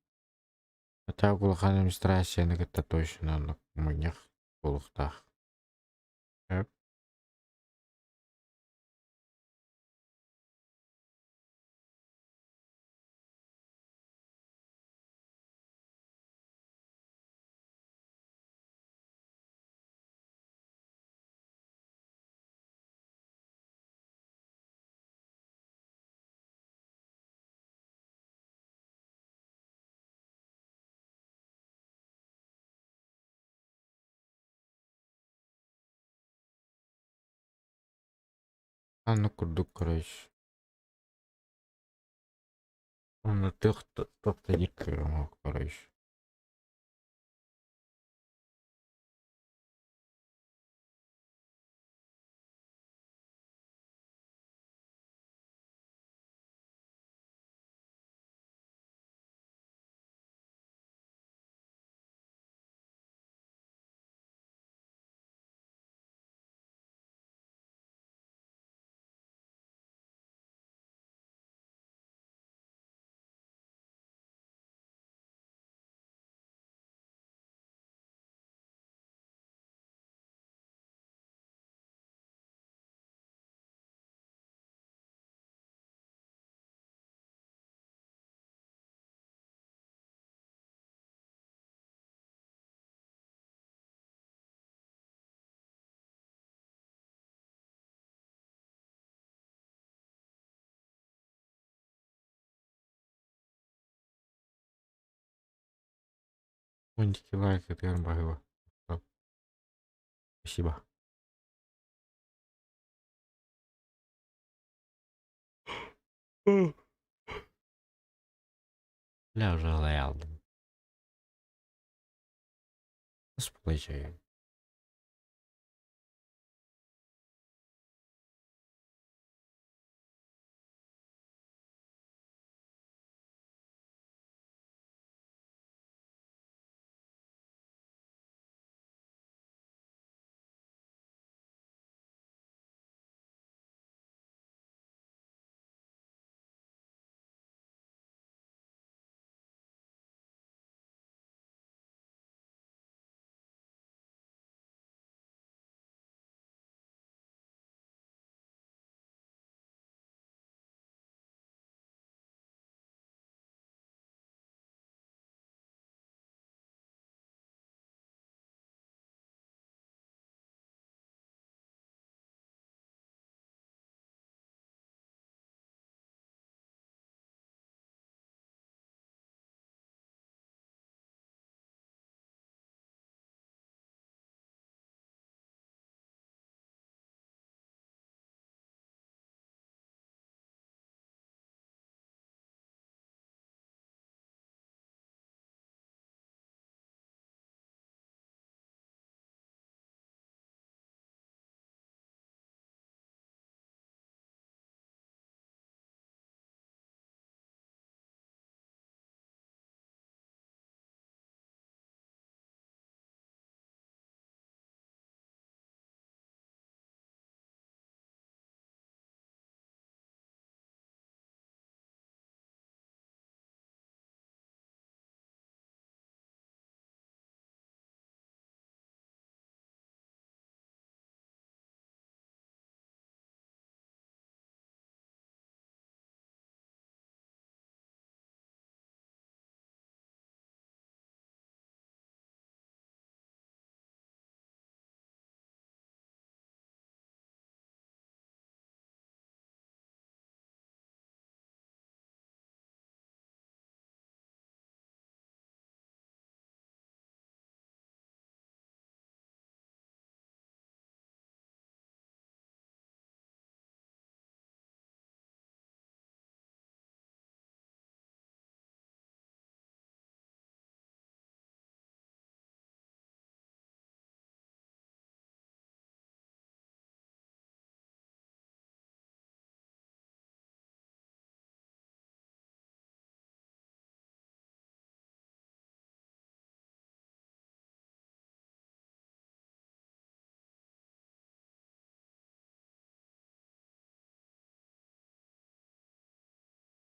А так улахан администрацияны кытта точно оннук мунньах буолуохтаах. Сөп. Оннук курдук короче. Онно туох да диир кыаҕым короче. 12 лайк этигэр баһыыба. Спасибо. Бля, уже алдым. Сплэчай.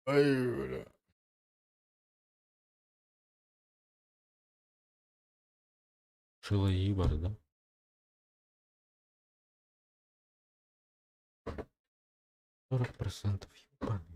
Ай, бля. Шилайыы барда. 40% ебаный.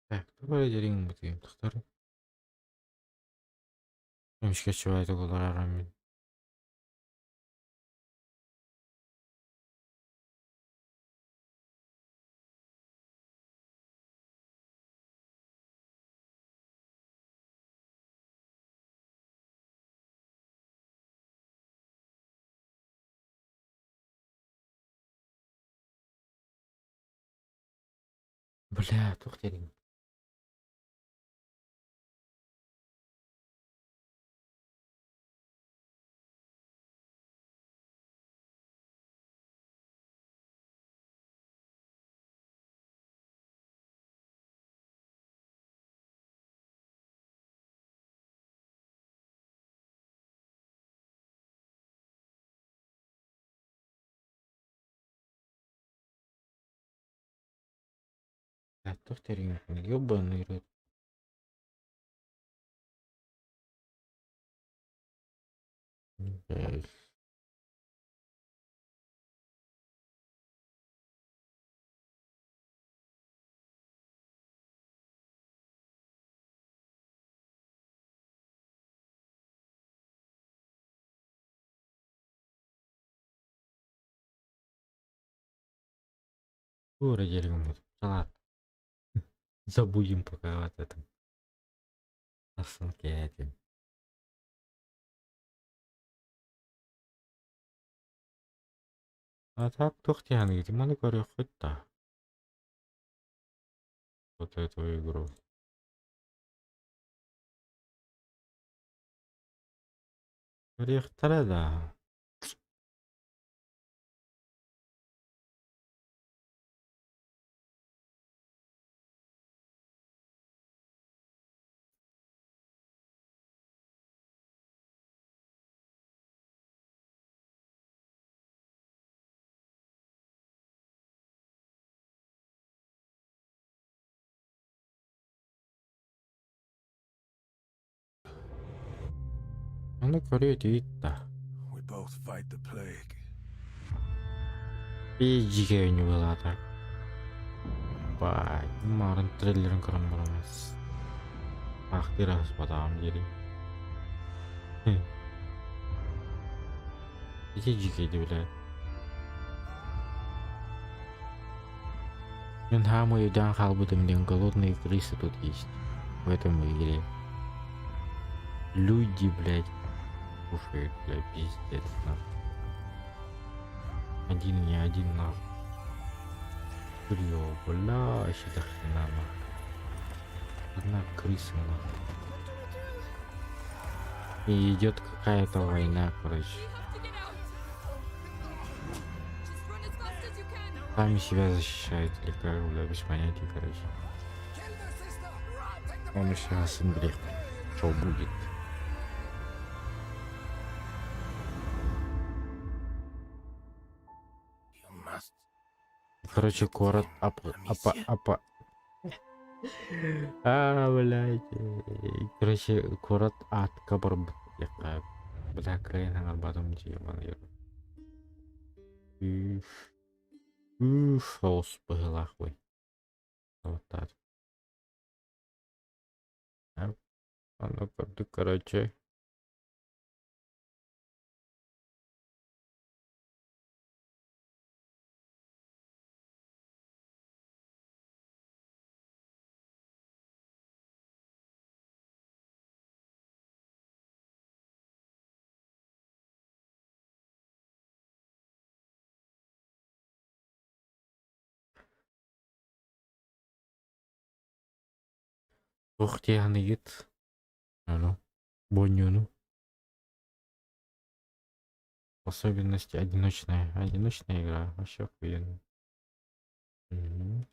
Так, тугу эрэ дириҥ тахтар. Эмискэ чугаһаатык олорор мин. Бля, туох дириҥ. Туох дириҥ ёбаный рот. Блядь. Тугу эрэ дириҥ Ладно. Забудем пока вот этом. Тахсан кээтим. А так туох диэхиний маны көрүөххүт да. Вот эту игру. Көрүөхтэрэ да. Ону көрүө этигит да. We both fight the plague. Биирдьигэ оонньуулаата. Бай, марын трейлерин көрөн бараммын. Аахтыыр аһыспатаҕым диэри. Ити дьикэйди бля. Мин хаамый өйдөөн хаалбытым диэн голодные крысы тут есть в этом игре. Люди, блядь, кушают, блядь, пиздец, нахуй. Один не один, нахуй. Бля, бля, вообще до хрена, нахуй. Одна крыса, нахуй. И идет какая-то война, короче. Сами себя защищают или как, бля, без понятия, короче. Он еще сын Что будет? Короче, куорат апа апа апа. А, блядь. Короче, куорат адка барбыт. Бля, кыайан хаҥарбатым дии, ебаный. Үф. Үф, соус быһыылаах бый. Аватар. Аны курдук, короче. Туох диэхиныгыт? Ону, Бонньуну. Особенности одиночная. Одиночная игра. Вообще охуенно. Мгм.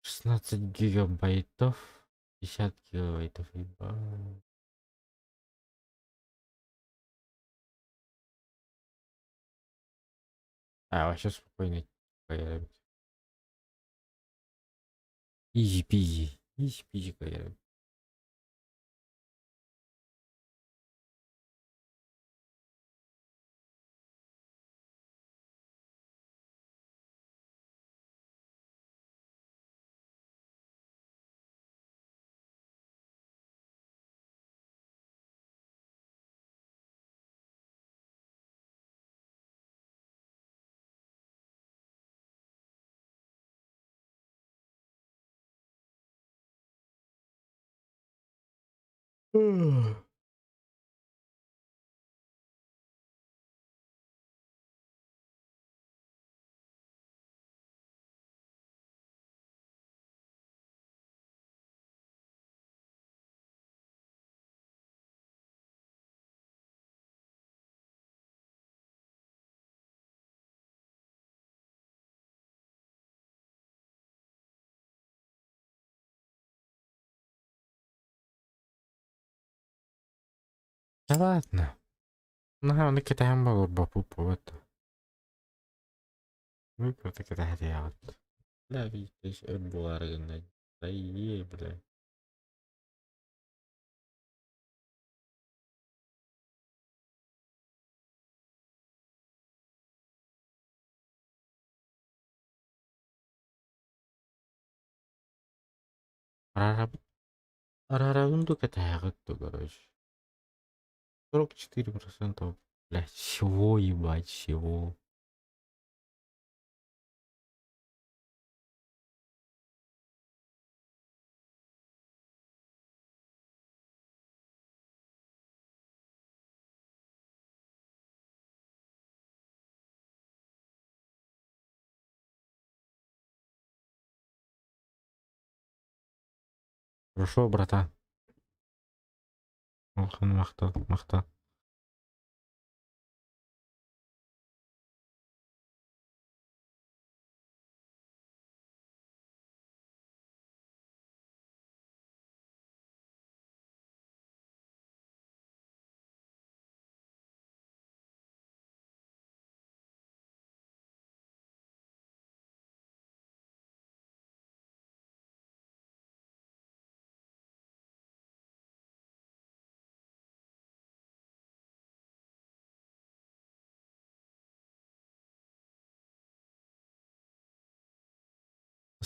16 гигабайтов. 50 гигабайтов. Ебать. А, вообще спокойно поиграть. Изи пизи. Изи пизи поиграть. Да ладно. Ну, ону кэтэһэн буолбаппыт. Ну, кытта кэтэһэриэҕит. Бля, видишь, өр буолаары гынна. Да ие, бля. Араарабыт. Араарабын дуу кэтэһэҕит дуу, короче. 44%. Бля, чего, ебать, чего? Хорошо, братан. Улахан махтал, махтал.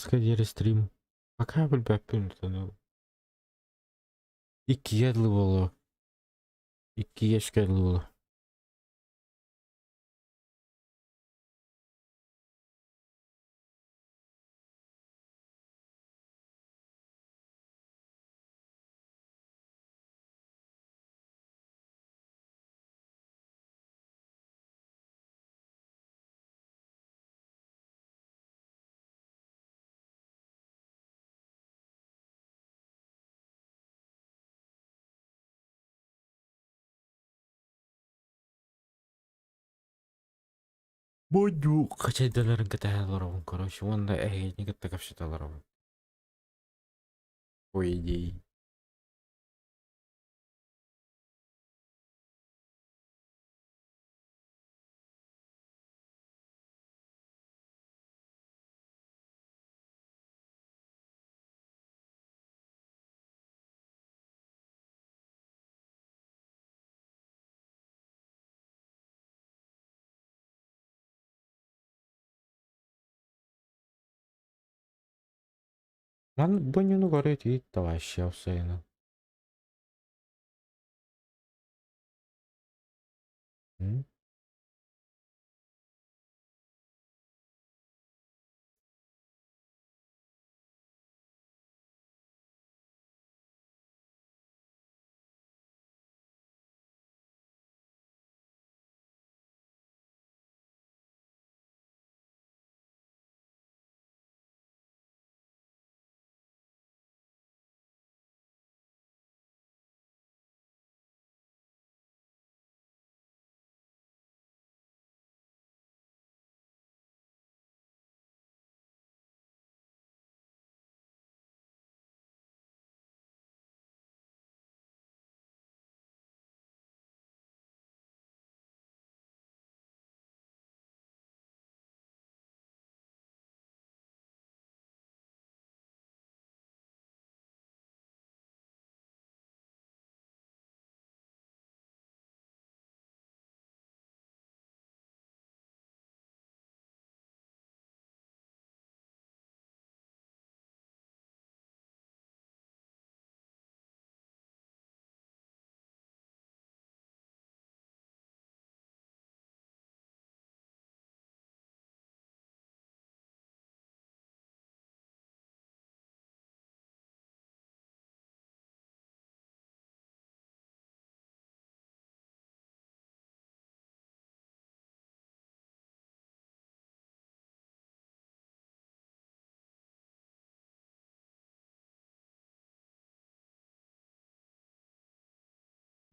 Сходили стрим. Пока билбэппин ну. Иккигэ дылы буолуо. Иккигэ үскэ дылы буолуо. Бодю хачайдаларын кэтэһэ олоробун, короче, уонна эһигини кытта кэпсэтэ олоробун. По идее. Бу горит и вообще сына. М?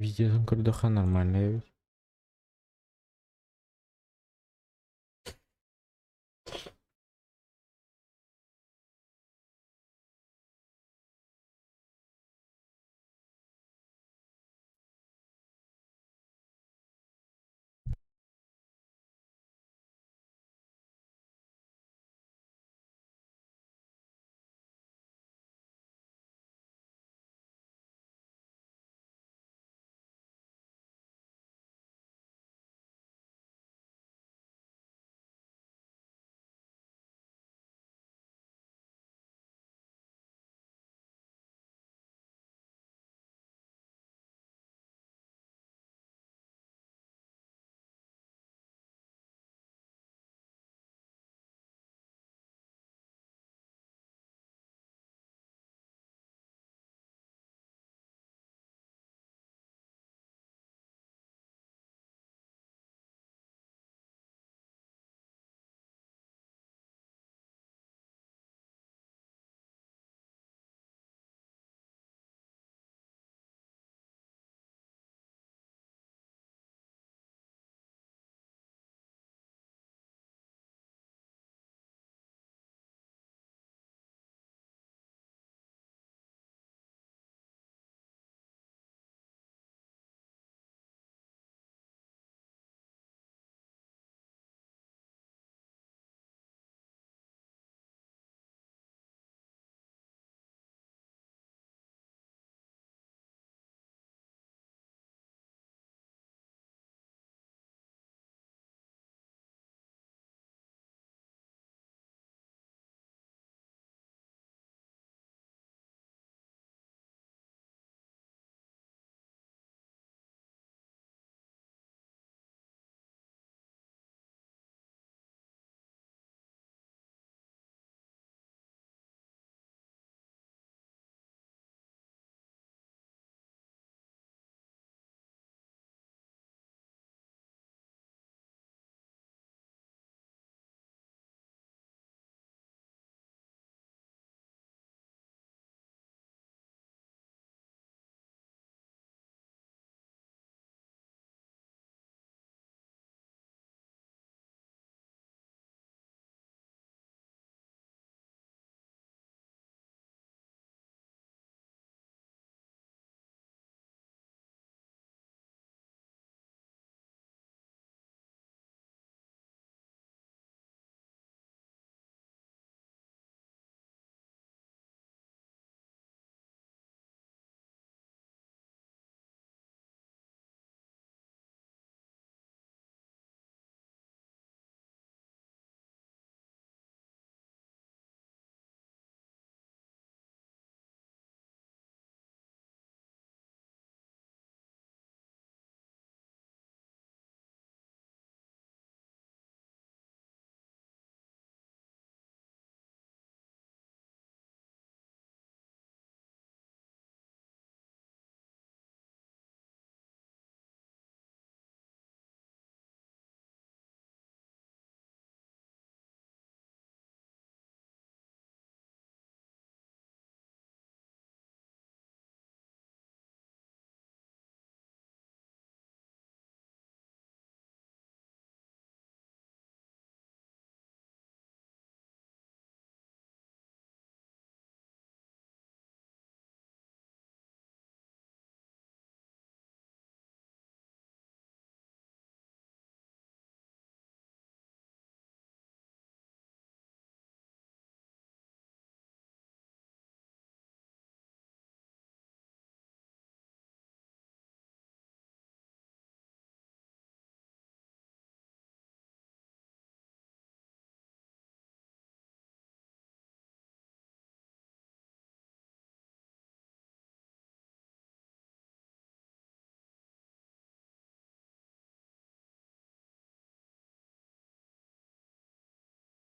Везде там көрдөххө нормально ведь.